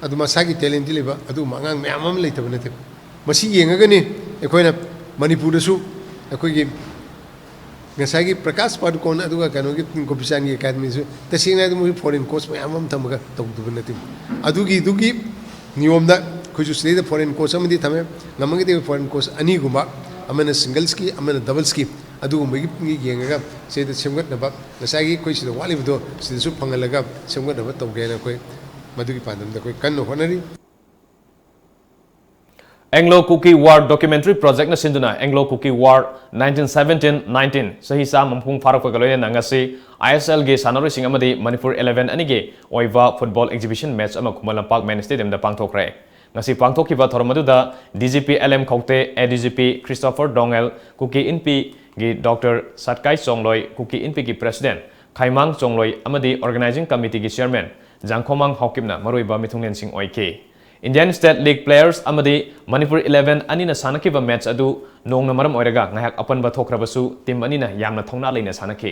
ꯑꯗꯨ ꯃꯁꯥꯒꯤ talentꯇꯤ ꯂꯩꯕ ꯑꯗꯨꯒꯨꯝꯕ ꯑꯉꯥꯡ ꯃꯌꯥꯝ ꯑꯃ ꯂꯩꯇꯕ ꯅꯠꯇꯦ꯫ ꯃꯁꯤ ꯌꯦꯡꯉꯒꯅꯤ ꯑꯩꯈꯣꯏꯅ ꯃꯅꯤꯄꯨꯔꯗꯁꯨ ꯑꯩꯈꯣꯏꯒꯤ ꯉꯁꯥꯏꯒꯤ ꯄ꯭ꯔꯀꯥꯁ ꯄꯥꯗꯨꯀꯣꯟ ꯑꯗꯨꯒ ꯀꯩꯅꯣꯒꯤ ꯒꯣꯄꯤꯆꯥꯟꯒꯤ ꯑꯦꯀꯥꯗꯃꯤꯁꯨ ꯇꯁꯦꯡꯅ ꯍꯥꯏꯔꯗꯤ ꯃꯣꯏ foreign coach ꯃꯌꯥꯝ ꯑꯃ ꯊꯝꯃꯒ ꯇꯧꯗꯕ ꯅꯠꯇꯦ꯫ ꯑꯗꯨꯒꯤ, ꯑꯗꯨꯒꯤ ꯅꯤꯌꯣꯝꯗ ꯑꯩꯈꯣꯏꯁꯨ ꯁꯤꯗꯩꯗ foreign coach ꯑꯃꯗꯤ ꯊꯝꯃꯦ, ꯉꯝꯃꯒꯗꯤ foreign coach ꯑꯅꯤꯒꯨꯝꯕ, ꯑꯃꯅ singlesꯀꯤ, ꯑꯃꯅ doublesꯀꯤ, ꯑꯗꯨꯒꯨꯝꯕꯒꯤ ꯌꯦꯡꯉꯒ ꯁꯤꯗ ꯁꯦꯝꯒꯠꯅꯕ, ꯉꯁꯥꯏꯒꯤ ꯑꯩꯈꯣꯏ ꯁꯤꯗ ꯋꯥꯠꯂꯤꯕꯗꯣ ꯁꯤꯗꯁꯨ ꯐꯪꯍꯜꯂꯒ ꯁꯦꯝꯒꯠꯅꯕ ꯇꯧꯒꯦꯅ ꯑꯩꯈꯣꯏ ꯃꯗꯨꯒꯤ ꯄꯥꯟꯗꯝꯗ ꯑꯩꯈꯣꯏ ꯀꯟꯅ ꯍꯣꯠꯅꯔꯤ꯫ Anglo Kuki War Documentary Projectꯅ ꯁꯤꯟꯗꯨꯅ Anglo Kuki War nineteen seventeen nineteen, ꯆꯍꯤ ꯆꯥꯝꯃ ꯃꯄꯨꯡ ꯐꯥꯔꯛꯄꯒ ꯂꯣꯏꯅꯅ ꯉꯁꯤ I S Lꯒꯤ ꯁꯥꯟꯅꯔꯣꯏꯁꯤꯡ ꯑꯃꯗꯤ ꯃꯅꯤꯄꯨꯔ eleven ꯑꯅꯤꯒꯤ ꯑꯣꯏꯕ football exhibition match ꯑꯃ ꯈꯨꯃꯟ ꯂꯝꯄꯥꯛ main stadiumꯗ ꯄꯥꯡꯊꯣꯛꯈ꯭ꯔꯦ꯫ ꯉꯁꯤ ꯄꯥꯡꯊꯣꯛꯈꯤꯕ ꯊꯧꯔꯝ ꯑꯗꯨꯗ D G P L M ꯈꯧꯇꯦ, A D G P Christopher ꯗꯣꯉꯦꯜ, Kuki ꯏꯟꯄꯤꯒꯤ Doctor ꯁꯠꯀꯥꯏ ꯆꯣꯡꯂꯣꯏ, Kuki ꯏꯟꯄꯤꯒꯤ President ꯈꯥꯏꯃꯥꯡ ꯆꯣꯡꯂꯣꯏ ꯑꯃꯗꯤ Organizing Committeeꯒꯤ Chairman ꯖꯥꯡꯈꯣꯃꯥꯡ ꯍꯥꯎꯀꯤꯞꯅ ꯃꯔꯨꯑꯣꯏꯕ ꯃꯤꯊꯨꯡꯂꯦꯟꯁꯤꯡ ꯑꯣꯏꯈꯤ꯫ Indian State League players ꯑꯃꯗꯤ ꯃꯅꯤꯄꯨꯔ eleven ꯑꯅꯤꯅ ꯁꯥꯟꯅꯈꯤꯕ match ꯑꯗꯨ ꯅꯣꯡꯅ ꯃꯔꯝ ꯑꯣꯏꯔꯒ ꯉꯥꯏꯍꯥꯛ ꯑꯄꯟꯕ ꯊꯣꯛꯈ꯭ꯔꯕꯁꯨ team ꯑꯅꯤꯅ ꯌꯥꯝꯅ ꯊꯧꯅꯥ ꯂꯩꯅ ꯁꯥꯟꯅꯈꯤ꯫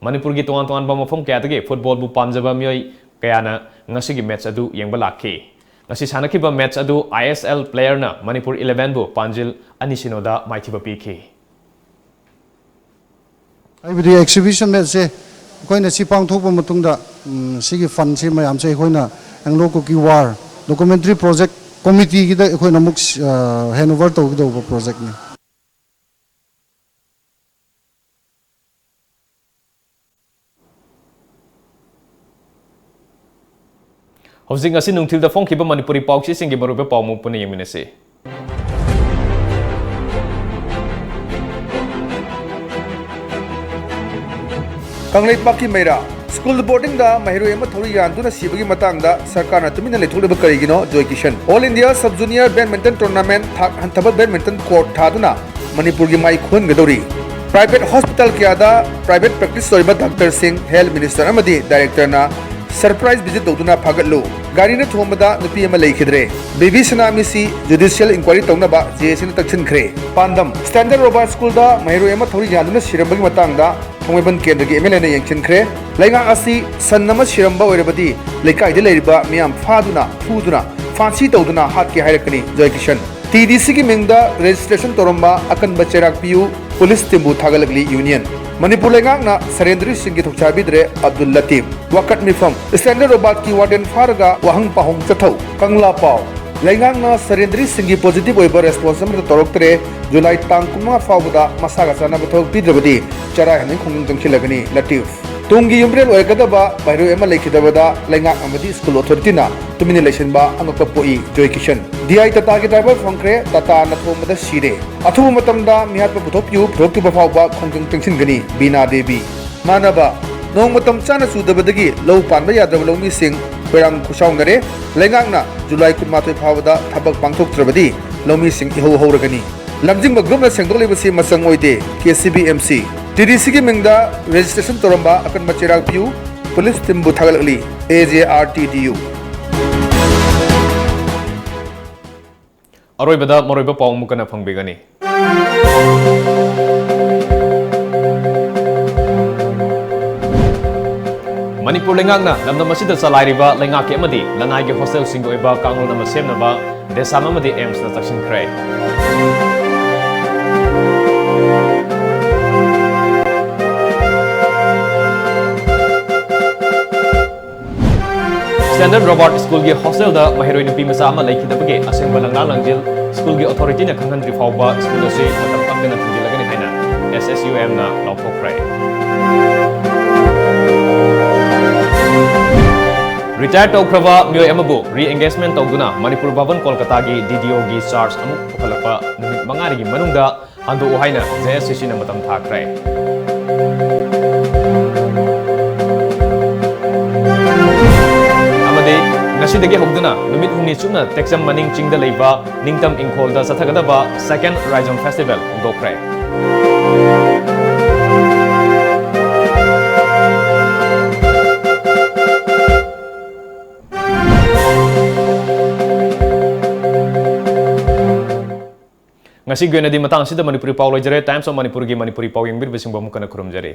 ꯃꯅꯤꯄꯨꯔꯒꯤ ꯇꯣꯉꯥꯟ ꯇꯣꯉꯥꯟꯕ ꯃꯐꯝ ꯀꯌꯥꯗꯒꯤ footballꯕꯨ ꯄꯥꯝꯖꯕ ꯃꯤꯑꯣꯏ ꯀꯌꯥꯅ ꯉꯁꯤꯒꯤ match ꯑꯗꯨ ꯌꯦꯡꯕ ꯂꯥꯛꯈꯤ꯫ ꯉꯁꯤ ꯁꯥꯟꯅꯈꯤꯕ ꯃꯦꯠꯆ ꯑꯗꯨ ꯑꯥꯏ ꯑꯦꯁ ꯑꯦꯜ ꯄ꯭ꯂꯦꯌꯔꯅ ꯃꯅꯤꯄꯨꯔ ꯏꯂꯦꯚꯦꯟꯕꯨ ꯄꯥꯟꯖꯤꯜ ꯑꯅꯤ ꯁꯤꯅꯣꯗ ꯃꯥꯏꯊꯤꯕ ꯄꯤꯈꯤ꯫ ꯍꯥꯏꯕꯗꯤ ꯑꯦꯛꯁꯤꯕꯤꯁꯟ ꯃꯦꯠꯁꯦ ꯑꯩꯈꯣꯏꯅ ꯁꯤ ꯄꯥꯡꯊꯣꯛꯄ ꯃꯇꯨꯡꯗ, ꯎꯝ, ꯁꯤꯒꯤ ꯐꯟꯁꯤ ꯃꯌꯥꯝꯁꯦ ꯑꯩꯈꯣꯏꯅ ꯑꯦꯡꯂꯣ ꯀꯨꯀꯤ ꯋꯥꯔ ꯗꯣꯀꯨꯃꯦꯟꯇꯔꯤ ꯄ꯭ꯔꯣꯖꯦꯛ ꯀꯣꯃꯤꯇꯤꯒꯤꯗ ꯑꯩꯈꯣꯏꯅ ꯑꯃꯨꯛ, ꯑ, ꯍꯦꯟ ꯑꯣꯚꯔ ꯇꯧꯒꯗꯧꯕ ꯄ꯭ꯔꯣꯖꯦꯛꯅꯤ꯫ ꯍꯧꯖꯤꯛ ꯉꯁꯤ ꯅꯨꯡꯊꯤꯜꯗ ꯐꯣꯡꯈꯤꯕ ꯃꯅꯤꯄꯨꯔꯤ ꯄꯥꯎꯆꯦꯁꯤꯡꯒꯤ ꯃꯔꯨꯑꯣꯏꯕ ꯄꯥꯎꯃꯨꯛ ꯄꯨꯟꯅ ꯌꯦꯡꯃꯤꯟꯅꯁꯤ꯫ ꯀꯪꯂꯩꯄꯥꯛꯀꯤ ꯃꯩꯔꯥ ꯁ꯭ꯀꯨꯜ ꯕꯣꯔꯗꯤꯡꯗ ꯃꯍꯩꯔꯣꯏ ꯑꯃ ꯊꯧꯔꯤ ꯌꯥꯟꯗꯨꯅ ꯁꯤꯕꯒꯤ ꯃꯇꯥꯡꯗ ꯁꯔꯀꯥꯔꯅ ꯇꯨꯃꯤꯟꯅ ꯂꯩꯊꯣꯛꯂꯤꯕ ꯀꯔꯤꯒꯤꯅꯣ? Joy Kishan. All India sub junior badminton tournament ꯊꯥꯛ ꯍꯟꯊꯕ ꯕꯦꯗꯃꯤꯟꯇꯟ ꯀꯣꯔꯠ ꯊꯥꯗꯨꯅ ꯃꯅꯤꯄꯨꯔꯒꯤ ꯃꯥꯏ ꯈꯨꯍꯟꯒꯗꯧꯔꯤ꯫ ꯄ꯭ꯔꯥꯏꯚꯦꯠ ꯍꯣꯁꯄꯤꯇꯥꯜ ꯀꯌꯥꯗ ꯄ꯭ꯔꯥꯏꯚꯦꯠ ꯄ꯭ꯔꯦꯛꯇꯤꯁ ꯇꯧꯔꯤꯕ ꯗꯥꯛꯇꯔꯁꯤꯡ, ꯍꯦꯜꯊ ꯃꯤꯅꯤꯁꯇꯔ ꯑꯃꯗꯤ ꯗꯥꯏꯔꯦꯛꯇꯔꯅ ꯁꯔꯄ꯭ꯔꯥꯏꯖ ꯚꯤꯖꯤꯠ ꯇꯧꯗꯨꯅ ꯐꯥꯒꯠꯂꯨ꯫ ꯒꯥꯔꯤꯅ ꯊꯣꯝꯕꯗ ꯅꯨꯄꯤ ꯑꯃ ꯂꯩꯈꯤꯗ꯭ꯔꯦ꯫ ꯕꯤ ꯕꯤ ꯁꯅꯥꯃꯤꯁꯤ ꯖꯨꯗꯤꯁꯤꯌꯦꯜ ꯏꯟꯀ꯭ꯋꯥꯏꯔꯤ ꯇꯧꯅꯕ ꯖꯦ ꯑꯦꯁꯤꯅ ꯇꯛꯁꯤꯟꯈ꯭ꯔꯦ꯫ ꯄꯥꯟꯗꯝ, ꯁ꯭ꯇꯦꯟꯗꯔꯗ ꯔꯣꯕꯥꯔꯠ ꯁ꯭ꯀꯨꯜꯗ ꯃꯍꯩꯔꯣꯏ ꯑꯃ ꯊꯧꯔꯤ ꯌꯥꯟꯗꯨꯅ ꯁꯤꯔꯝꯕꯒꯤ ꯃꯇꯥꯡꯗ ꯊꯥꯡꯃꯩꯕꯟ ꯀꯦꯟꯗ꯭ꯔꯒꯤ ꯑꯦꯝ ꯑꯦꯜ ꯑꯦꯅ ꯌꯦꯡꯁꯤꯟꯈ꯭ꯔꯦ꯫ ꯂꯩꯉꯥꯛ ꯑꯁꯤ ꯁꯟ ꯑꯃ ꯁꯤꯔꯝꯕ ꯑꯣꯏꯔꯕꯗꯤ ꯂꯩꯀꯥꯏꯗ ꯂꯩꯔꯤꯕ ꯃꯤꯌꯥꯝ ꯐꯥꯗꯨꯅ, ꯐꯨꯗꯨꯅ ꯐꯥꯟꯁꯤ ꯇꯧꯗꯨꯅ ꯍꯥꯠꯀꯦ ꯍꯥꯏꯔꯛꯀꯅꯤ, ꯖꯣꯏ ꯀꯤꯁꯟ꯫ ꯇꯤ ꯗꯤ ꯁꯤꯒꯤ ꯃꯤꯡꯗ ꯔꯦꯖꯤꯁꯇ꯭ꯔꯦꯁꯟ ꯇꯧꯔꯝꯕ ꯑꯀꯟꯕ ꯆꯩꯔꯥꯛ ꯄꯤꯌꯨ, ꯄꯨꯂꯤꯁ ꯇꯤꯝꯕꯨ ꯊꯥꯒꯠꯂꯛꯂꯤ ꯌꯨꯅꯤꯌꯟ꯫ ꯃꯅꯤꯄꯨꯔ ꯂꯩꯉꯥꯛꯅ ꯁꯔꯦꯟꯗ꯭ꯔꯤꯁꯤꯡꯒꯤ ꯊꯧꯁꯥꯕꯤꯗ꯭ꯔꯦ, ꯑꯕꯗꯨꯜ ꯂꯇꯤꯐ꯫ ꯋꯥꯀꯠ ꯃꯤꯐꯝ, ꯁ꯭ꯇꯦꯟꯗꯔꯗ ꯔꯣꯕꯥꯔꯠꯀꯤ ꯋꯥꯔꯗꯦꯟ ꯐꯥꯔꯒ ꯋꯥꯍꯪ ꯄꯥꯎꯍꯪ ꯆꯠꯊꯧ꯫ ꯀꯪꯂꯥ ꯄꯥꯎ, ꯂꯩꯉꯥꯛꯅ ꯁꯔꯦꯟꯗ꯭ꯔꯤꯁꯤꯡꯒꯤ ꯄꯣꯖꯤꯇꯤꯚ ꯑꯣꯏꯕ ꯔꯦꯁꯄꯣꯟꯁ ꯑꯃꯠꯇ ꯇꯧꯔꯛꯇ꯭ꯔꯦ꯫ ꯖꯨꯂꯥꯏ ꯇꯥꯡ ꯀꯨꯟꯃꯉꯥ ꯐꯥꯎꯕꯗ ꯃꯁꯥꯒ ꯆꯥꯟꯅꯕ ꯊꯕꯛ ꯄꯤꯗ꯭ꯔꯕꯗꯤ ꯆꯔꯥ ꯍꯦꯟꯕꯒꯤ ꯈꯣꯡꯖꯪ ꯆꯪꯁꯤꯜꯂꯒꯅꯤ, ꯂꯇꯤꯐ꯫ ꯇꯨꯡꯒꯤ ꯌꯨꯝꯕꯤꯔꯦꯜ ꯑꯣꯏꯔꯛꯀꯗꯕ ꯃꯍꯩꯔꯣꯏ ꯑꯃ ꯂꯩꯈꯤꯗꯕꯗ ꯂꯩꯉꯥꯛ ꯑꯃꯗꯤ ꯁ꯭ꯀꯨꯜ ꯑꯣꯊꯣꯔꯤꯇꯤꯅ ꯇꯨꯃꯤꯟꯅ ꯂꯩꯁꯤꯟꯕ ꯑꯉꯛꯄ ꯄꯣꯛꯏ, ꯖꯣꯏ ꯀꯤꯁꯟ꯫ ꯗꯤ ꯑꯥꯏ ꯇꯥꯇꯥꯒꯤ ꯗ꯭ꯔꯥꯏꯚꯔ ꯐꯪꯈ꯭ꯔꯦ, ꯇꯥꯇꯥꯅ ꯊꯣꯝꯕꯗ ꯁꯤꯔꯦ꯫ ꯑꯊꯨꯕ ꯃꯇꯝꯗ ꯃꯤꯍꯥꯠꯄ ꯄꯨꯊꯣꯛꯄꯤꯌꯨ, ꯄꯨꯊꯣꯛꯇ꯭ꯔꯤꯕ ꯐꯥꯎꯕ ꯈꯣꯡꯖꯪ ꯆꯪꯁꯤꯟꯒꯅꯤ, ꯕꯤꯅꯥ ꯗꯦꯕꯤ꯫ ꯃꯥꯟꯅꯕ, ꯅꯣꯡ ꯃꯇꯝ ꯆꯥꯅ ꯆꯨꯗꯕꯗꯒꯤ ꯂꯧ ꯄꯥꯟꯕ ꯌꯥꯗ꯭ꯔꯕ ꯂꯧꯃꯤꯁꯤꯡ ꯈꯣꯏꯔꯥꯡ ꯈꯨꯁꯥꯎꯅꯔꯦ꯫ ꯂꯩꯉꯥꯛꯅ ꯖꯨꯂꯥꯏ ꯀꯨꯟꯃꯥꯊꯣꯏ ꯐꯥꯎꯕꯗ ꯊꯕꯛ ꯄꯥꯡꯊꯣꯛꯇ꯭ꯔꯕꯗꯤ ꯂꯧꯃꯤꯁꯤꯡ ꯏꯍꯧ ꯍꯧꯔꯒꯅꯤ꯫ ꯂꯝꯖꯤꯡꯕ ꯒ꯭ꯔꯨꯞꯅ ꯁꯦꯡꯗꯣꯛꯂꯤꯕꯁꯤ ꯃꯆꯪ ꯑꯣꯏꯗꯦ, K C B M C. T D ꯁꯤꯒꯤ ꯃꯤꯡꯗ ꯔꯦꯖꯤꯁꯇ꯭ꯔꯦꯁꯟ ꯇꯧꯔꯝꯕ ꯑꯀꯟꯕ ꯆꯩꯔꯥꯛ ꯄꯤꯌꯨ, ꯄꯨꯂꯤꯁ ꯇꯤꯝꯕꯨ ꯊꯥꯒꯠꯂꯛꯂꯤ, A J R T D U. ꯑꯔꯣꯏꯕꯗ ꯃꯔꯨꯑꯣꯏꯕ ꯄꯥꯎ ꯑꯃꯨꯛ ꯍꯟꯅ ꯐꯪꯕꯤꯒꯅꯤ꯫ ꯃꯅꯤꯄꯨꯔ ꯂꯩꯉꯥꯛꯅ ꯂꯝꯗꯝ ꯑꯁꯤꯗ ꯆꯂꯥꯏꯔꯤꯕ ꯂꯩꯉꯥꯛꯀꯤ ꯑꯃꯗꯤ ꯂꯅꯥꯏꯒꯤ ꯍꯣꯁꯇꯦꯜꯁꯤꯡꯒꯤ ꯑꯣꯏꯕ ꯀꯥꯡꯂꯣꯟ ꯑꯃ ꯁꯦꯝꯅꯕ ꯗꯦꯁꯥꯝ ꯑꯃꯗꯤ ꯑꯦꯝꯁꯇ ꯆꯪꯁꯤꯟꯈ꯭ꯔꯦ꯫ ꯁ꯭ꯇꯦꯟꯗꯔꯗ ꯔꯣꯕꯥꯔꯠ ꯁ꯭ꯀꯨꯜꯒꯤ ꯍꯣꯁꯇꯦꯜꯗ ꯃꯍꯩꯔꯣꯏ ꯅꯨꯄꯤ ꯃꯆꯥ ꯑꯃ ꯂꯩꯈꯤꯗꯕꯒꯤ ꯑꯁꯦꯡꯕ ꯂꯪꯂꯥ ꯂꯪꯖꯤꯜ ꯁ꯭ꯀꯨꯜꯒꯤ ꯑꯣꯊꯣꯔꯤꯇꯤꯅ ꯈꯪꯍꯟꯗ꯭ꯔꯤ ꯐꯥꯎꯕ ꯁ꯭ꯀꯨꯜ ꯑꯁꯤ ꯃꯇꯝ ꯀꯛꯇꯅ ꯊꯤꯡꯖꯤꯜꯂꯒꯅꯤ ꯍꯥꯏꯅ ꯑꯦꯁ ꯑꯦꯁ ꯌꯨ ꯑꯦꯝꯅ ꯂꯥꯎꯊꯣꯛꯈ꯭ꯔꯦ꯫ ꯔꯤꯇꯥꯌꯔ ꯇꯧꯈ꯭ꯔꯕ ꯃꯤꯑꯣꯏ ꯑꯃꯕꯨ ꯔꯤꯑꯦꯡꯒꯦꯖꯃꯦꯟ ꯇꯧꯗꯨꯅ ꯃꯅꯤꯄꯨꯔ ꯚꯕꯟ ꯀꯣꯜꯀꯇꯥꯒꯤ ꯗꯤ ꯗꯤ ꯑꯣꯒꯤ ꯆꯥꯔꯖ ꯑꯃꯨꯛ ꯄꯨꯈꯠꯂꯛꯄ ꯅꯨꯃꯤꯠ ꯃꯉꯥꯅꯤꯒꯤ ꯃꯅꯨꯡꯗ ꯍꯟꯗꯣꯛꯎ ꯍꯥꯏꯅ ꯖꯦ ꯑꯦꯁ ꯁꯤ ꯁꯤꯅ ꯃꯇꯝ ꯊꯥꯈ꯭ꯔꯦ꯫ ꯑꯃꯗꯤ ꯉꯁꯤꯗꯒꯤ ꯍꯧꯗꯨꯅ ꯅꯨꯃꯤꯠ ꯍꯨꯝꯅꯤ ꯆꯨꯞꯅ ꯇꯦꯛꯆꯝ ꯃꯅꯤꯡ ꯆꯤꯡꯗ ꯂꯩꯕ ꯅꯤꯡꯇꯝ ꯏꯪꯈꯣꯜꯗ ꯆꯠꯊꯒꯗꯕ Second Raizom Festival ꯍꯧꯗꯣꯛꯈ꯭ꯔꯦ꯫ ꯉꯁꯤꯒꯤ ꯑꯣꯏꯅꯗꯤ ꯃꯇꯥꯡ ꯑꯁꯤꯗ ꯃꯅꯤꯄꯨꯔꯤ ꯄꯥꯎ ꯂꯣꯏꯖꯔꯦ꯫ Times of Manipurꯒꯤ ꯃꯅꯤꯄꯨꯔꯤ ꯄꯥꯎ ꯌꯦꯡꯕꯤꯔꯤꯕꯁꯤꯡꯕꯨ ꯑꯃꯨꯛ ꯍꯟꯅ ꯈꯨꯔꯨꯝꯖꯔꯤ꯫